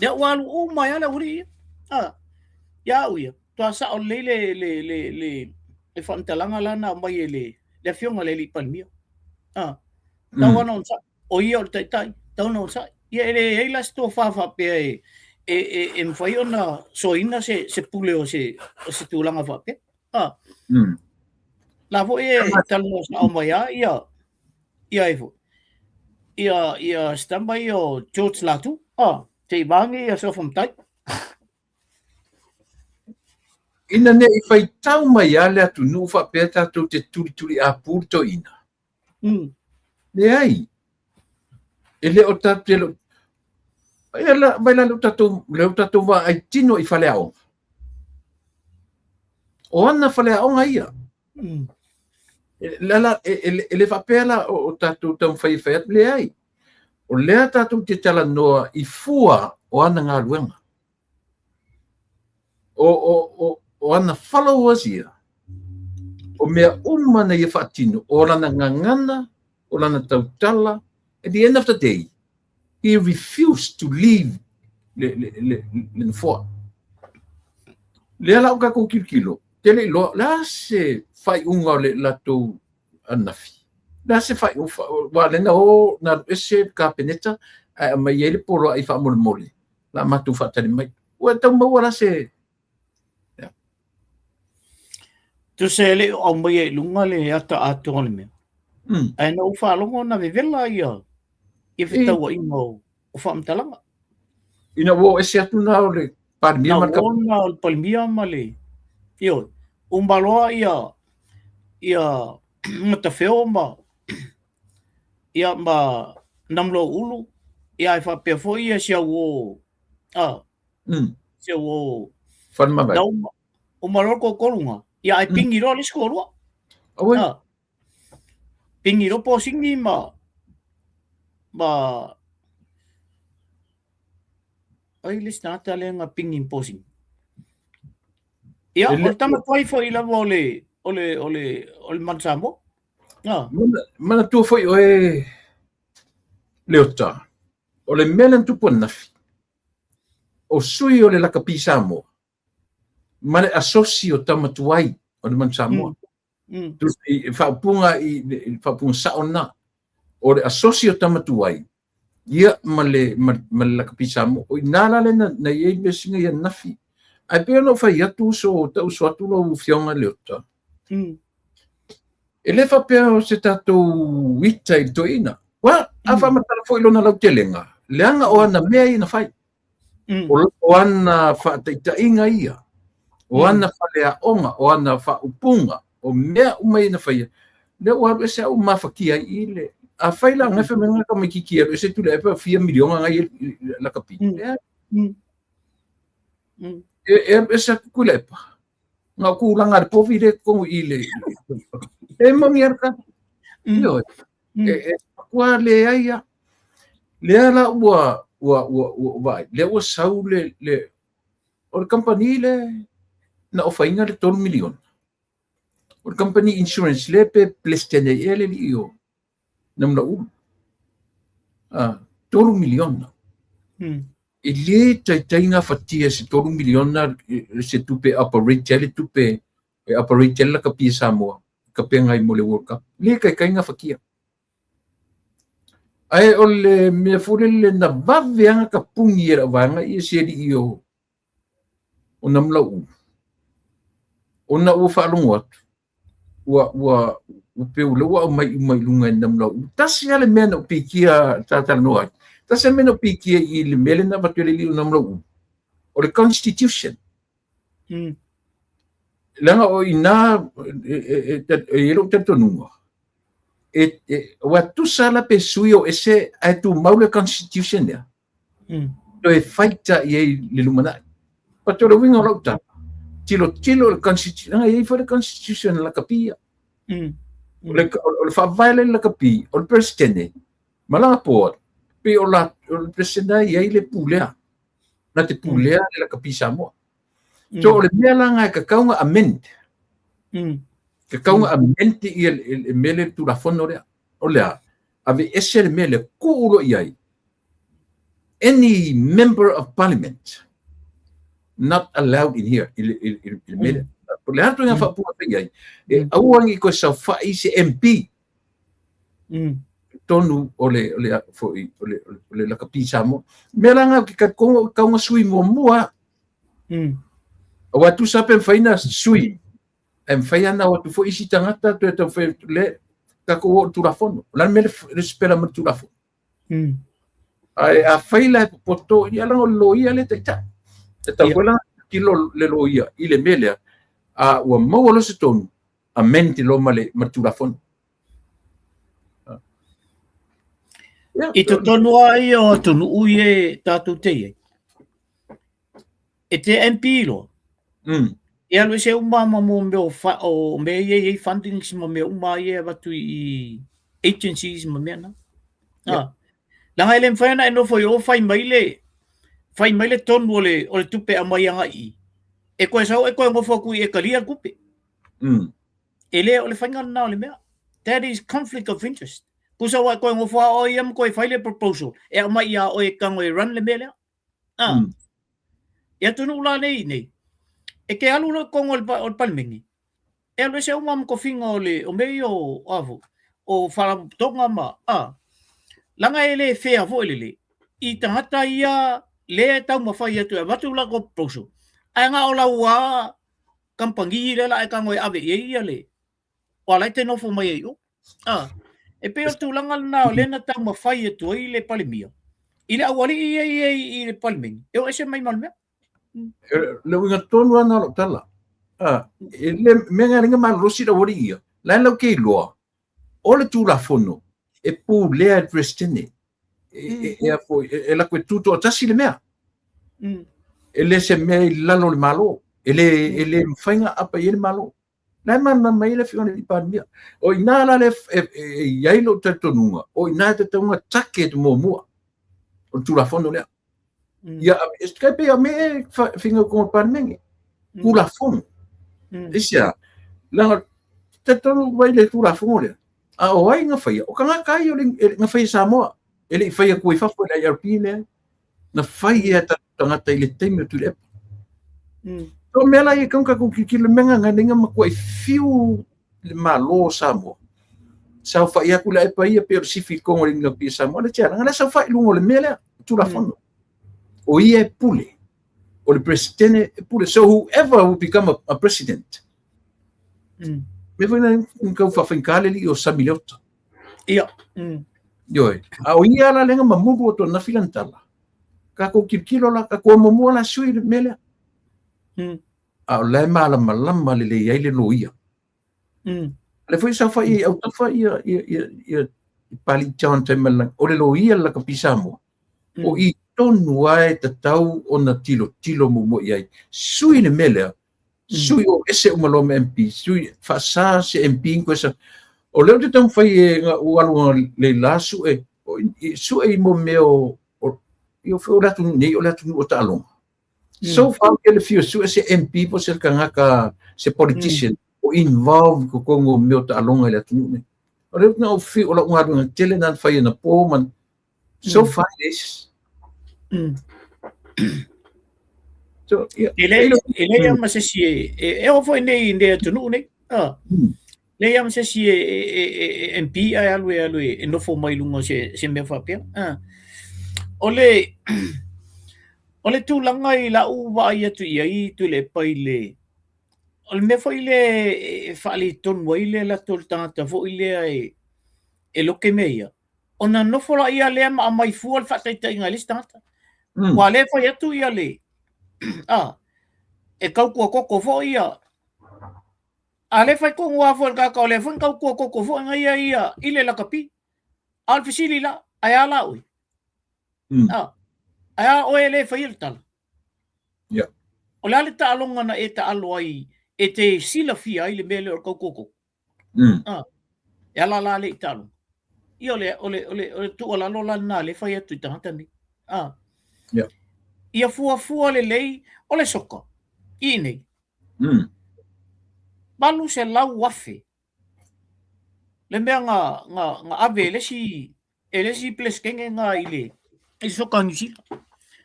Lea ua alu uma ai lava le aualii ia. Ah. Ia au ia, toa sao lelei le, le, le, le, le faamatalaga la na aumai e le, le afioga i le alii Palemia. Ah. Tau ana onosai. O ia o le taitai, tau na onosai. Ia e leai la se tofa faapea e, e, e, e mafai ona soaina se, se pule o se, o se tulaga faapea. Ah. La foi e talanoa sao mai lava ia, ia ai foi. Ia, ia se tama ia o George Latu, ah, se i vage ia Suafa Matai. Ina ne i faitau mai lava le atunuu faapea tatou te tulituliapu le toeaina. Leai. E le o tatou te le o Ia la, vai la lea ua tatou, lea ua tatou vaai tino i faleaoga. O ana faleaoga ia. E, la, la, e, e, e le faapea la o, o tatou taumafai e fai atu, leai. O lea tatou te talanoa i fua o ana galuega. O, o, o, o ana followers ia, o mea uma na ia faatino, o lana gagana, o lana tautala, at the end of the day, he refused to leave le, le, le, le nofoa. Lea la o tatou tilotilo, te le iloa, le a se faaiuga o le latou ananafi? Le a se faaiuga, aua lea na o, na alu ese le Kapeneta, ae aumai ai le poloai faamolemole, la matou faatali mai. Ua tau maua la se... Tusa e le o aumaia i luga le ata atoa o le mea. Ae na ou faalogo na vevela ia ia fetauaiga o, o faamatalaga. Ina ua o ese atu na o le Palemia ma le Na o le Palemia ma le ioe. Uma loa ia ia Matafeo ma ia ma Namulauulu ia ae faapea foi ia si au uo a si au uo Faleomavaega. Na uma, uma loa le toatoluga, ia ae pingi loa le isi toalua. Auē. A. Pingi loa Posini ma ma ai le isi tagata lea na pingi ma Posini. Ia, o le tama tuai foi lava o le o le o le o le Manu Samoa. A. Manatua foi oe Leota, o le mea lea na tupu ananafi, o sui o le Lakapi Samoa ma le asosi o tama tuai o le Manu Samoa. I faaupuga i le faaupuga sao lena. O le asosi o tama tuai ia ma le ma, ma le Lakapi Samoa. O i ina la lea na, na i ai le mea ia ananafi. Ae pei ona ou fai atu uso, ta uso atu lau Afioga Leota. E le faapea o se tatou ita i le toeaina. Ua, a faamatala foi lona lautelega, leaga o ana mea ia na fai. O, o ana faataitaiga ia, o ana faleaoga, o ana faaupuga, o mea uma ia na faia, lea ua alu ese au mafatia ai i le... Afai la ngai fai mai ka tamaitiiti e alu ese Tuilaepa fia miliona ngai e lakapi. Leai. E, e alu ese atu Tuilaepa. Na o tulaga a le povi lea i totonu i le... E moni a ka. Ioe. E, e matua leai a. Lea la ua, ua, ua, ua, vaai, lea ua sau le, le, o le kamupani le na ofaina le 3 miliona. O le kamupani insurance le pe Peresetene ai ea le alii o Namulauulu. A, 3 miliona. E le taitai gafatia se 3 miliona se tupe e operate ai le tupe e operate ai le lakapi a Samoa i kapegai mo le World Cup. Le taitai gafatia. Ae o le mea foi lele na vave lava ona tapuni e lau vaega ia si alii o o Namulauulu ona ua faalogo atu ua ua ua pei o lea ua aumai uma i luga e Namulauulu. Tasi lava le mea na ou pikia talatalanoa ai. Tasi lava le mea na ou pikia i le mea lea na avatu e le alii o Namulauulu, o le Constitution. Leaga o i ina e, e, e, e i ai lou talitonuga, e, e, ua tusa la pe sui o ese ae tumau le Constitution lea. Toe faita i ai le lumanai. But o le uiga o lau tala, tilotilo le Constitution, leaga e i ai foi le Constitution a lakapi ia. O le, o le faavae lea i le lakapi, o le Peresetene, ma lana board, pei o la, o le Peresetene e i ai le pulea, na te pulea le lakapi Samoa. So o le mea la lena e tatau ona amend. Tatau ona amend ia le mea lea le Tulafono lea. O le a? Aveese le mea lea, tuu loa i ai any member of parliament not allowed in here i le, i, i, i le mea lea. O le a ituaiga faaupuga fai ai, e aua ne i toe saofai se MP. totonu o le, o le, foi, o le, o le lakapi Samoa. Mea la ngau ki ka kongo kaunga sui muamua. Aua tusa pe mafai na sui, e mafai ana o atu foi isi tagata toe taumafai atu le tatou oo i le Tulafono. O le a le mea le sipela ma le Tulafono? Ae afai la e popoto, ia leaga o le loia lea e taitai. E tatau foi la ona tilotilo le loia i le mea lea, a ua maua loa se tonu, amend loa ma le Tulafono. I totonu lava ia o atunuu ia e tatou te i ai, e te MP loa, e alu ese uma ma mo mea o, fa, o mea ia e i ai fundings ma mea uma ia e avatu i agencies ma mea na. Yeah. Ah. Leaga e le mafai ona e nofo i o fai mai le fai mai le tonu o le o le tupe aumai agai i. E koe sau e koe nofo atu i e talia le tupe. E le o le faiga lena o le mea. That is conflict of interest. Tusa ua e koe nofo a oe ia ma koe fai le proposal e aumai ia oe e tago e run le mea lea. Ah. I atunuu la nei nei, e te alu loa i totonu o le, o le Palemene, e alu ese uma ma tofiga o le, o mea ia o, a foi, o faalapotopotoga ma, a, leaga e le fair foi lele, i tagata ia lea e taumafai atu e avatu le latou proposal, ae na o lau lava kamupani lea la e tago e ave i ai ia le, aua la e te nofo mai ai i o. A, e pei o le tulaga lena o lea na taumafai atu ai le Palemia i le aualii ia i ai i le Palemene, e o ese mai ma le mea. Le uiga tonu lava lena o lau tala. A, e le mea nga lenga malolosi le aualii ia, la e lau ke iloa, o le Tulafono e pulea e le Peresetene. E, e, e, e lako e tutoatasi le mea. E le se mea i lalo o le Malo. E le, e le mafai ona aapa i ai le Malo. La e malamalama mai ai le Afioga i le Palemia. O i ina la lea e i ai lou talitonuga, o i ina e tatau ona take te muamua o le Tulafono lea. Ia, e pei o mea e finau i totonu o le Palemene. Tulafono. Aisea? Leaga talitonu mai le Tulafono lea, a o ai na faia? O tagata ia na faia e Samoa, e le i faia atua i fafo e le IRP lea. Na fai e a tatou tagata i le taimi o Tuilaepa. So mea la ia e tatau ona tatou tilotilo i le mea lena, na matuai fiu le Malo o Samoa. Saofai atu Tuilaepa ia pei o le sifi i totonu o le lakapi o Samoa, le tialaga la saofai i luga o le mea lea, Tulafono. O ia e pule, o le Peresetene e pule. So whoever will become a president, mea foi na tau faafaigata le alii o Sami Leota. Ia. Ioe. A o ia la lea na mamulu atu ananafi lana tala. Tatou tilotilo la, tatou muamua la sui le mea lea. A o la e malamalama lelei ai le loia. O lea foi e saofai i autafa ia, ia, ia, ia Papalii John Taimalelagi, o le loia le lakapi Samoa. O i tonu lava e tatau ona tilotilo muamua i ai. Sui le mea lea, sui o ese uma loa ma MP, sui faasa se MP ni koe sa. O lea ou te taumafai e na ou alu analeila sue, sue i mo mea o, o, i o le atunuu nei, o le atunuu o taaloga. So far ke le fia sue se MP po se tagata, se politician, o involve i totonu o mea o taaloga i le atunuu nei. O lea na ou fiu, o lau galuega tele na fai anapo ma so far it is. So, yeah. E le, e le ia ma se isi e, e, e oo foi nei i nei atunuu nei. Ah. Le ia ma se isi e, e, e, e, e MP ae alu e alu e, e nofo mai luga o se, se mea faapea. Ah. O le, o le tulaga i lau vaai atu i ai Tuilaepa i le, o le mea foi lea e faaletonu ai le latou le tagata foi lea e, e loke mea ia. Ona nofo laia lea ma aumai fua le faataitaiga i le isi tagata. Ua lea fai atu ia le, a, e tautua koko foi ia, a lea fai tonu lava foi le tagata o lea foi na tautua koko foi na ia ia i le lakapi. A o le fesili la, ae a la oe? A, ae a oe e le faia le tala? Yeah. O le a le taaloga na e taalo ai e te silafia ai le mea lea o le tautua koko? Ah, e ala la le i taaloga. Ia o le, o le, o le, o le tuualalo la lena lea e fai atu i tagata nei. Ah. Yeah. Ia fuafua lelei o le soka i inei. 800,000 le mea nga, nga, nga ave e le isi, e le isi Peresetene nga i le, i le soka a Niu Sila.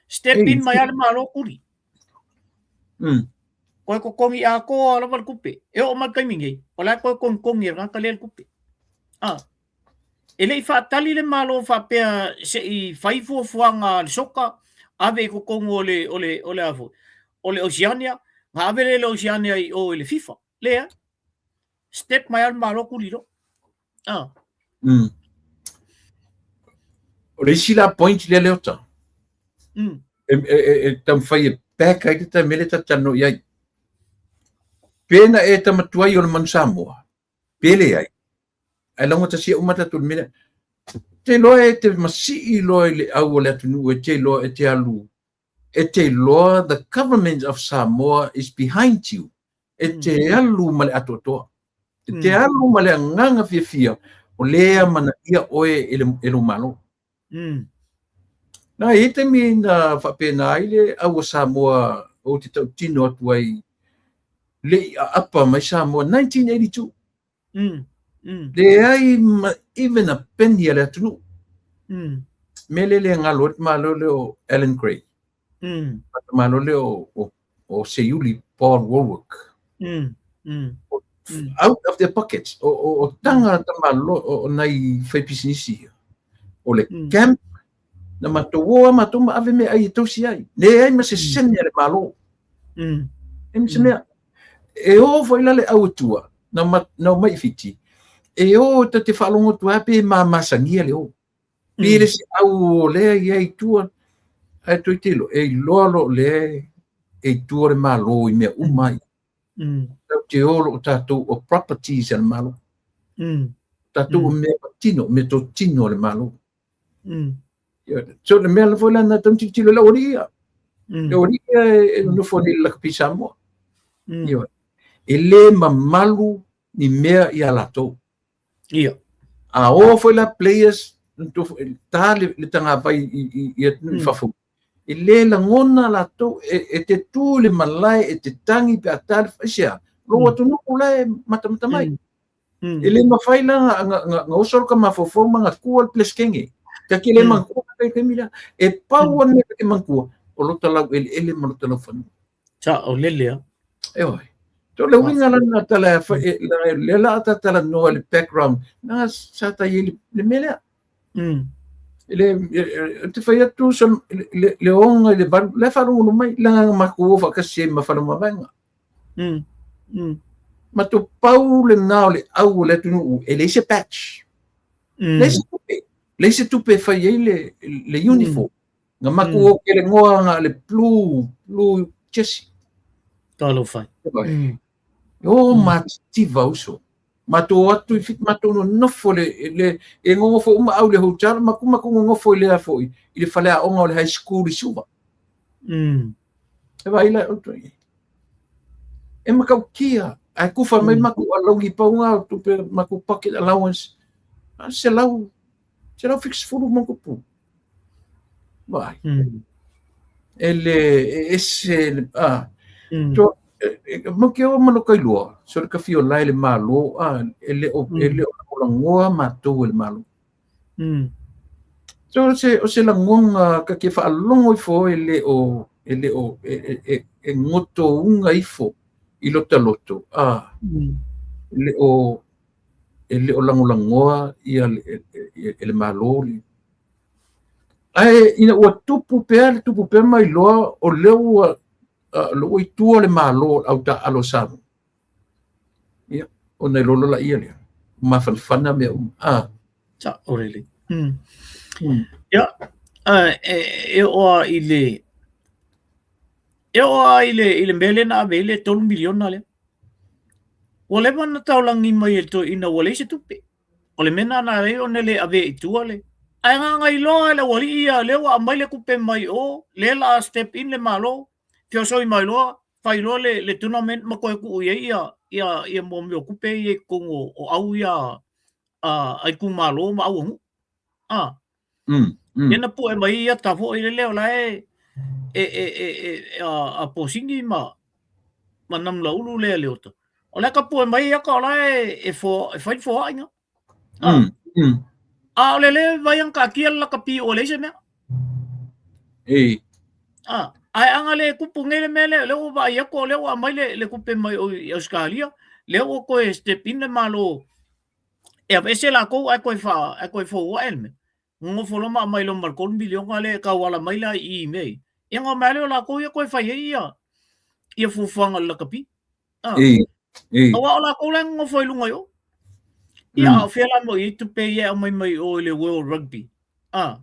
Step in mai a le Malo kuli. Koe kokongi atoa lava le tupe. E oo mai le taimi nei, o la e toe kogikogi e le tagata lea le tupe. Ah. E le i faatali le Malo faapea se i fai fuafuaga a le soka, ave i totonu o le, o le, o le a foi, o le Oceania, na ave lea i le Oceania i o i le FIFA. Leai. Step mai lava le Malo tuli loa. Ah. O le isi la point lea Leota. E taumafai e back ai le taimi lea ta talanoa i ai. Pe na e tamatuai o le manu Samoa, pe leai, ae laugatasia uma tatou i le mea lea. Te iloa e te masii loa i le au o le atunuu e te iloa e te alu e te iloa the government of Samoa is behind you. E te alu ma le atoatoa. E te alu ma le agaga fiafia o lea amanaia oe e le, e lou Malo. Na e i ai taimi na faapena ai le au o Samoa ou te tautino atu ai le i aapa mai Samoa 1982. Leai ma even a penny a le atunuu. Mea lea le galo ai le tamaloa lea o Allan Gray. Le tamaloa lea o Seiuli Paul Wallwork. Out of their pockets. O taga tamaloa o nai faipisinisi ia. O le camp na matou o lava matou ma ave meaai e tausi ai. Leai ma se sene a le Malo. Leai ma se mea. E o foi la le au i tua, na, ma, na omai i Fiti, e o ta te faalogo atu ai pe mamasagia le o. Pe le se au o lea i ai i tua, ae toe tilo, e iloa loa o lea e i tua le Malo i mea uma ai. Tatou te o loa o tatou o properties a le Malo. Tatou o mea patino, mea totino a le Malo. So le mea foi la na tau tilotilo le aualii ia. Le aualii ia e nonofo nei i le lakapi Samoa. Ioe. E le mamalu ni mea ia latou. Ia. A o foi la players ta le tagavai i atunuu i fafo. E le lagona latou e te tu i le malae e te tagi pe a ta le aisea? Lou atunuu la e matamata mai. E le mafai la na oso ka mafaufau ma na tua le Peresetene. Ta te le manatua ka taimi lea. E pau lava le mea ta te manatua, o lota laueleele ma lota laufanua. Saolele a. Ioe. So le uiga la lena tala e lea la a ta talanoa i le background, na sa ta i ai le mea lea. Le ou te fai atu le oga i le 8, la e faalogologo mai, leaga na matou o faatasi ai ma Faleomavaega. Matou pau lena o le au o le atunuu e leai se patch. Leai se tupe. Leai se tupe e fai ai le uniform. Na matou o kelegoa na o le blue, blue jersey. Talofa e. O matitiva uso. Matou o atu i Fiti, matou nonofo le, le, e nonofo uma au i le hotel, matou matou nonofo i lea foi, i le faleaoga o le high school i Suva. E vaai la outou i ai. E matautia, ae kufa mai matou alauni pau na o tupe matou pocket allowance, a 170 ma tupu. Vaai. E le, e ese le, a, to, mau ke o ma loka ilua, so le kawhi o lae le malo, a, e le o, e le o lagolagoa matou e le malo. So o se, o se lagona ka ke faalogo ifo e le o, e le o, e, e gotouga ifo i lota loto, a, e le o, e le o lagolagoa ia le, e le Malo le. Ae ina ua tupu pea le tupu pea ma iloa o lea ua, o lea ua i tua le Malo o le au taaalo a Samoa. Ia, ona iloa loa laia lea, mafanafana mea uma. Ah. Saolele. Ia, e oo lava i le e oo lava i le i le mea lea na ave ai le 3 miliona lea. Ua leva ona taulagi mai e le toeaina ua leai se tupe. O le mea lena na ala ai ona le avea i tua le ae na iloa e le aualii ia lea ua aumai le tupe mai o, lea o le a step in le Malo, feosoi mai loa, fai loa le tournament ma toe tuu i ai ia mea o tupe ia i totonu o au ia a itumalo ma au a nuu. A. Lea na pue mai ia ta foi lele o la e a Posini ma Namulaulu lea Leota. O la e tapue mai ia ta o la e fai le foaiga. A o le le vai ana taatia le lakapi ua leai se mea. Ei. A, ae ana le tupu nei le mea lea, lea ua vaai atu o lea ua aumai le tupe mai o i Ausetalia, lea ua toe step in le Malo. E aveese lakou ae toe fa ae toe fou ae le mea. Nonofo loa ma aumai loa ma le 3 miliona lea e tauala mai la i i mea ia. Ia ona omai lava lea o lakou ia toe fai ai ia ia fuafuaga o le lakapi. Ah. E, e. Aua o lakou la e nonofo i luga i o. Ia a o fea la mo i tupe ia e aumai mai o i le World Rugby. Ah.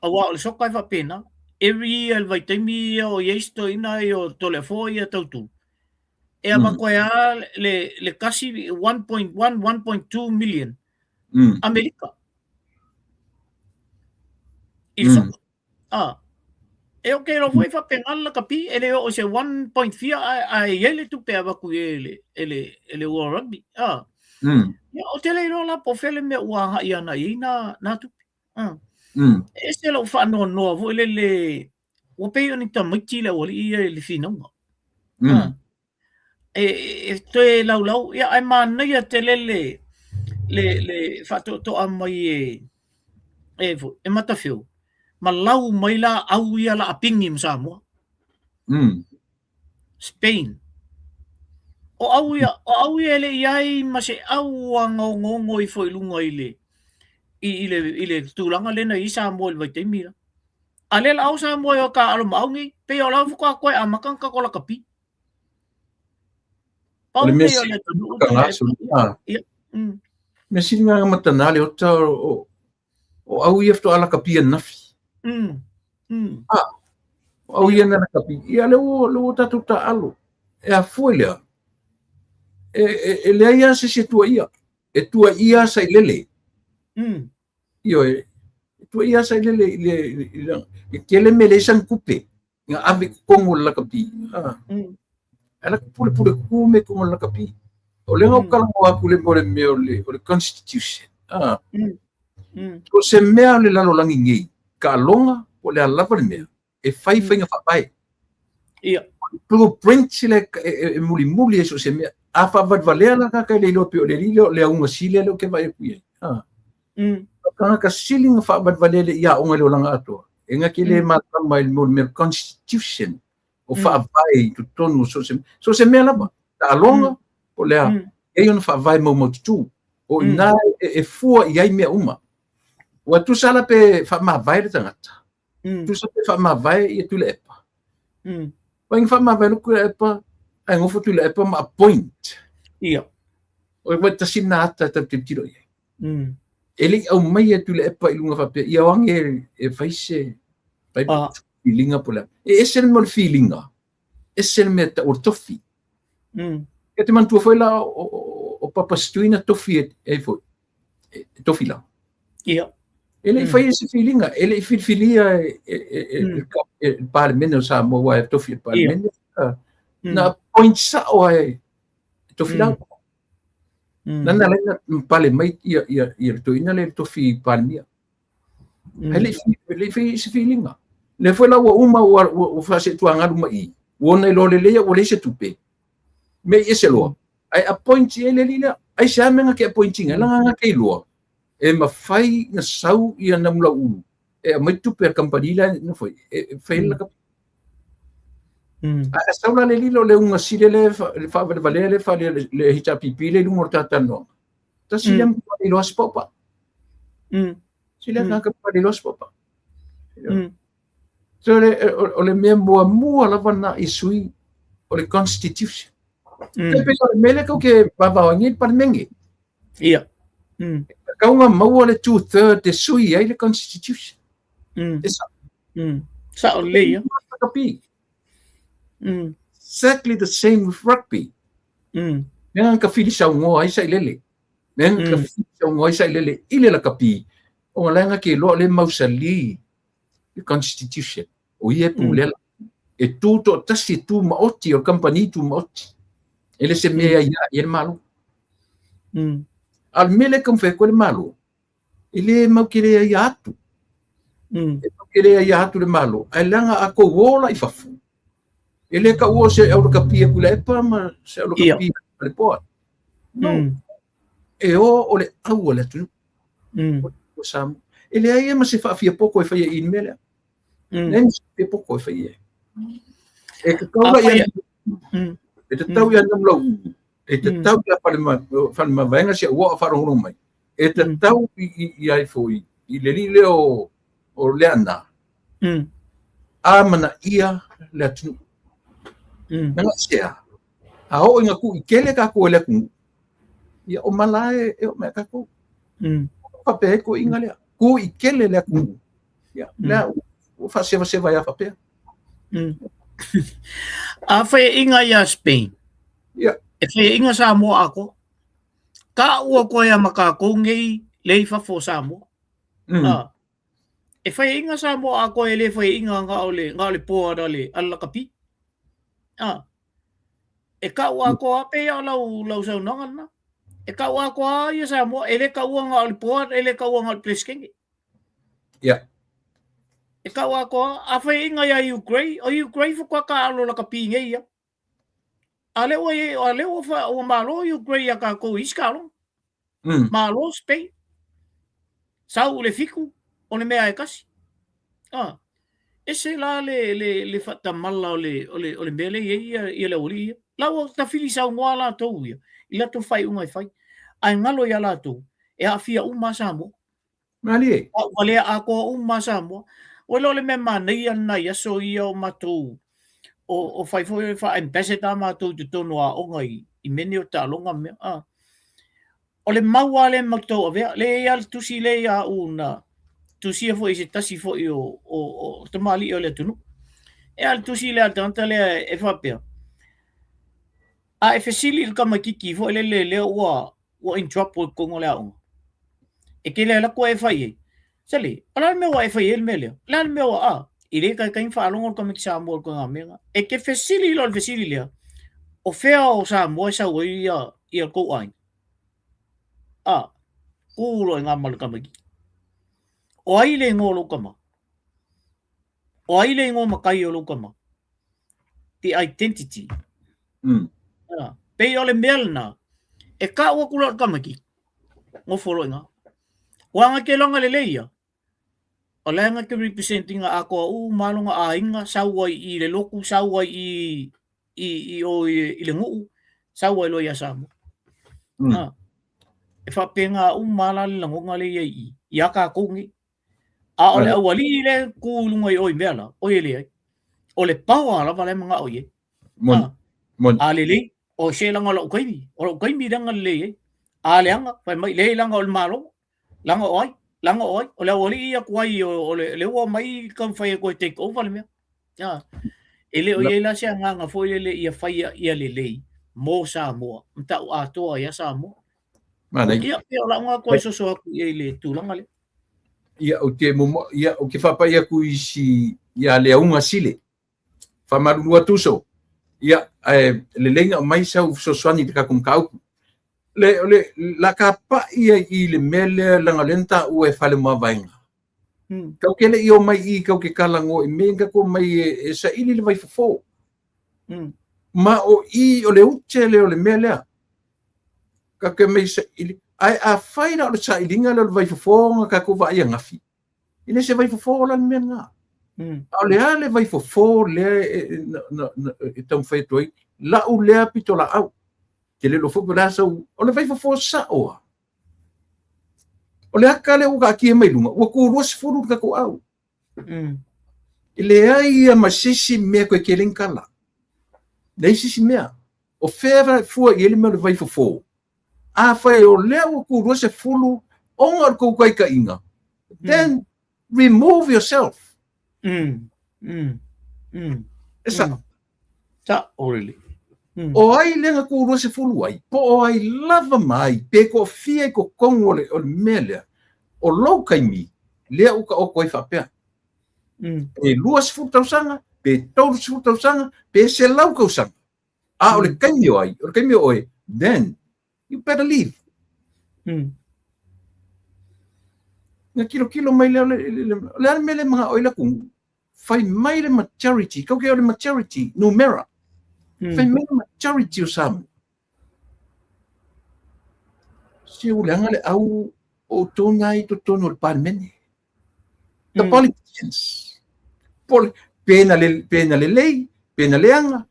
Aua o le soka e faapena. Every year i le vaitaimi ia o i ai si toeaina ai o Toleafoa ia tautu. E avatu ai lava le, le kasi 1.1, 1.2 million Amerika. I le soka. Ah. E o ke foi faapena le lakapi, e le oo i se 1 point fia ae, ae i ai le tupe e avatu i e le, e le, e le World Rugby. Ah. Ia, ou te le iloa la po o fea le mea ua agai ana i ai nā, nā tupe. Ah. E ese lou faanoanoa foi lele, ua pei o ni tamaiti le aualii ia i le finauga. Ah. E toe laulau, ia ae manaia tele le le le faatoatoa mai e e foi, e Matafeo, ma lau mai la au ia la a pigi ma Samoa. Spain. O au ia, o au ia e le i ai ma se au a gaogaogo ifo i luga i le i, i le i le tulaga lena i Samoa i le vaitaimi la. A lea la au Samoa e o taaalo ma au nei, pei o la faatoa toe amata ona tatou lakapi. O Pau le mea nei o sili le atunuu ka tele ngaso ah. Ia. Mea sili nga matana le ota o o au ia faatoa lakapi ananafi. Ah, o au ia na lakapi. Ia le ua le ua tatou taaalo. E afua i lea. E, e, e leai lava se isi e tuuaia. E tuuaia sailele. Ioe, e tuuaia sailele i le, i le, e tele mea e leai sana tupe. Nga ave i totonu o le lakapi. Ah. Ae la pulepule ku me totonu o le lakapi. O lea ou talanoa atu le mo le mea o le, o le constitution. Ah. So se mea o le lalolagi nei, taaloga po o le a lava le mea, e fai faiga faavae. Ia. Blueprint le e, e, e mulimuli e so se mea. A faavalevalea la tagata e le iloa pei o le alii lea o le auga sili lea ou te vaai atu i ai. Ah. Tagata sili na faavalevalea le i aoga i le olaga atoa. E na te le malamalama i le mea constitution o faavae i totonu o so se, so se mea lava. Taaloga, po o le a, e i ai ona faavae maumaututu. O i ina e, e fua i ai mea uma. Ua tusa la pe faamavae le tagata. Tusa pe faamavae ia Tuilaepa. Vai na faamavae le Tuilaepa, ae nofo Tuilaepa ma appoint. Ia. O le tasi lena ata e tatou te tilotilo i ai. E le i aumaia Tuilaepa i luga faapea, ia o age e fai se fai filiga po o le a. E ese le mea o le filiga, ese le mea e tau o le tofi. E te manatua foi la o, o, o Papa Stui na tofi e, e foi, e, e Tofilau. Ia. E le i faia se filiga, e le i filifilia e, e, e, e, e, e Palemene o Samoa, aua e tofi e Palemene. Na appoint sao e Tofilau. Na na lai na pale mai ia ia ia le toeaina lea i le tofi Palemia. Ae le i le i faia se filiga. Lea foi la ua uma ua ua, ua faaseetuagalu mai i. Ua ona iloa lelei ua leai se tupe. Mea i ese loa. Ae appoint i ai le alii lea. Aisea mea na te appoint ina? Leaga na te iloa e mafai na sau ia Namulauulu e aumai tupe a le kamupani lea na fai e fai ai le lakapi. A sau la le lilo le uga sile le le faavalevalea le fale le HRPP le i luga o le talatalanoaga. Tasi lea matua le iloa se paopao. Si lea tagata matua le iloa se paopao. So le, o, o le mea muamua lava na i sui o le constitution. Mm. Pei o le mea lea kau ke vavao ai nei le Palemene. Ia. Kau nga maua le two-third e sui ai le constitution. E sa. Sao lelei ia. Rugby. Exactly the same with rugby. Mea ka fili saunoa ai sailele. Mea ka fili saunoa ai sailele i le lakapi. Ona la nga ke loa le mausali le constitution. O ia e pulela. E tu toatasi e tu maoti o le kamupani tu maoti. E le se mea ia ia le Malo. A o le mea lea e taumafai atu ai le Malo, e le mau te le aia atu. E mau te le aia atu le Malo, ae leaga a tou o la i fafo, e le taua o se au lakapi a Tuilaepa ma se au lakapi a Lepoa. No. E o o le au a le atunuu. O Samoa. E leai ma se faafiapoto e faia i le mea lea. Leai ma se faafiapoto e faia. E tatau la ia e tatau ia Namulauulu, e tatau ia Faleomavaega si au oo a faalogologo mai. E tatau i ai foi i le alii lea o Leaana, amanaia le atunuu. Na gaisea, a oo ina kuʻi tele tatou e le atunuu, ia o mala e oo mai ia tatou. Faapea ai toeaiina lea, kuʻi tele le atunuu, ia lea ua faasevaseva ai faapea. A faiaʻiga ia Spain, e faiaʻiga Samoa atoa. Taʻu atu ai ma tatou nei le i fafo o Samoa. E faiaʻiga Samoa atoa e le faiaʻiga na o le board a le lakapi. E taʻu atoa pei o lau saunoaga lena. E taʻu atoa ia Samoa, e le taua na o le board, e le taua na o le Peresetene. E taʻu atoa, a faiaʻiga ia Ukraine, o Ukraine faatoa taalo lakapi nei ia. A lea ua a lea ua malo Ukraine ia tatou i isi taaloga. Malo Spain. Sau le 7, o le mea e kasi. Ese la le faatamala o le mea lea e i ai ia le aualii ia. La ua tafili saunoa latou ia i latou faaiuga e fai. Ae galo ia latou, e aafia uma Samoa. Malie. A ua lea atoa uma Samoa. Ua iloa o le mea manaia lena i aso ia o matou o fai foi faa-ambassador matou i totonu o aoga i mea nei o taaloga ma mea. O le mau lava lea matou te tauavea, lea e i ai lava le tusi lea ia au na tusia foi i se tasi foi o tamalii o le atunuu. E a le tusi lea a le tagata lea e faapea, a e fesili i le tamaitiiti foi lele lea ua in trouble i totonu o le aoga, e te le alu atu e fai ai, Sole, o le a le mea ua e fai ai le mea lea? O le a le mea ua a? E le taitai ona faalogo le tamaiti Samoa i le ituaiga mea lena. E te fesili loa i le fesili lea, o fea o Samoa e sau ai ia tou aiga? A, tu loa i ina ma le tamaitiiti. O ai le igoa o lou tama? O ai le igoa matai o lou tama? The identity. Pei o le mea lena, e tau atu loa i le tamaitiiti, nofo loa i ina. Ua na te iloga lelei ia, o la e na te represent ina atoa uma lava lona aiga, sau ai i le lotu, sau ai i o i le nuu, sau ai loa ia Samoa. E faapena uma lava la le lagona lea e i ai i i, ia tatou nei. A o le aualii lea e tu i luga i o i mea la, oi e leai. O le power lava la e manao i ai. Moni. Moni. A lelei, o se leaga o lou taimi, o lou taimi lea na lelei ai. A leaga, fai mai, leai leaga o le Malo, leaga o ai, leaga o ai, o le aualii ia tuai o le ua omai taumafai e toe take over le mea. E le o i ai la se agaga foi lele ia faia ia lelei mo Samoa, ma tau atoa ia Samoa. Manaia. Ia, ia o lau lena toe soso atu i ai i le tulaga lea. Ia, ou te momo, ia, ou te faapai atu i si, ia Leauga Sile. Faamalulu atu uso. Ia, ae lelei na aumai sau fesoasoani i le tatou mataupu. Le, o le, la tapaʻi ai i le mea lea leaga o lea na taua e fale mavaega. Tatou te le i omai i i tatou te talanoa i mea ia na tatou omai e saili le vaifofo. Ma o i o le ute lea o le mea lea. Tatou te omai e saili. Ae afai la o le sailiga lea o le vaifofo na tatou vaai ananafi, e le se vaifofo la le mea lena. A o le a le vaifofo lea e taumafai atu ai, lau lea pitolaau. Te le iloa foi po o le a sau, o le vaifofo sao lava. O le aka lea ua taatia mai luga, ua tu 20 le tatou au. E leai ia ma se isi mea toe tele ni tala. Leai se isi mea. O fea e fua i ai le mea o le vaifofo? Afai o lea ua tu 20 ona o le tou taitaiga, then remove yourself. E sao. Sao lelei. O ai lea na tu 20 ai, po o ai lava ma ai, pe toafia i totonu o le mea lea, o lou taimi, lea ua taoto ai faapea. Pe 20 tausaga, pe 30 tausaga, pe 100 tausaga. A o le taimi o ai, o le taimi o oe, then you better leave. Na kilokilo mai lea, o le a le mea lea e manao ai le atunuu? Fai mai le majority, kau ke o le majority, numera. Fai mai le majority o Samoa. Se ua leaga le au o outou na i totonu o le Palemene. The politicians. Pol, pe na lelei, pe na leaga,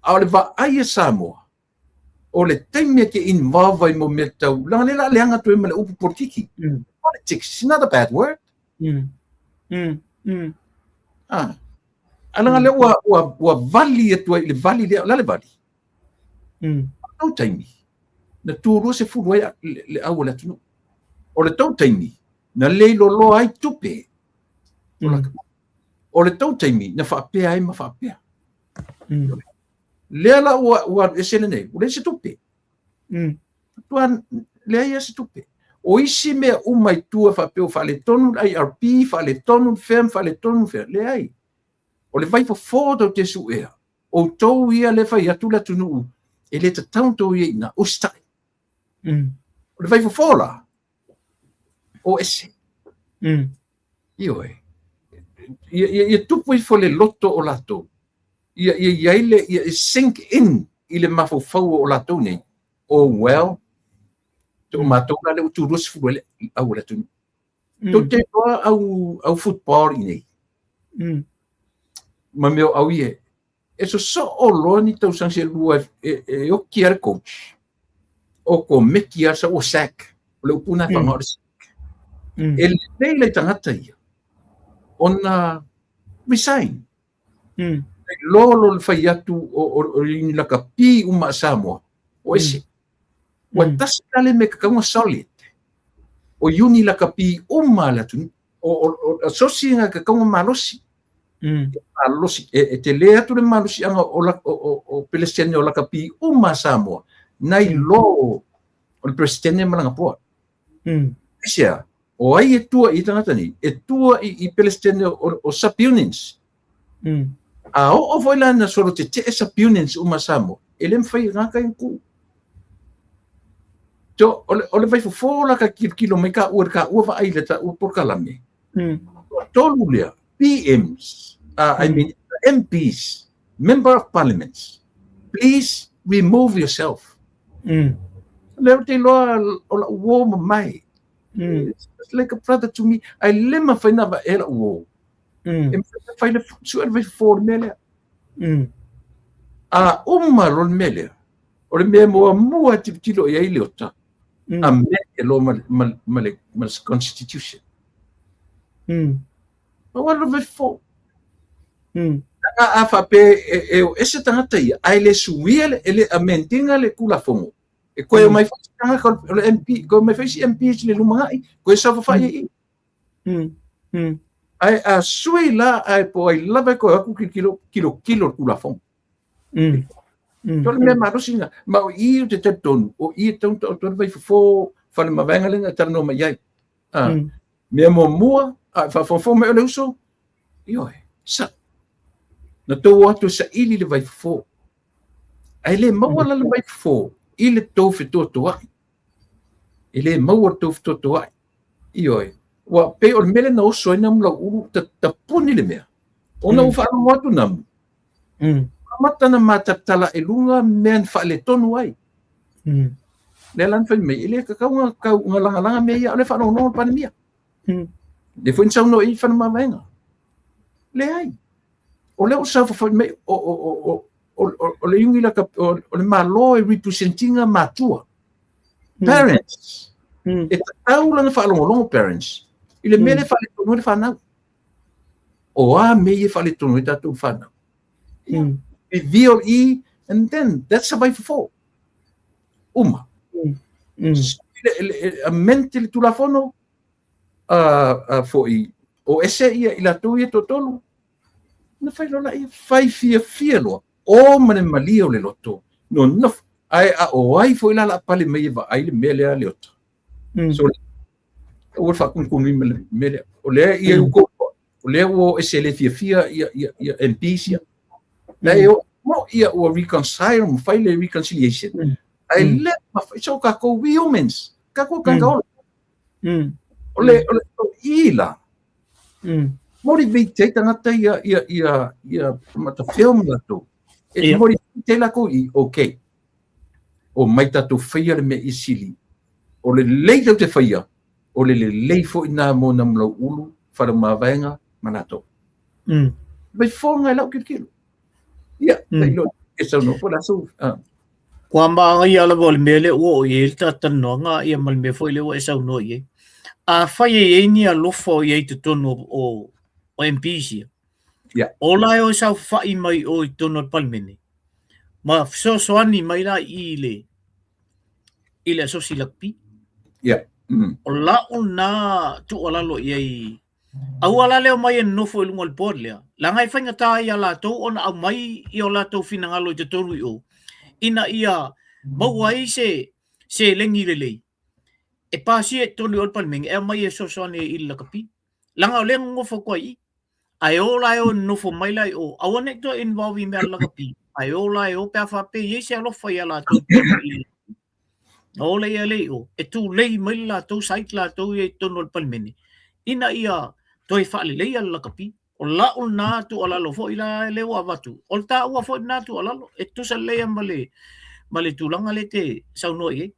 a o le vaai a Samoa, O le taimi e te involve ai mo mea tau, leaga lea la leaga atu ai ma le upu politiki. Politics is not a bad word. Ah. A leaga lea ua, ua, ua vali atu ai i le vali lea, o le a le vali? O le tou taimi, na tu 20 ai le, le au o le atunuu. O le tou taimi, na leiloloa ai tupe. O le tou taimi, na faapea ai ma faapea. Lea la ua, ua alu ese lenei, ua leai se tupe. Matua leai lava se tupe. O isi mea uma i tua faapea ua faaletonu le IRP, faaletonu le fea ma faaletonu le fea, leai. O le vaifofo tou te suea, outou ia lea e fai atu le atunuu, e le tatau ona outou i ai i ina, usitai. O le vaifofo la, o ese. Ioe. Ia, ia, ia tupu ifo le loto o latou. Ia, ia i ai le, ia sink in i le mafaufau o latou nei. Oh well, to matou la le ua tu 20 ai le au o le atunuu. Tou te iloa au, au football i nei. Ma mea o au ia, e sosoo loa ni tausaga se lua e, e, e oki a le coach. O komeki a sa ua sack. O le upu na e whanga o le sack. E lelei lai tagata ia ona resign. E lolo le fai atu o, o, o ni lakapi uma a Samoa. O ese. Ua tasi la le me kakauga solid. O iuni lakapi uma a le atunuu. O, o, o, asosi nga kakauga malosi. Malosi, e, e te le atu le malosiaga o, la, o, o, o Pelesitene o lakapi uma a Samoa, nai lo o le Peresetene ma lana poa. Aisea, o ai e tua i tagata nei? E tua i, i Pelesitene o, o sub-unions. A oo foi la na solo tetee sub-unions uma a Samoa, e le mawhai e ngā kai ku. So, o le, o le vaifofo la ka kilokilo mai ka ua ka ua vaai le ta ua polokalame. Tolu lea, PMs, I mean MPs, Member of Parliaments, please remove yourself. Lea ou te iloa o lau uo ma mai. It's like a brother to me. Ai le mawhai na va e lau uo. E mawhai le sua le vaifofo o le mea lea. A uma lo le mea lea, o le mea muamua e tilotilo i ai Leota, amend le law ma, ma, ma le, ma le constitution. Aua lo vaifofo. A, a faapea e, e o ese tagata ia, ae le suia le, e le amendinga le Tulafono, e koe omai foi isi tagata o le MP, koe omai foi isi MP i le lumanai, koe saofafai ai i. Ae a sui la, ae po ai lava e koe o atu kilokilo, kilokilo le Tulafono. So le mea malosi lena, ma o i o te talitonu, o i e tatau ona taoto ai le vaifofo fale mavaega lea na talanoa mai ai. A, mea muamua, a e faafogafoga mai o le uso, ioe, sa. Na tou o atu e saili le vaifofo. Ae le maua la le vaifofo i le tou fetoatoai. E le maua le tou fetoatoai. Ioe, ua pei o le mea lea na oso ai Namu Lauulu, ta, tapuni le mea. Ona ua faalogo atu Namu, amata na matatala i luga mea na faaletonu ai. Lea la na fai mai, e le tatau ona tau ona lagalaga mea ia, o lea e faalogologo le Palemia. Lea foi na saunoa i fale mavaega. Leai. O lea ua saofafai mai, o, o, o, o, o, o, o le iugi la o, o le Malo e representinga matua. Parents. E tatau lana faalogologo parents i le mea lea e faaletonu ai le fanau. O a mea ia e faaletonu ai tatou fanau? Reveal i, and then that's a vaifofo. Uma. Amend le Tulafono, foi, o ese ia i latou ia toatolu, na fai loa laia, fai fiafia loa, o ma le malie o le loto, nonofo, ae a o ai foi la la pale mai e vaai le mea lea a Leota. So, aua le faakunukunu ma le mea lea. O lea ia mm. o lea ua o ese le fiafia ia, ia, ia MPs ia. Mm. Ae o mo ia ua reconcile, ma fai le reconciliation. Ae le ma fai, so kākou we humans, kākou kākau ola. O le, o le, o i la, motivate ai tagata ia, ia, ia, ia matawheo ma latou. E motivate ai lakou i, okay, o mai tatou faia le mea i sili. O le lelei tou te faia, o le lelei foi na mo Namulau'ulu, Faleomavaega ma latou. Mai fofoga e lau tilotilo. Ia, mm. e saunoa po le aso. Ah. Kua māngaia lava o le mea lea ua oo i ai le talatalanoaga ia ma le mea foi lea ua e saunoa i ai. Afai e i ai ni alofa o i ai i totonu o MPs ia, o la e o e saofafai mai o i totonu o le Palemene, ma fesoasoani mai la i i i le Asosi Lakapi. O lau lena tuualalo i ai, aua la le omai e nonofo i luga o le board lea, leaga e faigata ia latou ona aumai i o latou finagalo i totonu i o, ina ia maua ai se seleni lelei e pasia i totonu i o le Palemene e aumai e fesoasoani ai i le lakapi. Leaga o lea e nonofo atu ai i i. Ae o la e o e nonofo mai la i o, aua ne i toe involve i mea a le lakapi, ae o la e o pe a faapea e i ai se alofa ia latou i totonu i i. Ona o lea i o, e tulei mai le latou side latou ia i totonu o le Palemene, ina ia toe faaleleia le lakapi. O lau lena tuualalo foi la lea ua avatu, o le taua foi lena tuualalo, e tutusa lelei lava ma le tulaga lea e te saunoa i ai.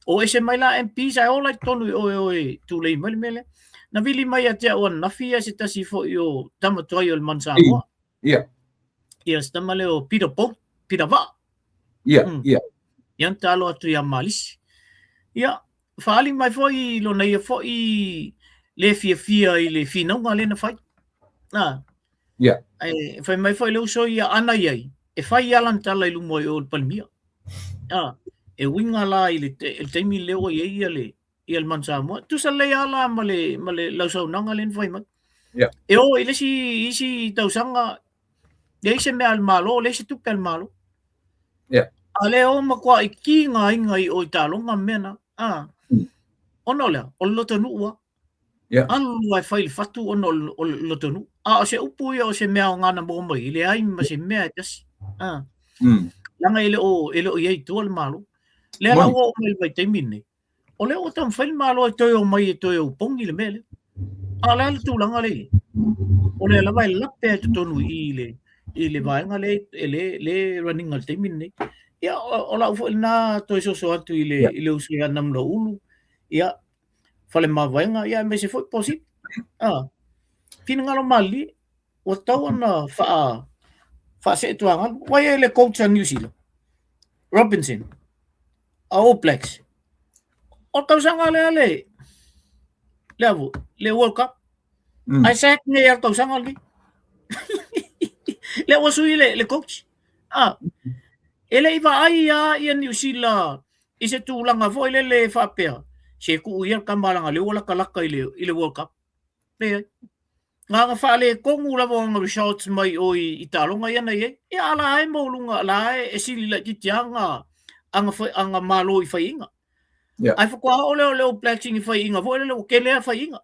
O ese mai la MPs ae o la i totonu i o e o e tulei mai le mea lea. Na vili mai ia te au ananafi ia se tasi foi o tama tuai o le Manu Samoa. Ia se tama lea o Peter Bolt, Peter Vaa. Ia na talo atu ia Malisi. Ia, faaali mai foi lona ia foi le fiafia i le finauga lea na fai. Ae fai mai foi le uso ia ana i ai, e fai lava lana tala i luma o le Palemia. E uiga la i le taimi lea ua i ai ia le ia le Manu Samoa. Tusa lelei lava la ma le, ma le lau saunoaga lea na fai mai. E oo i le isi, isi tausaga, leai se mea a le Malo, leai se tupe a le Malo. A lea o matuai tigaina i o i taaloga ma mea na. Ona o le a? O le lotonuu lava. Alu lava e fai le fatu ona o le lotonuu. A o se upu ia o se mea aoga na maua mai, e leai ma se mea e tasi. Leaga e le o i ai i tua le Malo. Lea la ua oo mai i le vaitaimi lenei, o lea ua taumafai le Malo e toe omai e toe opogi le mea lea. A o le a le tulaga lea i ai? O lea lava e lape i totonu i i le, i le vaega lea e le, le running i le taimi lenei. Ia, o lau foi lena toe soso atu i le, i le uso ia Namulauulu, ia, Faleomavaega, ia, aemaise foi Posi. Ah, finagalo malilie, ua tatau ona faasee tuagalu. Ua i ai le coach a New Zealand, Robinson, a All Blacks. O le tausaga lea le, le avu, le World Cup. Ae sack nei a le tausaga lenei. Lea ua sui le coach. Ah, e le i vaai lava ia New Zealand i se tulaga foi lele faapea, se tuu ia le tama leaga o lea ua latalata i le World Cup. Leai. Na ona faaletonu lava o ana results mai o i taaloga ia na i ai. Ia a la e maualuga, la e sili laitiiti lava ana malo i faiaina. Ae faatoa oo lea o le All Blacks i ni faiaina foi lele ua tele lava faiaina.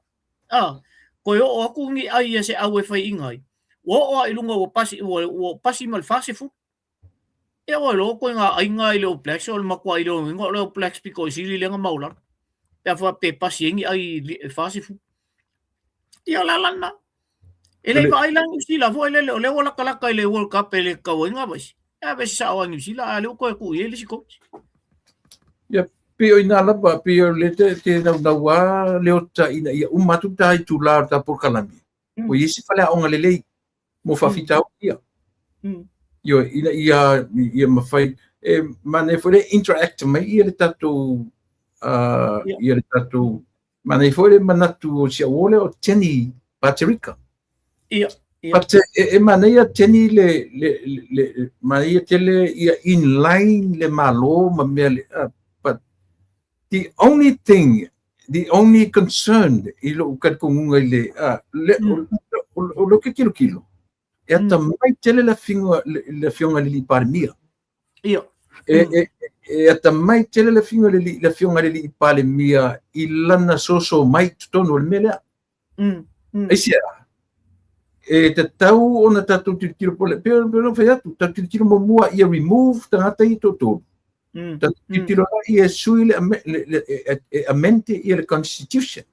A, toe oo atu ni ai a se au e faiaina ai, ua oo lava i luga ua pasi, ua pasi ma le 40. Ia ua iloa koe ngā aiga i le All Blacks o le matua i le oinga o le All Blacks pito i sili lea na maualalo. Pe a faapea e pasi ai ni ai e 40. Ia o le ala lena. E le i vaai la Niu Sila foi lele o lea ua latalata i le World Cup e le tatau ai na aveese. E aveese sao lava e Niu Sila a o lea ua toe tuu i ai le isi coach. Ia, pei o ina lava, pei o le te, te naunau a le ota ina ia uma atu ta itula o le ta polokalame. Ua i ai se faleaoga lelei mo faafitauli ia. Ioe, ina ia, ia mafai, e manaia foi le interact mai ia le tatou, ia le tatou, manaia foi le manatu o si au uo lea o Jenny Paterika. Ia. But e manaia Jenny le, manaia tele ia inline le Malo ma mea le, but the only thing, the only concern i lou talitonuga i le, le, o lou ke tilotilo, e atamai tele le afioga, le afioga i le alii Palemia. E atamai tele le afioga i le, le afioga i le alii Palemia i lana soso mai i totonu o le mea lea. Aisea? E tatau ona tatou tilotilo po o le, pei ona fai atu, tatou tilotilo muamua ia remove tagata ia toatolu. Tatou tilotilo la ia sui le, le, e amend ia le constitution.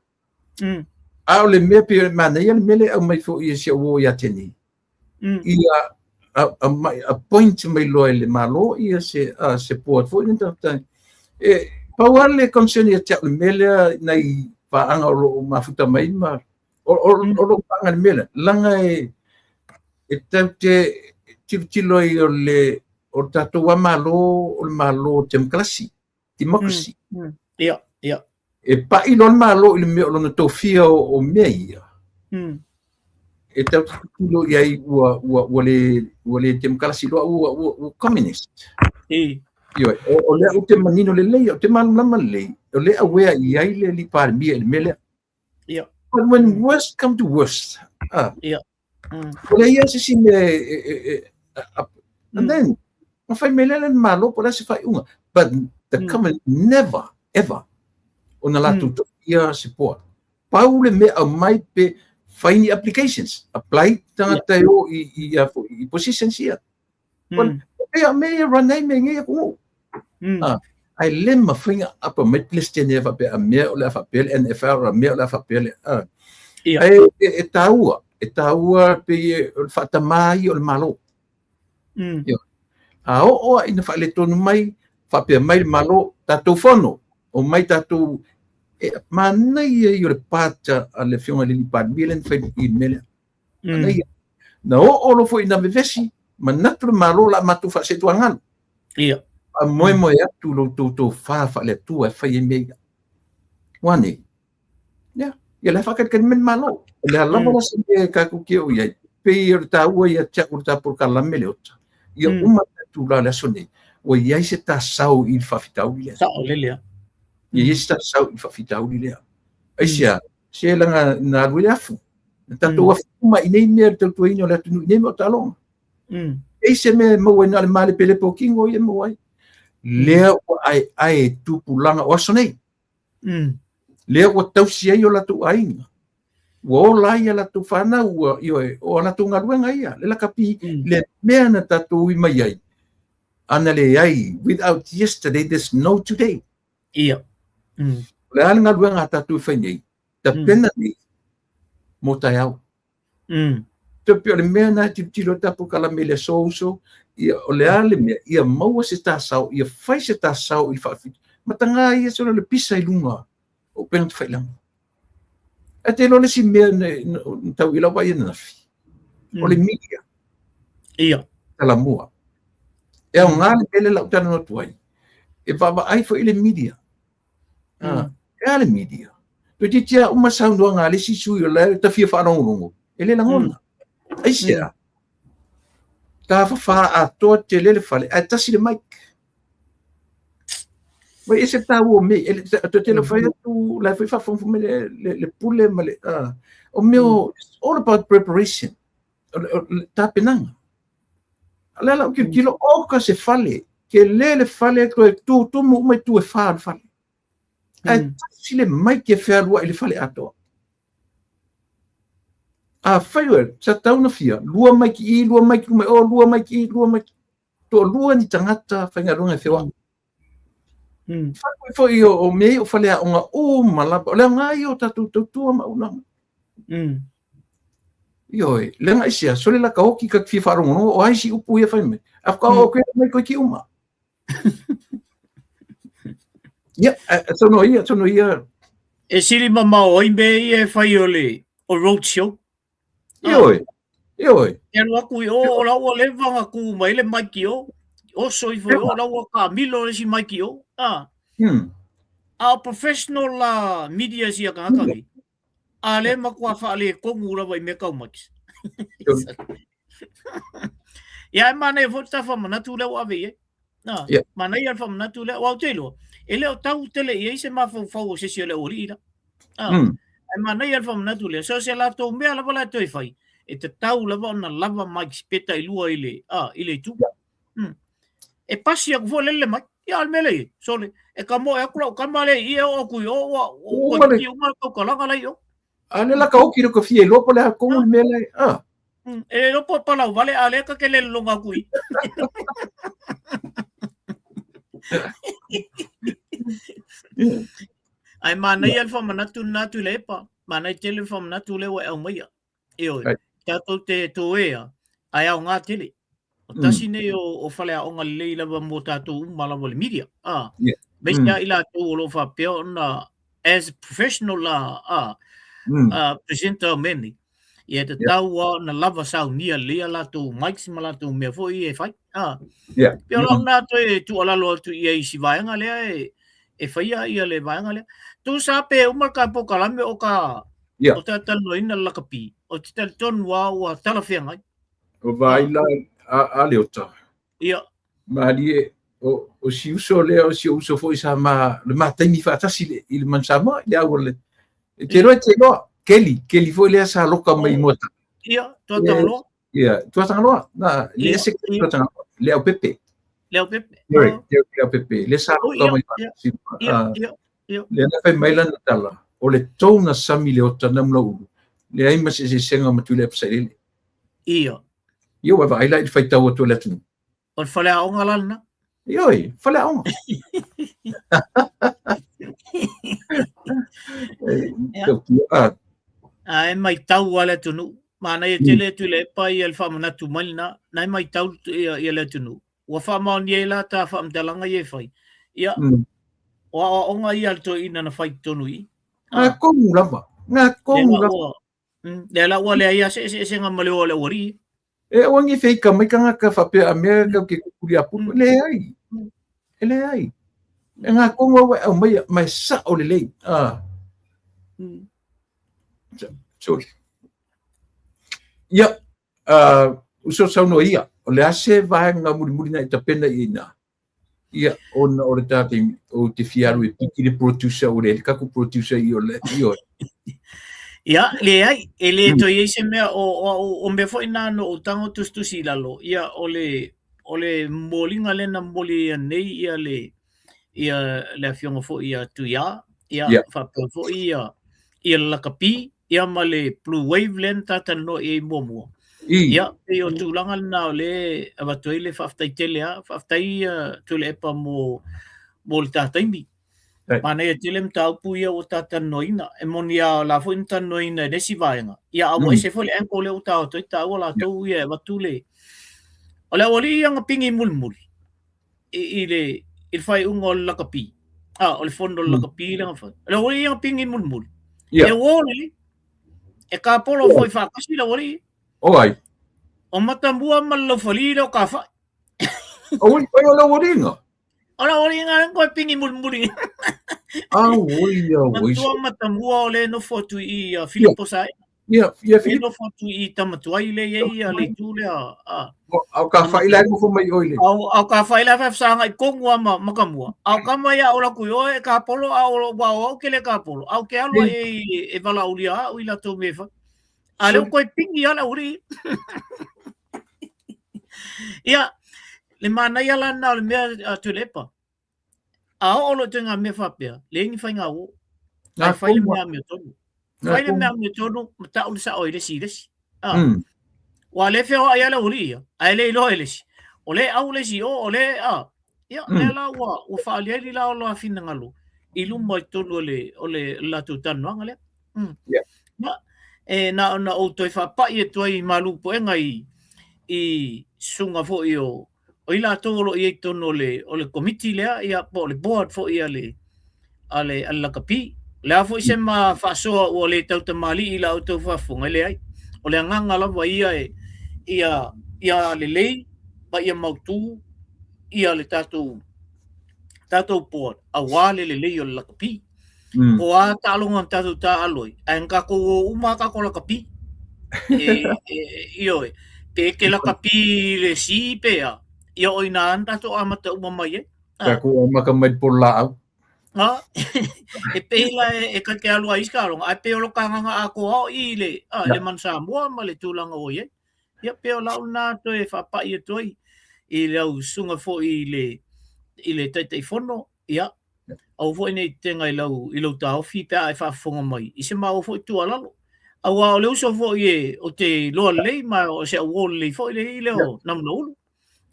A o le mea pei o manaia le mea lea e aumai foi e si au uo ia Teni. Ia aumai, appoint mai loa e le Malo ia se, se board foi lea tagata. E pau lava le concern ia te au i le mea lea nai paaga o lo o mafuta mai ma o lou paaga i le mea lea, leaga e tatou te tilotilo ai o le O le tatou lava Malo o le Malo temokarasi, democracy. Ia, ia. E pai loa le Malo i le mea o lona tofia o mea ia, e tatou te tilotilo i ai ua le temokarasi loa, ua communist. Ioe, o lea ou te manino lelei, ou te malamalama lelei, o lea aware i ai le alii Palemia i le mea lea. But when worst come to worst, o lea ia se isi mea and then, na fai mai lea le Malo po o le a se faaiuga. But the government never, ever, ona latou tofia se board. Pau le mea aumai pe fai ni applications, apply tagata e o i positions ia. Pea me ia run ai me ngei atunuu. Ai le mafai ona apa mai Peresetene e faapea a mea o le a faapea le NFL, a mea o le a faapea le. Ai e taua pe o le faatamā ia o le Malo. A oo a ina faaletonu mai, faapea mai le Malo, tatou fono, o mai tatou, e manaia ia o le pata a le afioga i le alii Palemia lea na fai i le mea lea. Manaia. Na oo loa foi ina vevesi, manatu le Malo o le a matou faasetuagalu. Faamoemoe atu lo outou tofa faale-Atua e fai ai mea ia. Ua nei. Ia, ia le faakalikali mai le Malo. O le a lava la se mea e tatou te oo i ai, pei o le taua ia te au o le ta polokalame le ota. Ia uma tatou la le aso nei, ua i ai se tasao i le faafitauli lea. Sao lele a. Ia i ai se tasao i le faafitauli lea. Aisea, se laga na alu ai le afu. Na tatou afu uma i nei mea le tautuaina o le atunuu i nei mea o taaloga. Ei se mea e maua ai na o le malepelepe o kino ia e maua ai. Lea ua aeae e tupulaga o aso nei. Lea ua tausi ai o latou aiga. Ua ola ai a latou fanau, ua, ioe, o a latou galuega ia. Le lakapi, le mea na tatou ui mai ai. Ana leai, without yesterday, there's no today. O le a le galuega a tatou e fai nei, tapena nei, mo taeao. Te pei o le mea na e tilotilo ai tatou kalame i le aso uso, ia, o le a le mea, ia maua se tasao, ia fai se tasao i le faafiti. Mataga ia solo le pisa i luga o upega tafailagi. Ae te iloa le isi mea na tau i lau vaai ananafi, o le media. Talamua. E aoga le mea lea lau talanoa atu ai. E vaavaai foi le media. E a le media? Toeitiiti lava uma saunoaga a le isi sui o la e tafia faalogologo, e le lagona. Aisea? Tafafā atoa tele le fale, ae tasi le mic. Vai ese taua o mea, e te le fai atu, la e foi faafogafoga mai le pule ma le, o mea o, it's all about preparation, o le tapenaga. O le ala o tilotilo, oka se fale, tele le fale, toe tutumu uma i tu e fa o le fale. Ae tasi le mic e fealuai i le fale atoa. A fai oe, sa tau na fia, lua mic i, lua mic mai o, lua mic i, lua mic. Toalua ni tagata faigaluega e feoai. Foi foi o mea ia o faleaoga uma lava. O le aoga ia o tatou tautua ma auaunaga. Ioe, leaga aisea, sole laka oki ka te fia faalogologo o ai si upu ia fai mai. A whaka o koe mai koe ki uma. Ia, sono ia, sono ia. E sili mamao ai mea ia e fai o le o road show. Ioe, ioe. E alu atu i o, o la ua leva ona tu mai le mic i o. Oso ifo i o, la ua taamilo le isi mic i o. A o professional la media sia tagata nei. A le matua faaletonu lava i mea tau mics. Ia e manaia foi le ta faamanatu lea ua ave i ai. Na, manaia le faamanatu lea, aua ou te iloa, e le o tau tele i ai se mafaufau o se isi o le aualii la. Ae manaia le faamanatu lea, so o se latou mea lava la e toe fai, e tatau lava ona lava mics pe tailua i le, i le itu. E pasi atu foi le le mic. Ia o le mea lea i ai, sole, e kamoe atu lau tama lea i i e oo atu i o, ua ua toeitiiti uma le tautalaga la i o. A le la ka oki le ka fia iloa po o le a kogu le mea lea. E le iloa po o palau vale, a o lea ta te le lologa atu i. Ae manaia le faamanatu lena Tuilaepa, manaia tele le faamanatu lea ua e aumaia. Ioe, tatou te toea, ae aoga tele. O tasi nei o faleaoga lelei lava mo tatou uma lava o le media. Aemaise lava i latou o lo o faapea ona as a professional la presenter o mea nei, ia e tatau lava ona lava saunia lelei a latou mics ma latou mea foi ia e fai. Ah. Pei o lau lena toe tuualalo atu i ai i si vaega lea e e faia ia le vaega lea. Tusa pe uma le ta polokalame o ta o ta talanoaina le lakapi, ou te talitonu lava ua talafeagai. O vaai la a Leota. Ia. Malie, o si uso lea, o si uso foi sa ma, le ma taimi faatasi le, i le Manu Samoa, i le au o le, e te iloa, e te iloa, Keli, Keli foi lea sa loka mai i Moata. Ia, Tuatagaloa. Ia, Tuatagaloa, na, le ese Tuatagaloa, le au pepe. Le au pepe. Le au pepe, le sa loka mai faatasi. Ia, ia, ia. Lea na fai mai lana tala, o le tou na sami Leota Namulauulu, leai ma se eseesega ma Tuilaepa Sailele. Ia. Ia ua vaai la i le faitau atu a le atunuu. O le faleaoga la lena. Ioe, faleaoga. Ae maitau lava le atunuu. Manaia tele Tuilaepa ia le faamanatu mai lena. Na e maitau ia le atunuu. Ua faamaonia ai la ta faamatalaga ia e fai. Ia, o aoaoga ia a le toeaina na fai i totonu i i. Ngā kongu lava. Ngā kongu lava. Lea la ua leai lava se eseesega ma le o a le aualii. E aua ni feika mai tagata faapea a mea kau ke kukuli a pupu. Leai. E leai. E ngā kongu au e aumaia, ma e sao lelei. Ah. Sorry. Ia, uso saunoa ia, o le a se vaega mulimuli na e tapena i ina? Ia, ona o le tā taimi, o te fia alu e piki le producer o le taku producer i o le, i oe. Ia, leai, e le toe i ai se mea, o, o, o mea foi nā no o tago tusitusi i lalo, ia, o le, o le momoliga lea na momoli ia nei ia le, ia le afioga foi ia Tuiā, ia, faapea foi ia, ia le lakapi, ia ma le Blue Wave lea na ta talanoa i ai muamua. Ia, pei o tulaga lena o lea e avatu ai le faafetai tele lava. Faafetai Tuilaepa mo, mo le ta taimi. Manaia tele mataupu ia ua ta talanoaina. E moni lava o la foi na talanoaina e le isi vaega. Ia, a ua ese foi le angle lea ua ta o atu ai taua latou ia e avatu le... O le aualii ia na pigi mulimuli i, i le, i le faaiuga o le lakapi. Ah, o le fono o le lakapi lea na fai. O le aualii ia na pigi mulimuli. E uō lelei. E kāpolo foi faatasi le aualii. O ai? O Matamua ma le Laufali lea o Kafa'i. Oi, oi o le aualiiga? O le aualiiga lea na toe pigi mulimuli. Auoi, auoi. Matua Matamua o le nofo atu i i Filipo Saena. Ia, ia Filipo. Le nofo atu i Tamatuai le i ai ia le itu lea. A o Kafa'i la e nofo mai i o i le. A o Kafa'i la e faafesagai tonu lava ma Matamua. A o tama ia o alu atu i o e kāpolo, a o ua o au ke le kāpolo. A ou te alu ai e valaaulia au i latou mea e fai. A lea ua toe pigi lava le aualii. Ia, le manaia la lena o le mea a Tuilaepa. A oo loa i ituaiga mea faapea, leai ni faiga uo. Ae fai le mea amiotonu. Fai le mea amiotonu ma tau le sao i le isi i le isi. Ah. Ua le feoai lava le aualii ia, ae le iloa e le isi. O lea e au le isi i o, o lea e, ah. Ia, lea la ua, ua faaali ai la o la finagalo i luma i totonu o le, o le latou talanoaga lea. Yeah. Na, e, na ona ou toe faapai atu ai i malu puega i, i susuga foi o, o i latou o lo o i ai i totonu o le, o le komiti lea, ia, po o le board foi a le, a le, a le lakapi. O le a foi se ma faasoa ua le tautamalii i la outou faafofoga, e leai. O le agaga lava ia e, ia, ia lelei ma ia mautu ia le tatou, tatou board aua le lelei o le lakapi. Po o a taaloga na tatou taaalo ai, ae na tatou o uma lava tatou lakapi. E, e, ioe, pe e te lakapi i le C pe a, ia o ina na tatou amata uma mai ai. Ah. Tatou amata mai le polo laau. Ah, e pei la e, e ka te alu ai isi taaloga, ae pei o lo ka agaga atoa o i le, ah, le Manu Samoa ma le tulaga ua i ai. Ia pei o lau lena toe faapai atu ai i le au susuga foi i le, i le Taitaifono, ia, aua foi ne i tetega i lau, i lou taofi pe a e faafofoga mai i se maua foi tuualalo. Aua o le uso foi e, ou te iloa lelei ma o se auō lelei foi le i lea o Namulauulu.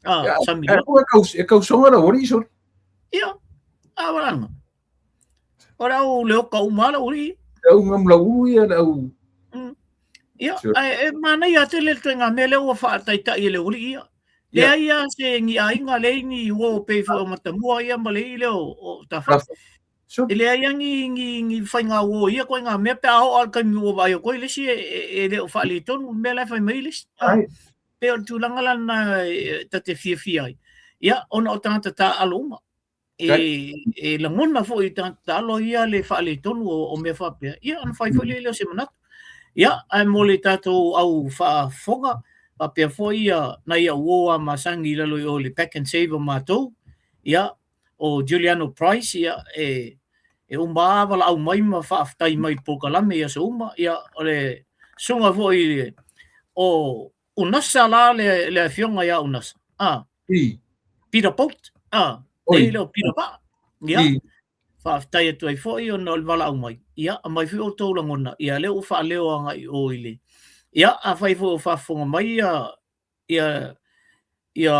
Ah, Sami E, e kausoga lau alii, sorry. Ia, a walaga. O le au leo ka uma lau alii. Le au Namulauulu ia, le au... Ia, ae e manaia tele le ituaiga mea lea ua faataitai e le aualii ia. Leai lava se ni aiga, leai ni uo pei foi o Matamua ia ma le i lea o Tafai. E leai lava ni, ni, ni faiga uo i ia ituaiga mea pe a oo lava i le taimi ua vaai atu ai le isi e, e, e le o faaletonu le mea la e fai mai ai le isi. Pei o le tulaga la lena ta te fiafia ai, ia, ona o tagata taaalo uma. E, e lagona foi i tagata taaalo ia le faaletonu o mea faapea, ia, ona fai foi lea o se manatu. Ia, ae mo le tatou au faafofoga, faapea foi ia nai au uo a masani i lalo i o i le Pak'nSave o matou, ia, o Juliano Price, ia, e, e uma lava valaau mai ma faafetai mai i polokalame i aso uma, ia, o le susuga foi o Unasa la le, le afioga ia Unasa, a, I. Peter Bolt, a, e le o Peter Vaa, ia, faafetai atu ai foi ona o le valaau mai, ia, aumai foi outou lagona, ia, lea ua faaleo agai i o i le, ia, afai foi o faafofoga mai ia, ia, ia,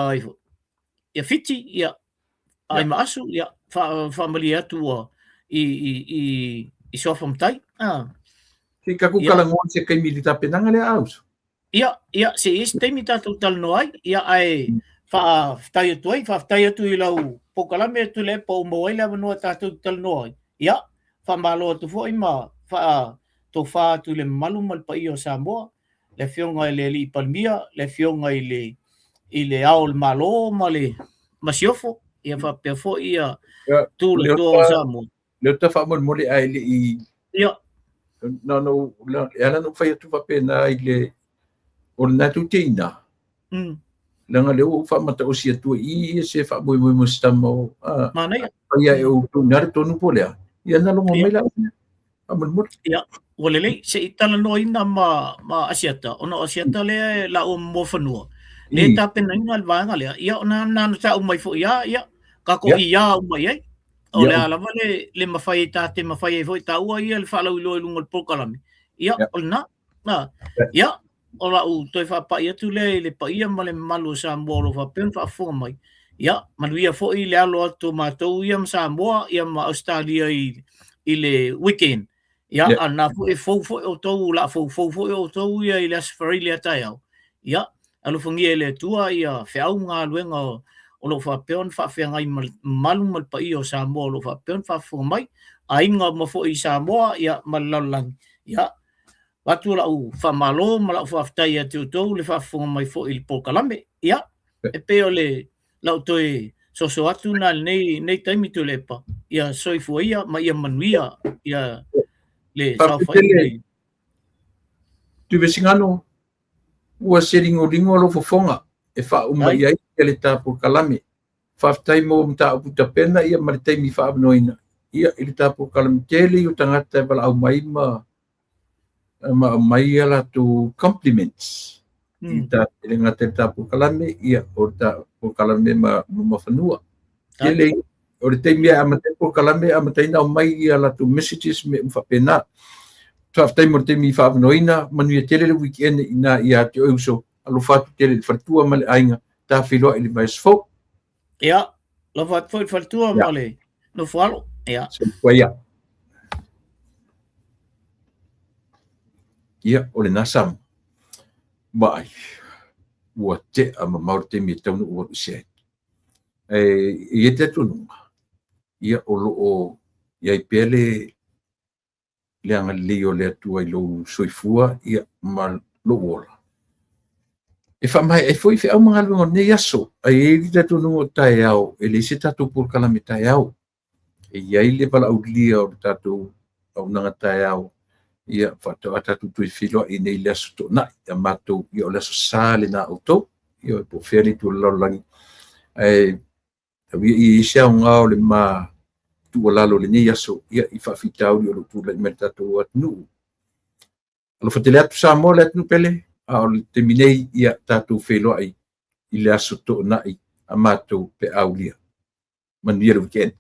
ia Fiti, ia, ai ma asu, ia, faamalie atu ua i, i, i, i suafa matai, a. Se i tatou talanoa se taimi i le tapenaga lea, Auso. Ia, ia, se i ai se taimi tatou talanoa ai, ia, ae faafetai atu ai, faafetai atu i lau polokalame Tuilaepa ua maua ai le avanoa tatou te talanoa ai. Ia, faamalo atu foi ma faatofa atu i le mamalu ma le paia o Samoa, le Afioga i le Alii Palemia, le Afioga i le i le Ao o le Malo ma le Masiofo, ia faapea foi ia Tulatoa o Samoa. Leota faamolemole ae le i Ia. Na ona ou, e ala ona ou fai atu faapena i le, o lena tou te iina, leaga lea ua ou faamataosi atu i i se faamoemoe mo se tama o, a, Manaia. fai ae outou iina le tonu po o le a, ia na logo mai la faamolemole. Ia, ua lelei, se i talanoaina ma, ma Asiata, ona o Asiata lea e laua ma Muafanua, lea e tapenaina le vaega lea, ia ona na ona tau mai foi lava, ia, tatou ia uma i ai. O le a lava le, le mafai ai ta te mafai ai foi taua ia le faalauiloa i luga o le polokalame. Ia, o lena. Na. Ia, o lau toe faapai atu lea i le paia ma le mamalu o Samoa o lo o faapea ona faafofoga mai. Ia, manuia foi le alo atu o matou ia ma Samoa ia ma Ausetalia i, i le weekend. Ia, a na foi e fou foi outou, o le a foufou foi outou ia i le Aso Faraile a taeao. Ia, alofagia e le Atua ia feau ma galuega o lo o faapea ona faafeagai ma le mamalu ma le paia o Samoa o lo o faapea ona faafofoga mai, aiga uma foi i Samoa ia ma le lalolagi. Ia, avatu lau faamalo ma lau faafetai ia te outou le faafofoga mai foi i le polokalame. Ia, e pei o le lau toe soso atu na lenei, lenei taimi Tuilaepa, ia soifua ia ma ia manuia ia le saofaiga i Tuivesigano, ua se ligoligo lou fofoga e faauma i ai le ta polokalame. Faafetai mo mataupu tapena ia ma le taimi faaavanoaina ia i le ta polokalame tele i o tagata e valaau mai ma ma aumai a latou compliments i ta e le gata i le ta polokalame ia o le ta polokalame ma Muafanua. Tele o le taimi e amata ai polokalame e amata ai ona aumai ia latou messages ma mea uma faapena. Faafetai mo le taimi faaavanoaina, manuia tele le weekend ina ia te oe uso, alofa atu tele i le faletua ma le aiga, ta feiloai i le vaiaso fou. Ia, alofa atu foi i le faletua ma le nofo alo. Ia. Soifua ia. Ia, o lena Samoa. Vaai, ua tea mamao le taimi e tatau ona ou alu ese ai. E i ai le talitonuga, ia o lo o i ai pea le le agalelei o le Atua i lou soifua ia, ma lou ola. E faamaea ai foi feau ma galuega o lenei aso. Ae i ai le talitonuga o taeao, e leai se tatou polokalame taeao. E i ai le valaaulia o le tatou auaunaga taeao, ia faatoa tatou toe feiloai nei i le aso Toonai ia matou, ia o le aso Sa lena a outou, ia po o fea le itu o le lalolagi. Ae tau ia i ai se aoga o le ma tuualalo i lenei aso, ia i faafitauli o lo o tulai mai i le tatou atunuu. Alofa tele atu Samoa le atunuu pele, a o le taimi nei, ia tatou feiloai i le aso Toonai a matou pe a aulia. Manuia le weekend.